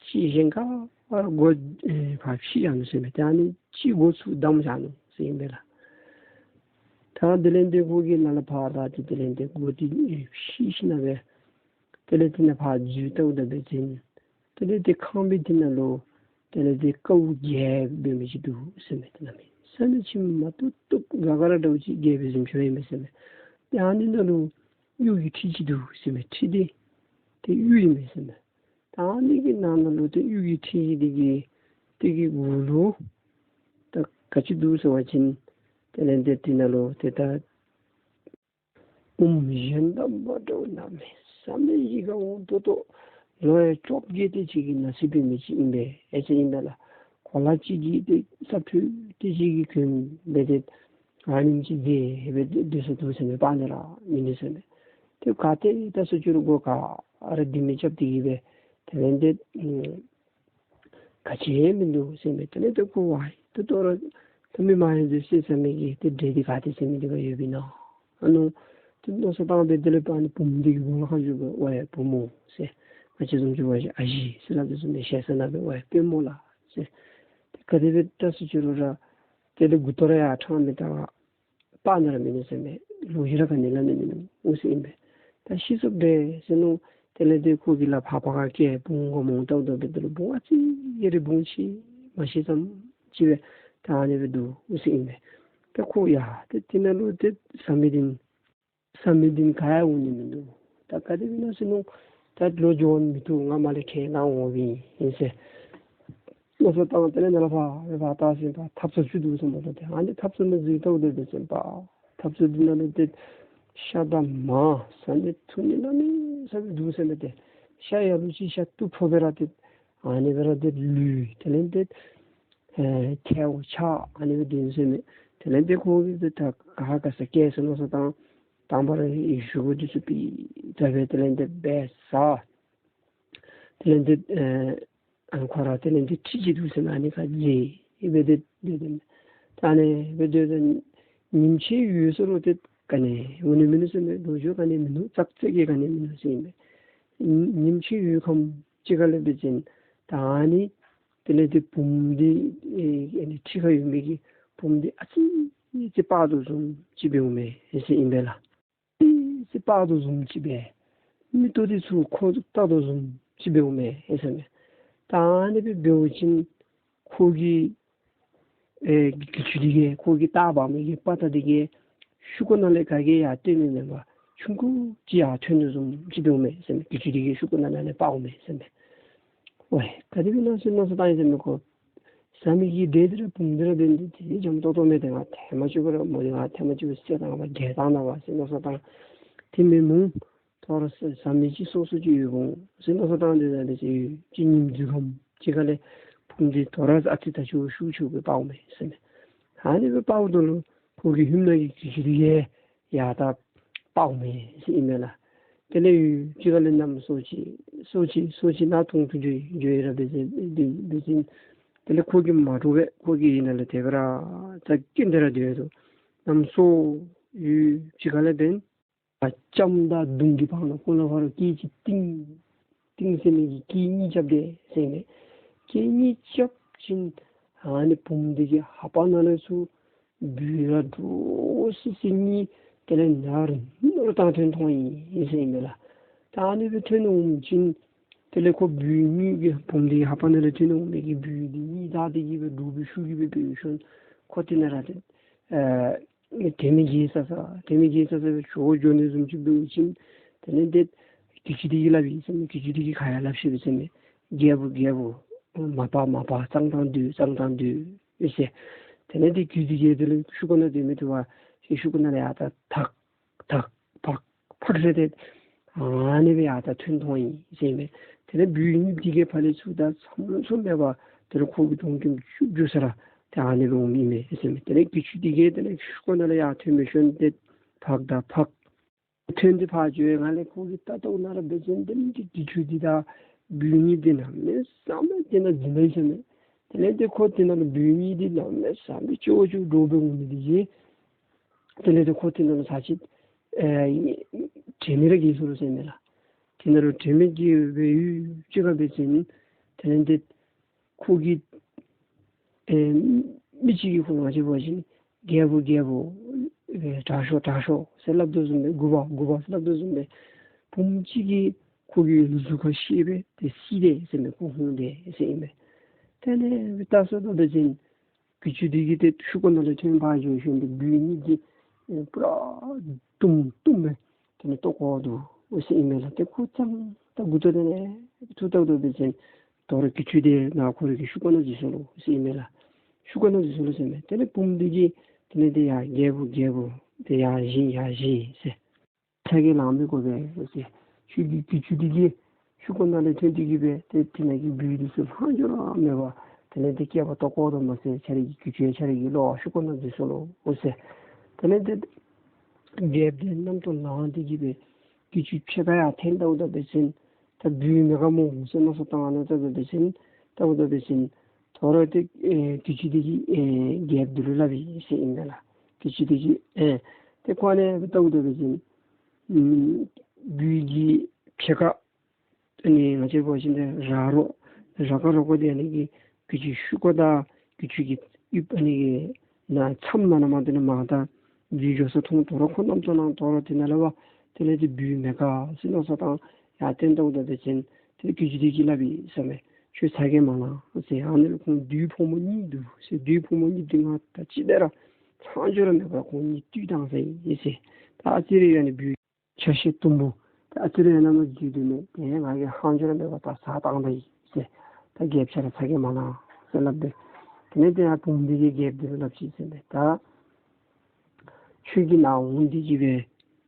ཅིག་གཞན་ག་ར་སྒོ་ཨེ་ཕར་ཕྱེ་བཞག་ནུག་ཟེར་མས། ཏེ་ཨ་ནི་ཅིག་སྒོ་ཚུར་བསྡམས་བཞག་ནུག་ཟེར་ཨིན་པས་ལགས། ད་དེ་ལས་འདི་ཁོ་གིས་ནཱ་ལས་ཕར་ད་ཏེ་དེ་ལས་འདི་སྒོ་འདི་ཨེ་ཕྱེ་ཞིནམ་སྦེ་དེ་ལས་དེ་ནང་ཕར་འཛུལ་བལྟཝ་ད་འབད་བ་ཅིན་དེ་ལས་ཏེ་ཁང་པའི་དེ་ནང་ལུ་དེ་ལས་ཏེ་ཀཝ་རྒྱས་པའི་མི་ཅིག་འདུག་ཟེར་མས། ཏེ་གནམ་མེད་ས་མེད་ཁྱིམ་མ་བཏུབ་བཏུབ་ག་ག་ར་འདྲཝ་ཅིག་རྒྱས་པའི་གཟིམ་ཅུང་ཨིན་པས་ཟེར་མས། ཏེ་ཨ་ནི་ནང་ལུ་གཡུ་གི་ཁྲི་ཅིག་འདུག་ཟེར་མས། ཁྲི་འདི་ཏེ་གཡུ་ཨིན་པས་ཟེར་མས། ད་ཨ་ནི་གི་ནང་ན་ལུ་ཏེ་གཡུ་གི་ཁྲི་འདི་གི་དེ་གི་གུ་ལུ་ད་ག་ཅི་འདུག་ཟེར་བ་ཅིན་དེ་ལས་ཏེ་དེ་ནང་ལུ་ཏེ་ད་ཨོམ་གཞན་དང་མ་འདྲཝ་གནམ་མེད་ས་མེད་ཡིད་ཁར་འོང་ཏོག་ཏོ་ལོ་ཡང་བཅོ་བརྒྱད་དེ་ཅིག་གི་ནང་གསེས་འབད་མི་ཅིག་ཨིན་པས། ཨེ་ཅིག་ཨིན་པས་ལགས། གོ་ལ་ཅིག་གི་ཏེ་ས་ཕུད་དེ་ཅིག་གིས་གྱོན་སྦེ་ཏེ་ཨ་ནེམ་ཅིག་སྦེ་སྦེ་སྡོད་སྡོད་ས་འདུག་ཟེར་མས། སྤང་ནི་ར་མིན་འདུག་ཟེར་མས། ཏེ་ག་ཏེ་ད་སུ་ཅིག་རུང་སྒོ་ག་ར་ལྡེ་མིག་རྐྱབ་སྟེ་གི་སྦེ་དེ་ལས་ཏེ་ག་ཅི་ཡང་མིན་འདུག་ཟེར་མས། དེ་ལས་ཏེ་ཁོ་ཝའི་ད་དོ་རུང་ད་མི་མ་ཡེངས་ཏེ་ཟེར་ཟེར་མི་གི་ཏེ་འདྲེ་འདི་ག་ཏེ་ཟེར་མི་འདི་ག་ཡོདཔ་ཨིན་ན་མནོ་སྟེ་མནོ་བསམ་བཏང་སྦེ་དེ་ལས་ཕར་ཨ་ནི་བུམོ་འདི་གི་གུ་ལུ་ཁ་བཞུགས་སྦེ་ཝའི་བུམོ་ཟེར། ང་བཅས་བཟུམ་ཅིག་འབད་བ་ཅིན་ཨ་ཞེ་ཟེར་སླབ་དོ་བཟུམ་སྦེ་ཞེ་ས་ནང་སྦེ་ཝའི་པདྨོ་ལགས་ཟེར། ཏེ་ག་དེ་སྦེ་ད་སུ་ཅིག་རུང་ར་དེ་ལས་མགུ་ཏོ་ར་ཡར་དྲང་མི་བཏང་བར་སྤང་ནི་ར་མིན་འདུག་ཟེར་མས། ལོ་རྒྱུས་ར་ག་ནི་སླབ་ནི་མིན་འདུག་ཟེར་ཨིན་པས། ད་ཤི་སོཔ་འདྲས་ཟེར་མནོ་དེ་ལས་ཏེ་ཁོ་གིས་ལགཔ་ཕར་ཕར་ཁར་བཀལ་བུང་བུ་མོ་བལྟཝ་ད་འབད་དེ་ལུ་བུང་ཨ་ཙི་རེ་བུང་ཆེ་མ་ཤེས་ཙམ་ཅིག་སྦེ་ད་ཨ་ནི་སྦེ་འདུག་ཟེར་ཨིན་པས། ཏེ་ཁོ་ཡ་ཏེ་དེ་ནང་ལུ་ཏེ་བཟའ་མི་འདི་བཟའ་མི་འདི་ག་ཡང་འོང་ནི་མིན་འདུག། ད་ག་དེ་སྦེ་ཨིན་ན་ཟེར་མནོ། ད་ལོག་འགྱོ་མི་བཏུབ། ང་མར་ལས་ཁས་བླངས་འོང་བའི་ཨིན་ཟེར་མནོ་བསམ་བཏང་། དེ་ལས་ནཱ་ལས་ཕར་ཕར་བལྟ་ཞིནམ་ལས་ཐབ་ཚང་ཅིག་འདུག་ཟེར་མནོ་སྟེ། ཨ་ནི་ཐབ་ཚང་ནང་འཛུལ་བལྟཝ་ད་འབད་བ་ཅིན་པ་ཐབ་ཚང་འདི་ནང་ལུ་ཏེ་ཤ་དང་མར་བཟའ་ནི་འཐུང་ནི་གནམ་མེད་ས་མེད་འདུག་ཟེར་མས། ཏེ་ཤ་ཡང་ལུ་ཅིག་ཤ་སྟུག་ཕོར་སྦེ་ར་ཏེ་ཨ་ནི་སྦེ་ར་ཏེ་ལུས། དེ་ལས་ཏེ་ཨེ་ཐལཝ་ཆགས་ཨ་ནི་སྦེ་འདུག་ཟེར་མས། དེ་ལས་ཏེ་ཁོ་གིས་ཏེ་ད་ག་ག་ས་སྐྱེལ་ཟེར་མནོ་བསམ་བཏང་། དང་པ་ར་ཡི་ཤུ་གུ་འདི་ཚུ་པི་ད་སྦེ་དེ་ལས་ཏེ་སྦེ་བཟའ། དེ་ལས་ཏེ་ཨ་ཁོ་ར་དེ་ལས་ཏེ་ཁྲི་ཅིག་འདུག་ཟེར་མས། ཨ་ནི་ཁར་མཇལ་སྦེ་ཏེ་སྡོད་དེ་ད་ཨ་ནི་སྦེ་སྡོད་དེ་ཉིནམ་ཕྱེད་ཡོལ་སོང་རུང་ཏེ་ག་ནི་འོང་ནི་མིན་ནུག་ཟེར་མས། ལོག་འགྱོ་ག་ནི་མིན་ནུག། ཙག་ཙིག་གིས་ག་ནི་མིན་ནུག་ཟེར་ཨིན་པས། ཉིནམ་ཕྱེད་ཡོལ་ཁམས་ཅིག་ཁ་ལས་འབད་བ་ཅིན་ད་ཨ་ནི་དེ་ལས་ཏེ་བུམོ་འདི་ཨེ་ཨ་ནི་ཁྲི་ཁར་ཡོད་མི་གི་བུམོ་འདི་ཨ་ཙི་ཅིག་དཔའ་བདུད་བཟུམ་ཅིག་འབདཝ་མས་ཟེར་ཨིན་པས་ལགས། ཨ་ཙི་དཔའ་བདུད་བཟུམ་ཅིག་སྦེ་མིག་ཏོ་འདི་ཚུ་ཁོ་ཚུ་ལྟ་དོ་བཟུམ་ཅིག་འབདཝ་མས་ཟེར་མས། ད་ཨ་ནི་སྦེ་འབད་བ་ཅིན་ཁོ་གི་ཨེ་གྱི་ཅུང་འདི་གིས་ཁོ་གིས་བཏགས་འབག་མི་གི་དཔའ་རྟགས་འདི་གིས་ཤུ་ཀུ་ནང་ལས་ག་གིས་ཡང་བཏོན་ནི་མེད་པར་ཆུང་ཀུ་ཅིག་ཡར་ཐོན་དོ་བཟུམ་ཅིག་འབདཝ་མས་ཟེར་མས། གྱི་ཅུང་འདི་གིས་ཤུ་ཀུ་ནང་ལས་ཨ་ནི་འབགཔ་མས་ཟེར་མས། ཝའི་ག་དེ་སྦེ་ཨིན་ན་ཟེར་མནོ་བསམ་བཏང་ཡི་ཟེར་མས། ཁོ་བཟའ་མི་གི་འདྲེ་འདི་ར་བུམོ་འདི་ར་འབད་ནི་འདི་འཇམ་ཏོང་ཏོ་མས། ཏེ་ང་ཐེངས་མ་གཅིག་པོ་ར་མོ་འདི་ང་ཐེངས་མ་གཅིག་པོ་བསད་བཏང་བ་བརྒྱལ་བཏང་ན་བ་ཟེར་མནོ་བསམ་བཏང་། དེ་མེན་མོ། ད་རུང་བཟའ་མི་ཅིག་སོ་སོ་ཅིག་ཡོདཔ་འོང་ཟེར་མནོ་བསམ་བཏང་སྟེ་ད་འདི་ཅིག་ཡོད་ཅིག་ཉིནམ་འཛུལ་ཁམས་ཅིག་ཁ་ལས་བུམོ་འདི་ད་རུང་ཨ་ཙི་ད་ཅིག་ཤུགས་ཆེ་སྦེ་དཔའཝ་མས་ཟེར་མས། ཨ་ནི་སྦེ་དཔའཝ་ད་ལུ་ཁོ་གི་ཧེ་མ་གི་གྱི་ཅུང་འདི་གིས་ཡང་ད་དཔའཝ་མས་ཟེར་ཨིན་མས་ལགས། དེ་ལས་ཡུན་ཅིག་ཁ་ལས་གནམ་སྲོ་ཅིག་སྲོ་ཅིག་སྲོ་ཅིག་ནག་ཐུང་ཐུང་ཅིག་འགྱོ་ཡི་ར་འབད་ཟེར་འབད་ཟེར། དེ་ལས་ཁོ་གིས་མ་འདྲོག་པར་ཁོ་གིས་ཨ་ནཱ་ལས་དེ་སྦེ་ར་ད་སྐྱིད་དེ་ར་སྡོད་དོ། གནམ་སྲོ་ཡུན་ཅིག་ཁ་ལས་འབདན་ཨ་ལྕམ་དང་གདོང་གི་བར་ན་ཁོང་ལུ་ཕར་སྐད་ཅིག་ཏིང་ཏིང་ཟེར་མི་གི་སྐད་གཉིས་རྐྱབ་སྟེ་ཟེར་མས། སྐད་གཉིས་རྐྱབ་ཞིནམ་ཨ་ནི་བུམོ་འདི་གི་ལྷ་པ་ནང་ལས་ཚུར་སྦུལ་ར་འདྲོག་སི་སི་གཉིས་དེ་ལས་ནོར་ནོར་བཏང་ཐོན་ཐོན་ཡི་ཟེར་ཨིན་མས་ལགས། ད་ཨ་ནི་སྦེ་ཐོན་འོང་ཞིནམ་དེ་ལས་ཁོ་སྦུལ་གཉིས་ཀྱི་བུམོ་འདི་ལྷ་པ་ནང་ལས་ཐོན་འོང་མི་གི་སྦུལ་འདི་གཉིས་ད་འདི་གིས་སྦེ་འདྲོག་པའི་ཤུགས་ཀྱིས་སྦེ་འབད་ཞིནམ་ཁོ་དེ་ནང་ར་ཏེ་ཨེ་དྲན་མེད་བརྒྱལ་ས་ས་དྲན་མེད་བརྒྱལ་ས་ས་སྦེ་ཞོར་འགྱོ་ནི་བཟུམ་ཅིག་འབད་ཞིནམ་དེ་ལས་ཏེ་གྱི་ཅུང་འདི་གིས་སླབ་ཡི་ཟེར་མས། གྱི་ཅུང་འདི་གིས་ག་ཡང་སླབ་ཤེས་པས་ཟེར་མས། རྒྱལ་པོ་རྒྱལ་པོ་མ་པ་མ་པ་གཙང་ཐང་སྡོད་གཙང་ཐང་སྡོད་ཟེར། དེ་ལས་ཏེ་གྱི་ཅུང་འདི་གིས་དེ་ལས་ཤུ་ཀུ་ནང་སྡོད་མི་བཏུབ་པར་ཤུ་ཀུ་ནང་ལས་ཡར་ད་ཐག་ཐག་ཕག་ཕག་ཟེར་ཏེ་ཨ་ནི་སྦེ་ཡར་ད་ཐོན་ཐོན་ཡི་ཟེར་མས། དེ་ལས་སྦུལ་གཉིས་འདི་གིས་ཕར་ལས་ཚུར་ད་མཚམས་མཚམས་མེད་པར་དེ་ལས་ཁོ་གི་གདོང་ཁྱིམ་བཅུག་བཅུག་ས་ར་ཏེ་ཨ་ནི་སྦེ་འོང་ཡི་མས་ཟེར་མས། དེ་ལས་གྱི་ཅུང་འདི་གིས་དེ་ལས་ཤུ་ཀུ་ནང་ལས་ཡར་ཐོན་མི་ཤོན་ཏེ་ཕག་དང་ཕག་ཐོན་ཏེ་ཕར་འགྱོ་ཡི། ང་ལས་ཁོ་གིས་ལྟ་ལྟཝ་ན་ར་འབད་བ་ཅིན་དེ་ནི་གྱི་ཅུང་འདི་དང་སྦུལ་གཉིས་འདི་གནམ་མེད་ས་མེད་དེ་ནང་འཛིང་ནི་ཟེར་མས། དེ་ལས་ཏེ་ཁོ་དེ་ནང་ལུ་སྦུལ་གཉིས་འདི་གནམ་མེད་ས་མེད་སྐྱོ་སྐྱོ་འདྲོག་སྦེ་འོང་མི་འདི་གིས་དེ་ལས་ཏེ་ཁོ་དེ་ནང་ལུ་ཚར་ཅིག་ཨེ་དྲན་མེད་ར་བརྒྱལ་སོང་ལོ་ཟེར་མས་ལགས། དེ་ནང་ལུ་དྲན་མེད་བརྒྱལ་སྦེ་ཡུན་ཅིག་ཁར་འབད་བ་ཅིན་དེ་ལས་ཏེ་ཁོ་གིས་ཨེ་མི་ཅིག་གིས་ཁོ་ང་བཅས་འབད་བ་ཅིན་རྒྱལ་པོ་རྒྱལ་པོ་ཨེ་དྲག་ཤོས་དྲག་ཤོས་ཟེར་སླབ་དོ་བཟུམ་སྦེ་མགུ་པ་མགུ་པ་ཟེར་སླབ་དོ་བཟུམ་སྦེ་བུམོ་ཅིག་གིས་ཁོ་གི་གཟུགས་ཁར་བཤེད་སྦེ་ཏེ་བསད་དེས་ཟེར་མས། ཁོ་ཧུང་དེས་ཟེར་ཨིན་མས། དེ་ལས་ལྟ་སོང་ད་འབད་བ་ཅིན་གྱི་ཅུང་འདི་གིས་ཏེ་ཤུ་ཀུ་ནང་ལས་ཐོན་ཕར་འགྱོ་ཞིནམ་ཏེ་སྦུལ་གཉིས་འདི་ཨེ་པུ་ར་དུམ་དུམ་སྦེ་དེ་ནི་བཏོག་བཀོ་དོ་ཟེར་ཨིན་མས་ལགས། ཏེ་ཁོ་ཙང་ད་མགུ་ཏོ་དེ་ནི་ཚུར་བལྟཝ་ད་འབད་བ་ཅིན་དོ་རུང་གྱི་ཅུང་འདི་ནཱ་ཁོ་རའི་གི་ཤུ་ཀུ་ནང་འཛུལ་སོང་ལོ་ཟེར་ཨིན་མས་ལགས། ཤུ་ཀུ་ནང་འཛུལ་སོང་ལོ་ཟེར་མས། དེ་ལས་བུམོ་འདི་གིས་དེ་ནི་ཏེ་ཡ་རྒྱལ་པོ་རྒྱལ་པོ་ཏེ་ཡར་བཞེངས་ཡར་བཞེངས་ཟེར། ཚ་གྱང་ལང་མི་དགོ་པས་ཟེར། ཁྱོད་ཀྱི་གྱི་ཅུང་འདི་གིས་ཤུ་ཀུ་ནང་ལས་ཐོན་ཏེ་གིས་སྦེ་ཏེ་དེ་ནང་གི་སྦུལ་འདི་ཚུ་ལྷག་འགྱོ་ར་མེད་པར་དེ་ལས་ཏེ་སྐྱེས་པ་བཏོག་བཀོ་དོ་མ་ཚད་ཁྱོད་རའི་གི་གྱི་ཅུང་ཡང་ཁྱོད་རའི་གི་ལོག་ཤུ་ཀུ་ནང་འཛུལ་སོང་ལོ་ཟེར། དེ་ལས་ཏེ་རྒྱལཔོ་འདི་རྣམ་རྟོག་ལངས་ཏེ་གིས་སྦེ་གྱི་ཅུང་ཕྱེད་ཀ་ཡར་འཐེན་ལྟཝ་ད་འབད་བ་ཅིན་ད་སྦུལ་མེད་ག་མོ་ཟེར་མནོ་བསམ་བཏང་ནི་ད་འབད་བ་ཅིན་ལྟཝ་ད་འབད་བ་ཅིན་དོ་རུང་ཏེ་ཨེ་གྱི་ཅུང་འདི་གིས་ཨེ་རྒྱལཔོ་འདི་ལུ་སླབ་ཡི་ཟེར་ཨིན་མས་ལགས། གྱི་ཅུང་འདི་གིས་ཨེ་ཏེ་ཁོ་ཨ་ནི་ལྟཝ་ད་འབད་བ་ཅིན་ཨམ་སྦུལ་གྱི་ཕྱེད་ཀ་ཨ་ནི་ང་བཅས་འབད་བ་ཅིན་ཏེ་ར་རོ་ར་ཀ་རོ་ཀ་འདི་ཨ་ནི་གི་གྱི་ཅུང་ཤུ་ཀུ་དང་གྱི་ཅུང་གི་ཨ་ནི་གི་ནང་མཚམས་ནང་ན་མར་དེ་ནི་མར་ད་འཛུལ་འགྱོ་ས་མཐོང་། དོ་རུང་ཁོ་རྣམ་རྟོག་ལངས། དོ་རུང་དེ་ནང་ལས་འབད་དེ་ལས་ཏེ་སྦུལ་མེད་ག་ཟེར་མནོ་བསམ་བཏང་ཡར་འཐེན་ལྟཝ་ད་འབད་བ་ཅིན་ཏེ་གྱི་ཅུང་འདི་གིས་སླབ་ཡི་ཟེར་མས། ཁྱོད་ཚ་གྱང་མ་ལང་ཟེར། ཨ་ནི་ལུ་ཁོང་བདུད་ཕོ་མོ་གཉིས་འདུག་ཟེར། བདུད་ཕོ་མོ་གཉིས་འདི་ང་ད་ཅི་འབད་ར་ ལྷག་འབྱོར་མེད་པར་ཁོང་གཉིས་བཏུལ་བཏང་ཟེར་ཨིན་ཟེར། ད་ཨ་ཙི་རེ་ཡང་ནི་འབུལ་ཆ་ཤས་དུམ་བུ་ད་ཨ་ཙི་རེ་ཡང་ནི་རྒྱུས་དུ་མེད། དེ་ཡང་ང་གིས་ལྷག་འབྱོར་མེད་པར་ད་ཟ་བཏང་ད་ཡི་ཟེར། ད་རྒྱལཔོ་ཁྱོད་ར་ཚ་གྱང་མ་ལང་ཟེར་སླབ་སྟེ། དེ་ལས་དེ་ཡང་བུམོ་འདི་གིས་རྒྱལཔོ་འདི་ལུ་སླབ་ཅི་ཟེར་ཨིན་པས། ད་ཁྱོད་ཀྱིས་ནཱ་འོང་སྟེ་གི་སྦེ་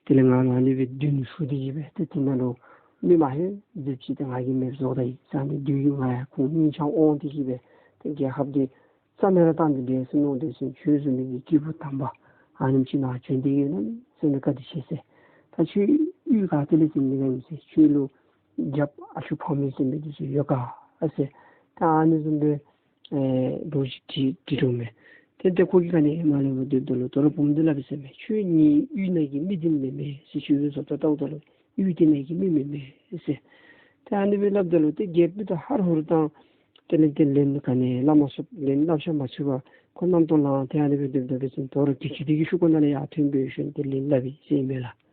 དེ་ལས་ང་ལུ་ཨ་ནི་སྦེ་བདུན་ཞུ་སྟེ་གི་སྦེ་ཏེ་དེ་ནང་ལུ་མི་མ་ཧེ་འཛེབ་ཅིག་ཏེ་ང་གིས་མེདཔ་བཟོ་ད་ཡི་ཟེར། ཨ་ནི་བདུད་ཀྱིས་ང་ཡང་ཁོང་གཉིས་ཆ་འོང་སྟེ་གི་སྦེ་ཏེ་རྒྱལ་ཁབ་འདི་རྩ་མེད་ར་བཏང་སྟེ་འབད་ཟེར་མནོ་སྟེ་ཟེར། ཁྱོད་བཟུམ་མའི་གི་སྐྱེས་བུ་དམ་པ་ཨ་ནེམ་ཅིག་ནཱ་བྱོན་ཏེ་ཡོད་ན་ཟེར་ནི་བཀའ་དྲིན་ཆེ་ཟེར། ད་ཁྱོད་གཡུས་ག་ཏེ་ལས་ཟེར་ནི་ག་ཨིན་ཟེར། ཁྱོད་ལུ་རྒྱབ་ཨ་ཆུ་ཕམ་ཟེར་མི་འདི་ཚུ་ཡོད་ག་ཨ་ཟེར། ད་ཨ་ནི་བཟུམ་སྦེ་ཨེ་ལོ་རྒྱུས་དྲི་དྲི་དོ་མས། ཏེ་ཏེ་ཁོ་གིས་ག་ནི་མ་སླབ་པར་སྡོདཔ་ད་ལུ་དོ་རུང་བུམོ་འདི་སླབ་ཨིན་ཟེར་མས། ཁྱོད་ངེའི་གཡུས་ནང་གི་མི་འདི་མེན་མས་ཟེར། ཁྱོད་བཟོ་ལྟ་བལྟཝ་ད་ལུ་གཡུས་འདི་ནང་གི་མི་མེན་མས་ཟེར། ཏེ་ཨ་ནི་སྦེ་སླབ་ད་ལུ་ཏེ་རྒྱལཔོ་འདི་ད་ཧ་རུ་ཧ་རུ་བཏང་། དེ་ལས་ཏེ་ལན་ག་ནི་སླབ་མ་ཚུགས། ལན་སླབ་ཤ་མ་ཚུགས་པར་ཁོ་རྣམ་རྟོག་ལངས་ཏེ་ཨ་ནི་སྦེ་སྡོདཔ་ད་འབད་ཞིནམ་དོ་རུང་གྱི་ཅུང་འདི་གི་ཤུལ་ཁོག་ནང་ལས་ཡར་ཐོན་འབད་ཞིནམ་ཏེ་ལན་སླབ་ཨིན་ཟེར་ཨིན་མས་ལགས།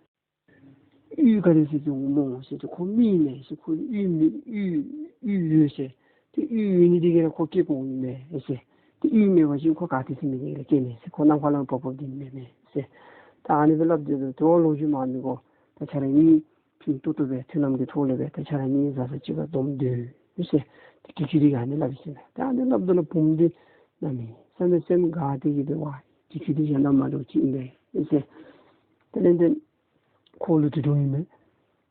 གཡུས་ག་ཏེ་ཟེར་ཏེ་འོང་སྨོ་ཟེར་ཏེ། ཁོ་མི་ཨིན་མས་ཟེར། ཁོ་གཡུས་མི་གཡུས་གཡུས་ཡོད་ཟེར། ཏེ་གཡུས་ཡོད་ནི་འདི་གིས་ར་ཁོ་སྐྱེ་དགོཔ་ཨིན་མས་ཟེར། ཏེ་གཡུས་མེད་པ་ཅིན་ཁོ་ག་ཏེ་ཟེར་མི་འདི་གིས་ར་སྐྱེ་ནི་ཟེར། ཁོ་ནམ་མཁའ་ལས་བབས་བབས་འདི་མེན་མས་ཟེར། ད་ཨ་ནི་སྦེ་སླབ་སྟེ་དོ་རུང་ལོ་རྒྱུས་མང་མི་དགོ། ད་ཁྱེད་ར་གཉིས་ཕན་ཏོག་ཏོ་སྦེ་མཐུན་ལམ་གྱི་ཐོག་ལས་སྦེ་ད་ཁྱེད་ར་གཉིས་བཟའ་ཚང་གཅིག་ཁར་སྡོམ་སྡོད་ཟེར། ཏེ་གྱི་ཅུང་འདི་གིས་ཨ་ནི་སླབ་ཨིན་ཟེར་མས། ད་ཨ་ནི་སླབ་ད་ལུ་བུམོ་འདི་གནམ་མེད་ས་མེད་སེམས་དགའ་སྟེ་གི་སྦེ་ཝའི་གྱི་ཅུང་འདི་གཞན་དང་མ་འདྲཝ་ཅིག་ཨིན་པས་ཟེར། དེ་ལས་ཏེ་ཁོ་ལུ་དྲི་དོ་ཨིན་མས།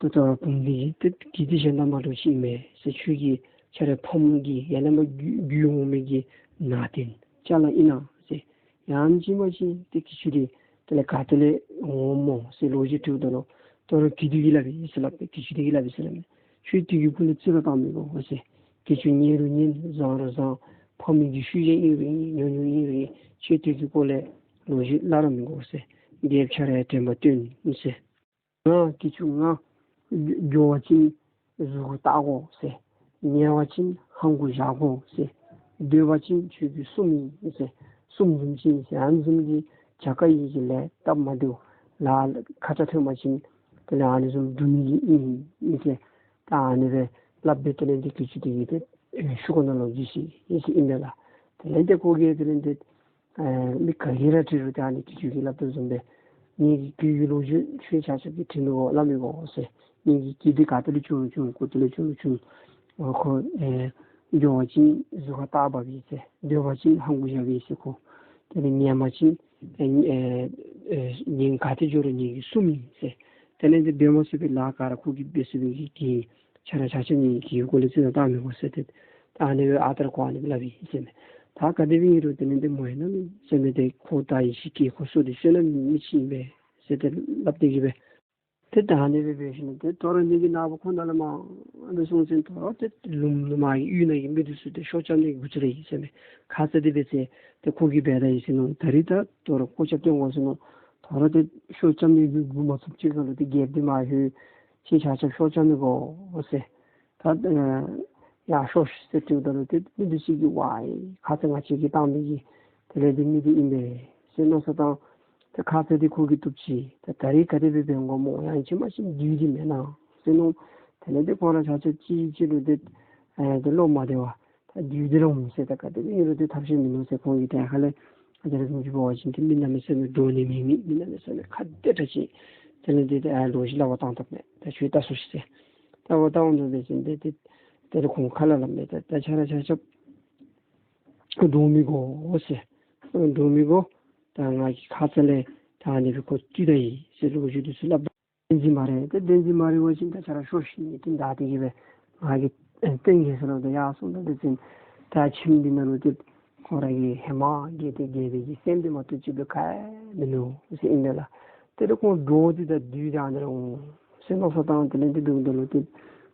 ད་ད་རུང་བུམོ་འདི་གིས་ཏེ་གྱི་ཅུང་འདི་གཞན་དང་མ་འདྲཝ་ཅིག་ཨིན་མས་ཟེར། ཁྱོད་ཀྱིས་ཁྱེད་རའི་ཕམ་གྱིས་ཡར་ལས་མར་བརྒྱུད་བརྒྱུད་འོང་མི་གི་ནང་རྟེན་ཅ་ལ་ཨིན་ན་ཟེར། ཡང་ཅིན་མ་ཅིན་ཏེ་གྱི་ཅུང་འདི་དེ་ལས་ག་ཏེ་ལས་འོང་སྨོ་ཟེར་ལོ་རྒྱུས་དྲིཝ་ད་ལུ་དོ་རུང་གྱི་ཅུང་འདི་གིས་སླབ་ཨིན་ཟེར་སླབ་སྟེ། གྱི་ཅུང་འདི་གིས་སླབ་ཨིན་ཟེར་སླབ་མས། ཁྱོད་དེ་གི་སྐོར་ལས་རྩིས་ར་བཏང་མི་དགོ་ཟེར། གྱི་ཅུང་ཉན་རུང་ཉན་བཟང་རུང་བཟང་ཕམ་གི་ཤུལ་བཞག་ཨིན་རུང་ཨིན་ཉོ་ཉོཝ་ཨིན་རུང་ཨིན་ཁྱོད་དེ་གི་སྐོར་ལས་ལོ་རྒྱུས་སླབ་ར་མི་དགོ་ཟེར། རྒྱལཔོ་ཁྱོད་ར་དྲན་པ་བཏོན་ཟེར། ང་གྱི་ཅུང་ང་འགྱོ་བ་ཅིན་གཟུགས་ཁར་བཏགས་དགོ་ཟེར། ཉལ་བ་ཅིན་ཧང་གུ་བཞག་དགོ་ཟེར། སྡོད་པ་ཅིན་ཁྱོད་ཀྱི་སྲུངམ་ཨིན་ཟེར། སྲུངམ་བཟུམ་ཅིག་ཨིན་ཟེར། ཨ་ནི་བཟུམ་གྱི་བྱ་དཀའ་ཡི་གི་ལས་སྟབས་མ་བདེཝ་ལཱ་ཁ་ཚ་ཐོན་པ་ཅིན་དེ་ལས་ཨ་ནི་བཟུམ་སྒྲུབ་ནི་ཨིན་ཨིན་ཟེར། ད་ཨ་ནི་སྦེ་སླབ་སྦེ་དེ་ལས་ཏེ་གྱི་ཅུང་འདི་གིས་ཏེ་ཨེ་ཤུལ་ཁོག་ནང་ལུ་འགྱོ་ཅི་ཨིན་ཟེར་ཨིན་པས་ལགས། དེ་ལས་ཏེ་ཁོ་གིས་དེ་ལས་ཏེ་ཨེ་མི་ག་གིས་ར་དྲི་རུང་ད་ཨ་ནི་གྱི་ཅུང་གིས་སླབ་དོ་བཟུམ་སྦེ་ངེ་གི་གྱི་ཅུང་གི་ལོ་རྒྱུས་ཁྱོད་ཆ་ཁྱབ་ཀྱིས་དྲི་མི་དགོ་སླབ་མི་དགོ་ཟེར། ངེ་གི་གྱི་འདི་ག་ཏེ་ལས་བྱུང་རུང་བྱུང་ག་ཏེ་ལས་བྱུང་རུང་བྱུང་ཨ་ཁོ་ཨེ་འགྱོ་བ་ཅིན་གཟུགས་ཁར་བཏགས་འབགཔ་ཨིན་ཟེར། སྡོད་པ་ཅིན་ཧང་གུ་བཞགཔ་ཨིན་ཟེར་ཁོ། དེ་ལས་ཉལ་བ་ཅིན་ཨེ་ཨེ་ཨེ་ངེ་ག་ཏེ་འགྱོ་རུང་ངེ་གི་སྲུངམ་ཨིན་ཟེར། དེ་ལས་ཏེ་འབད་མ་ཚུགས་པའི་ལཱ་ག་ར་ཁོ་གིས་འབད་ཚུགས་པའི་གི་གི་ཁྱེད་ར་ཆ་ཁྱབ་ངེ་གི་གི་སྐོར་ལས་རྩིས་ར་བཏང་མི་དགོ་ཟེར་ཏེ། ད་ཨ་ནི་སྦེ་ཨ་རྟག་ར་ཁོ་ཨ་ནི་སྦེ་སླབ་ཨིན་ཟེར་མས། ད་ག་དེ་སྦེ་ཨིན་རུང་དེ་ལས་ཏེ་མོ་ཡང་གནམ་མེད་ས་མེད་ཏེ་ཁོ་ད་ཡེ་ཤེས་ཀྱི་ཁོ་སོ་འདི་བསོད་ནམས་མི་ཅིག་ཨིན་པས་ཟེར་ཏེ་སླབ་སྟེ་གི་སྦེ། ཏེ་ད་ཨ་ནི་སྦེ་འབད་ཞིནམ་ཏེ་དོ་རུང་འདི་གི་ནངས་པ་ཁོ་ནཱ་ལས་མར་སྦེ་སོང་ཞིནམ་དོ་རུང་ཏེ་ལུངམ་ལུ་མར་གྱི་གཡུས་ནང་གི་མི་འདི་ཚུ་ཏེ་ཤོ་རྐྱབ་ནི་འགོ་བཙུགས་ད་ཡི་ཟེར་མས། ཁ་ཙ་འདི་འབད་ཚེ་ཏེ་ཁོ་གིས་འབད་ད་ཡི་ཟེར་མནོ། ད་རིས་ད་དོ་རུང་སྐོར་རྐྱབ་སྟོན་དགོ་ཟེར་མནོ། དོ་རུང་ཏེ་ཤོ་རྐྱབ་ནི་འགོ་མ་བཙུགས་ཅིག་ཁར་ལུ་ཏེ་རྒྱལཔོ་འདི་མར་ལྷོད། ཁྱེད་ཆ་ཁྱབ་ཤོ་རྐྱབ་ནི་དགོ་ཟེར། ད་ཡར་ཤོག་ཟེར་དྲིཝ་ད་ལུ་ཏེ་མི་འདི་ཚུ་གིས་ཝའི་ཁ་ཙ་ང་བཅས་ཀྱིས་བཏང་མི་གི་དེ་ལས་ཏེ་མི་འདི་ཨིན་པས་ཟེར་མནོ་བསམ་བཏང་། ཏེ་ཁ་ཙ་འདི་ཁོ་གིས་བཏུབ་ཅི། ད་ད་རིས་ག་དེ་སྦེ་འབད་འོང་ག་སྨོ། ཡང་ཅིན་མ་ཅིན་བདུད་འདི་མེན་ན་ཟེར་མནོ། དེ་ལས་ཏེ་ཁོང་ར་ཆ་ཁྱབ་གཅིག་གིས་གཅིག་ལུ་ཏེ་ཨེ་ཏེ་བློ་མ་བདེ་བར་ད་བདུད་འདི་ར་འོང་ཟེར། ད་ག་དེ་སྦེ་ཨིན་རུང་ཏེ་ཐབས་ཤེས་མིན་ནུག་ཟེར། ཁོང་གིས་ཏེ་ཁ་ལས་ཨ་ཅི་ར་བཟུམ་ཅིག་འབད་བ་ཅིན་ཏེ་མི་གནམ་མེད་ས་མེད་འདྲོག་ནི་མེད་མི་མི་གནམ་མེད་ས་མེད་ཁ་བདེ་དྲགས་ཅིག་དེ་ལས་ཏེ་ཨ་ལོ་རྒྱུས་སླབ་པར་བཏང་བཏངམ་མས། ད་ཁྱོད་ལྟ་སོང་ཤིག་ཟེར། ལྟ་བར་བཏང་འོང་དོ་འབད་ཞིནམ་ཏེ་ཏེ་དེ་ལས་ཁོང་ཁ་ལས་སླབ་མས། ད་ད་ཁྱེད་ར་ཆ་ཁྱབ་འདྲོག་མི་དགོ་ཟེར། འདྲོག་མི་དགོ། ད་ང་གིས་ཁ་ཙ་ལས་ད་ཨ་ནི་སྦེ་ཁོ་བཏུལ་ད་ཡི་ཟེར་ལོ་རྒྱུས་འདི་ཚུ་སླབ། བདེན་འཛིན་མ་རེད། ཏེ་བདེན་འཛིན་མ་རེད་པ་ཅིན་ད་ཁྱེད་ར་ཤོག་ཤིག་ནི་ཏེ་ད་དེ་གིས་སྦེ་ང་གིས་ཨེ་བསྟན་གེ་ཟེར་ལོ། ད་ཡར་སོང་ད་དེ་ཚུན་ད་ཁྱིམ་འདི་ནང་ལུ་ཏེ་ཁོང་ར་གི་ཧེ་མ་གི་ཏེ་རྒྱལ་པོའི་གི་སྲསམོ་འདི་མ་གཏོགས་ཅིག་ལུ་ག་ཡང་མིན་ནུག་ཟེར་ཨིན་པས་ལགས། ཏེ་ཏེ་ཁོང་འདྲོག་སྟེ་ད་བདུད་ད་ཨ་ནི་ར་འོང་ཟེར་མནོ་བསམ་བཏང་། དེ་ལས་ཏེ་བདུད་འདི་ལུ་ཏེ་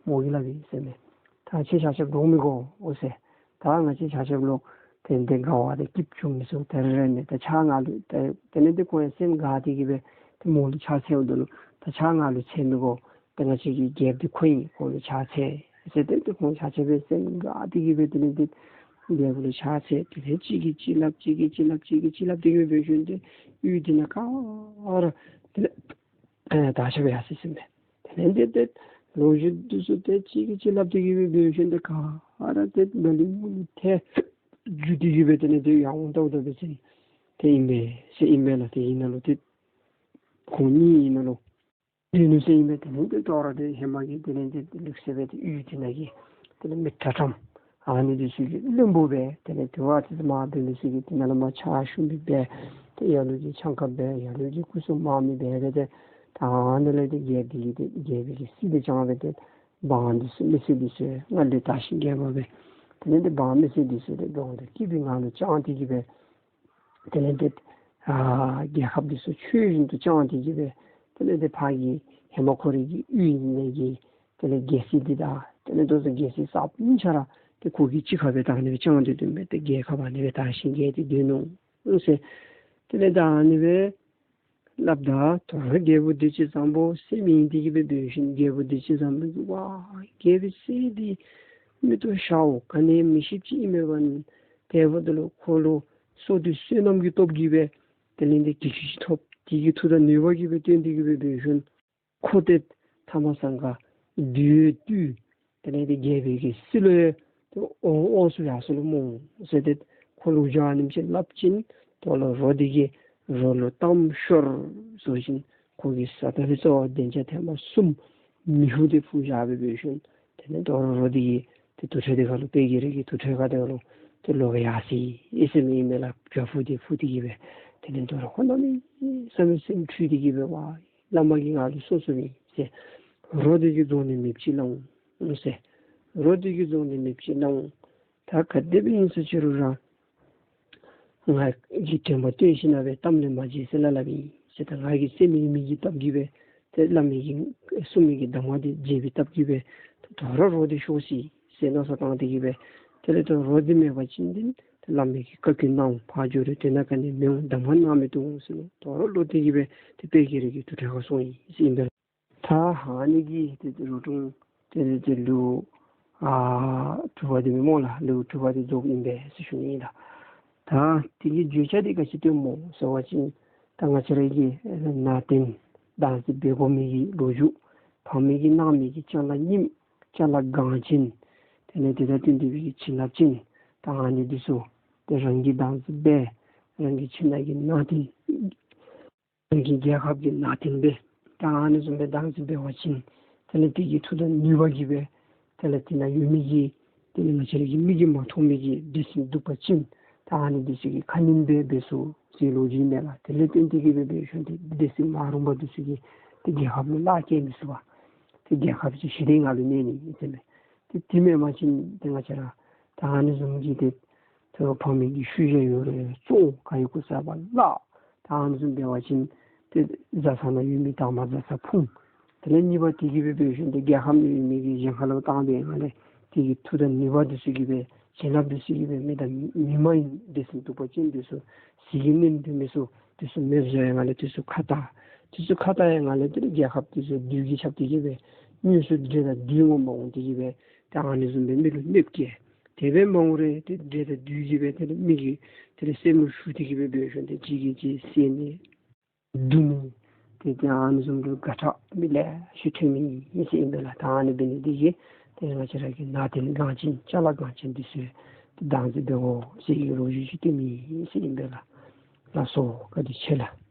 མོ་གིས་སླབ་ཨིན་ཟེར་མས། ད་ཁྱེད་ཆ་ཁྱབ་འདྲོག་མི་དགོ་ཟེར། ད་ང་བཅས་ཆ་ཁྱབ་ལུ་ཏེ་འདི་དགའ་བ་དེ་སྐྱིདཔ་བྱུང་མི་ཚུགས། ད་རེས་རེས་ནས་ད་ཕྱག་ང་ལུ་ད་དེ་ལས་ཏེ་ཁོང་ཡང་སེམས་དགའ་སྟེ་གི་སྦེ་ཏེ་མོ་ལུ་ཕྱག་འཚལཝ་ད་ལུ་ད་ཕྱག་ང་ལུ་འཚལ་མི་དགོ། ད་ང་བཅས་ཀྱི་རྒྱལཔོ་འདི་ཁོ་ཨིན། ཁོང་ལུ་ཕྱག་འཚལ་ཟེར་ཏེ་ཏེ་ཁོང་ཆ་ཁྱབ་སྦེ་སེམས་དགའ་སྟེ་གི་སྦེ་དེ་ལས་ཏེ་རྒྱལཔོ་ལུ་ཕྱག་འཚལ། དེ་ལས་གཅིག་གིས་གཅིག་སླབ་གཅིག་གིས་གཅིག་སླབ་གཅིག་གིས་གཅིག་སླབ་སྟེ་གི་སྦེ་འབད་ཞིནམ་ཏེ་གཡུས་འདི་ནང་ག་ར་དེ་ལས་ཨེ་དར་ཁྱབ་ཡར་སོ་ཡི་ཟེར་མས། དེ་ལས་ཏེ་ཏེ་ལོ་རྒྱུས་འདི་ཚུ་ཏེ་གཅིག་གིས་གཅིག་སླབ་སྟེ་གི་སྦེ་འབད་ཞིནམ་ཏེ་ག་ར་ཏེ་ལ་ལུ་ལུ་ཏེ་འགྱུར་ཏེ་གི་སྦེ་དེ་ལས་ཏེ་ཡར་འོང་ད་འོང་ད་འབད་ཞིནམ་ ཏེ་ཨིན་པས་ཟེར་ཨིན་པས་ལགས། ཏེ་ཨིན་ན་ལུ་ཏེ་ཁོང་གཉིས་ཨིན་ན་ལུ་སྡོད་ནུག་ཟེར་ཨིན་པས། དེ་ལས་ཏེ་དོ་རུང་ཏེ་ཧེ་མ་གི་དེ་ལས་ཏེ་ལུགས་སྲོལ་སྦེ་ཏེ་གཡུས་དེ་ནང་གི་དེ་ལས་མི་ཁྲ་ཁྲམ་ཨ་ནི་འདི་ཚུ་གི་བློན་པོ་སྦེ་དེ་ལས་ཏེ་ཝ་ཏེ་མར་འབད་མི་ཚུ་གི་དེ་ནང་ལུ་མར་ཕྱག་ཞུ་མི་སྦེ་ཏེ་ལ་ལུ་གིས་ཆང་ཁ་འབག་ལ་ལུ་གིས་སྐུ་གསུང་མར་མི་འབག་སྦེ་ཏེ་ད་ཨ་ནི་ལས་ཏེ་རྒྱལ་པོའི་གི་ཏེ་རྒྱལ་པོའི་གི་སྲིད་དེ་བསྐྱངས་སྦེ་ཏེ་འབངས་འདི་ཚུ་མི་སེར་འདི་ཚུ་ཡང་སྔར་ལས་དར་ཞིང་རྒྱས་པ་སྦེ་དེ་ལས་ཏེ་འབངས་མི་སེར་འདི་ཚུ་ཏེ་གདོང་ཁར་སྐྱིད་པའི་ངང་ལུ་བཅང་སྟེ་གི་སྦེ་དེ་ལས་ཏེ་ཨ་རྒྱལ་ཁབ་འདི་ཚུ་ཆོས་བཞིན་དུ་བསྐྱངས་ཏེ་གི་སྦེ་དེ་ལས་ཏེ་ཕར་གྱི་ཧེ་མ་ཁོ་རའི་གི་གཡུས་ཨིན་ནི་གི་དེ་ལས་རྒྱལ་སྲིད་འདི་དང་དེ་ལས་ཏེ་རྒྱལ་སྲིད་གསརཔ་གཉིས་ཆ་ར་ཏེ་ཁོ་གིས་གཅིག་ཁར་སྦེ་ད་ཨ་ནི་སྦེ་བསྐྱངས་ཏེ་སྡོད་མི་ཏེ་རྒྱལ་ཁབ་ཨ་ནི་སྦེ་དར་ཞིང་རྒྱས་ཏེ་སྡོད་ནུག་ཟེར། དེ་ལས་ད་ཨ་ནི་སྦེ་སླབ་ད་དོ་རུང་རྒྱལ་པོ་བདེ་སྤྱོད་བཟང་པོ་སྲསམོ་ཨིན་ཏེ་གི་སྦེ་འབད་ཞིནམ་རྒྱལ་པོ་བདེ་སྤྱོད་བཟང་པོ་གིས་ཝ་རྒྱལ་པོའི་སྲས་འདི་མིག་ཏོ་ཞརཝ་ག་ནི་མི་ཤེས་ཅིག་ཨིན་མས་པ། དེ་འབདཝ་ད་ལུ་ཁོ་ལུ་བསོད་བདེ་བསོད་ནམས་ཀྱི་སྟོབས་ཀྱིས་སྦེ་དེ་ལས་ཏེ་གྱི་ཅུང་ཅིག་ཐོབ། དེ་གི་མཐུ་དང་ནུས་པ་གིས་སྦེ་བརྟེན་ཏེ་གི་སྦེ་འབད་ཞིནམ་ཁོ་ཏེ་ཐ་མ་སང་ག་བདུད་བཏུལ། དེ་ལས་ཏེ་རྒྱལ་པོའི་གི་སྲིད་ལུ་ཡང་ཏེ་དབང་དབང་ཚད་ཡར་སོ་ནུག་སྨོ་ཟེར་ཏེ་ཁོ་ལུ་ལོ་རྒྱུས་ཨ་ནེམ་ཅིག་སླབ་ཅིན་དོ་རུང་རོ་འདི་གིས་རོ་ལུ་གཏམ་ཤོར་ཟེར་བ་ཅིན་ཁོ་གིས་ས་ད་ལུ་གཙོ་བོ་སྡིངས་ཆ་ཐེངས་མ་གསུམ་མེ་ཕུ་འདི་ཕུ་བཞག་སྦེ་འབད་ཞིནམ་དེ་ལས་དོ་རུང་རོ་འདི་གིས་ཏེ་དུར་ཁྲོད་འདི་ཁར་ལུ་དཔལ་གྱི་རི་གི་དུར་ཁྲོད་ཁར་དོ་རུང་ཏེ་ལོག་ཡར་སོ་ཡི་ཟེར་མི་ཨིན་མས་ལགས། བྱ་ཕུ་འདི་ཕུ་སྟེ་གི་སྦེ་དེ་ལས་དོ་རུང་ཁོ་གནམ་མེད་ས་མེད་སེམས་འཁྲུལ་ཏེ་གི་སྦེ་ཝ་བླ་མ་གིས་ང་ལུ་སོ་སོ་མེད་ཟེར། རོ་འདི་གིས་རྫོགས་ནི་མེདཔ་ཅིག་སླབ་འོང་ཟེར། རོ་འདི་གིས་རྫོགས་ནི་མེདཔ་ཅིག་སླབ་འོང་། ད་ག་དེ་སྦེ་ཨིན་ཟེར་ཅི་རུང་ར་ང་གིས་དྲན་པ་བཏོན་ཞིནམ་སྦེ་གཏམ་ལེགས་མ་བརྗེད་ཟེར་སླབ་སླབ་ཨིན་ཟེར། ད་ང་གི་སེམས་ཡེངས་མི་གི་སྟབས་ཀྱིས་སྦེ་ཏེ་བླ་མའི་གི་གསུང་མི་གི་གདམས་ངག་འདི་བརྗེད་པའི་སྟབས་ཀྱིས་སྦེ་ཏེ་དོ་རུང་རོ་འདི་ཤོར་ཅི་ཟེར་མནོ་བསམ་བཏང་སྟེ་གི་སྦེ་དེ་ལས་དོ་རུང་རོ་འདི་མེད་པ་ཅིན་འདི་ཏེ་བླ་མའི་གི་བཀའ་བཀྱོན་གནང་འོང་། ཕར་འགྱོ་རུང་དོན་དག་ག་ནི་མི་འོང་། གདམས་ངག་གནང་མི་བཏུབ་འོང་ཟེར་མནོ་དོ་རུང་བློ་གཏད་ཀྱི་སྦེ་ཏེ་དཔལ་གྱི་རི་གི་དུར་ཁྲོད་ཁར་སོང་ཡི་ཟེར་ཨིན་པས། ད་ཨ་ནི་གི་ཏེ་རོ་སྒྲུང་དེ་ཏེ་ལེའུ་ཨ་དྲུག་པ་འདི་མས་སྨོ་ལགས། ལེའུ་དྲུག་པ་འདི་རྫོགསཔ་ཨིན་པས་ཟེར་ཞུ་ནི་ཨིན་ལགས། ད་དེ་གི་བརྗོད་བྱ་འདི་ག་ཅི་སྟོནམ་སྨོ་ཟེར་བ་ཅིན་ད་ང་བཅས་ར་གི་ནང་རྟེན་བདག་འཛིན་འབད་དགོ་མི་གི་ལོ་རྒྱུས། ཕ་མེས་ཀྱིས་གནང་མི་གི་ཅ་ལ་རྙིངམ་ཅ་ལ་འགངས་ཅན། དེ་ལས་དེ་དང་བསྟུན་ཏེ་སྦེ་གི་བྱིན་རླབས་ཅན། ད་ཨ་ནི་འདི་ཚུ་ཏེ་རང་གིས་བདག་འཛིན་འབད་རང་གི་ཁྱིམ་ནང་གི་ནང་རྟེན་རང་གི་རྒྱལ་ཁབ་ཀྱི་ནང་རྟེན་སྦེ་ད་ཨ་ནི་བཟུམ་སྦེ་བདག་འཛིན་འབད་བ་ཅིན་དེ་ལས་དེ་གི་མཐུ་དང་ནུས་པ་གིས་སྦེ་དེ་ལས་དེ་ནང་ཡོད་མི་གི་དེ་ལས་ང་བཅས་ར་གི་མིག་གིས་མ་མཐོང་མི་གི་འདྲེ་སྲིན་གདུག་པ་ཅན་ད་ཨ་ནི་འདི་ཚུ་གིས་ཁ་གནོན་འབད་འབད་སོ་ཟེར་ལོ་རྒྱུས་མས་ལགས། དེ་ལས་བརྟེན་ཏེ་གི་སྦེ་འབད་ཞིནམ་ཏེ་འདྲེ་སྲིན་མ་རུངས་པ་འདི་ཚུ་གིས་ཏེ་རྒྱལ་ཁབ་ལུ་གླགས་བཀལ་མི་ཚུགས་པར་ཏེ་རྒྱལ་ཁབ་ཅིག་ཞི་བདེའི་ངང་ལུ་གནས་ནི་ཨིན་ཟེར་མས། ཏེ་དེ་མེན་པ་ཅིན་ཏེ་ང་བཅས་ར་ད་ཨ་ནི་བཟུམ་གྱི་ཏེ་ཏེ་ཕ་མེས་ཀྱི་ཤུལ་བཞག་ཡོད་རུང་བཙོང་ག་ཡི་གུ་ཟ་བར་བརླག། ད་ཨ་ནི་བཟུམ་འབད་བ་ཅིན་ཏེ་བཟའ་ཚང་ནང་ཡོད་མི་དྭངས་མ་བཟའ་ཚང་ཕུང་། དེ་ལས་གཉིས་པ་དེ་གིས་སྦེ་འབད་ཞིནམ་ཏེ་རྒྱལ་ཁབ་ནང་ཡོད་མི་གི་གཞན་ཁ་ལུ་བཏང་བའི་ངང་ལས་དེ་གི་མཐུ་དང་ནུས་པ་འདི་ཚུ་གིས་སྦེ་བྱིན་རླབས་འདི་ཚུ་གིས་སྦེ་མི་དང་མི་མ་ཡིན་འདྲེ་སྲིན་གདུག་པ་ཅན་འདི་ཚུ་ཟིལ་གྱིས་གནོན་ཏེ་མི་ཚུ་འདི་ཚུ་མེདཔ་བཟོ་བའི་ངང་ལས་འདི་ཚུ་ཁ་དྲག། འདི་ཚུ་ཁ་དྲག་པའི་ངང་ལས་ཏེ་རྒྱལ་ཁབ་འདི་ཚུ་བདུད་ཀྱིས་ཁྱབ་སྟེ་གི་སྦེ་དངོས་སུ་འདྲེ་དང་བདུད་ངོ་མ་འོང་སྟེ་གི་སྦེ་ཏེ་ཨ་ནི་བཟུམ་སྦེ་མི་ལུ་གནོདཔ་བཀལ། དེ་སྦེ་མ་འོང་རུང་ཏེ་འདྲེ་དང་བདུད་ཀྱིས་སྦེ་དེ་ལས་མི་གི་དེ་ལས་སེམས་ལུ་ཞུགས་ཏེ་གི་སྦེ་འབད་ཞིནམ་ཏེ་གཅིག་གིས་གཅིག་བསད་ནི་བརྡུང་ནི་ཏེ་ཏེ་ཨ་ནི་བཟུམ་གྱི་དགའ་དྲགས་མི་ལེ་ཤ་ཐོན་མི་ཨིན་ཟེར་ཨིན་པས་ལགས། ད་ཨ་ནི་འབད་ནི་འདི་གིས་ཏེ་ང་བཅས་ར་གི་ནང་རྟེན་འགངས་ཅན་ཅ་ལ་འགངས་ཅན་འདི་ཚུ་ཏེ་བདག་འཛིན་འབད་དགོ་ཟེར་གྱི་ལོ་རྒྱུས་ཅིག་སྟོན་མི་ཨིན་ཟེར་ཨིན་པས་ལགས། ལགས་སོ། བཀའ་དྲིན་ཆེ་ལགས།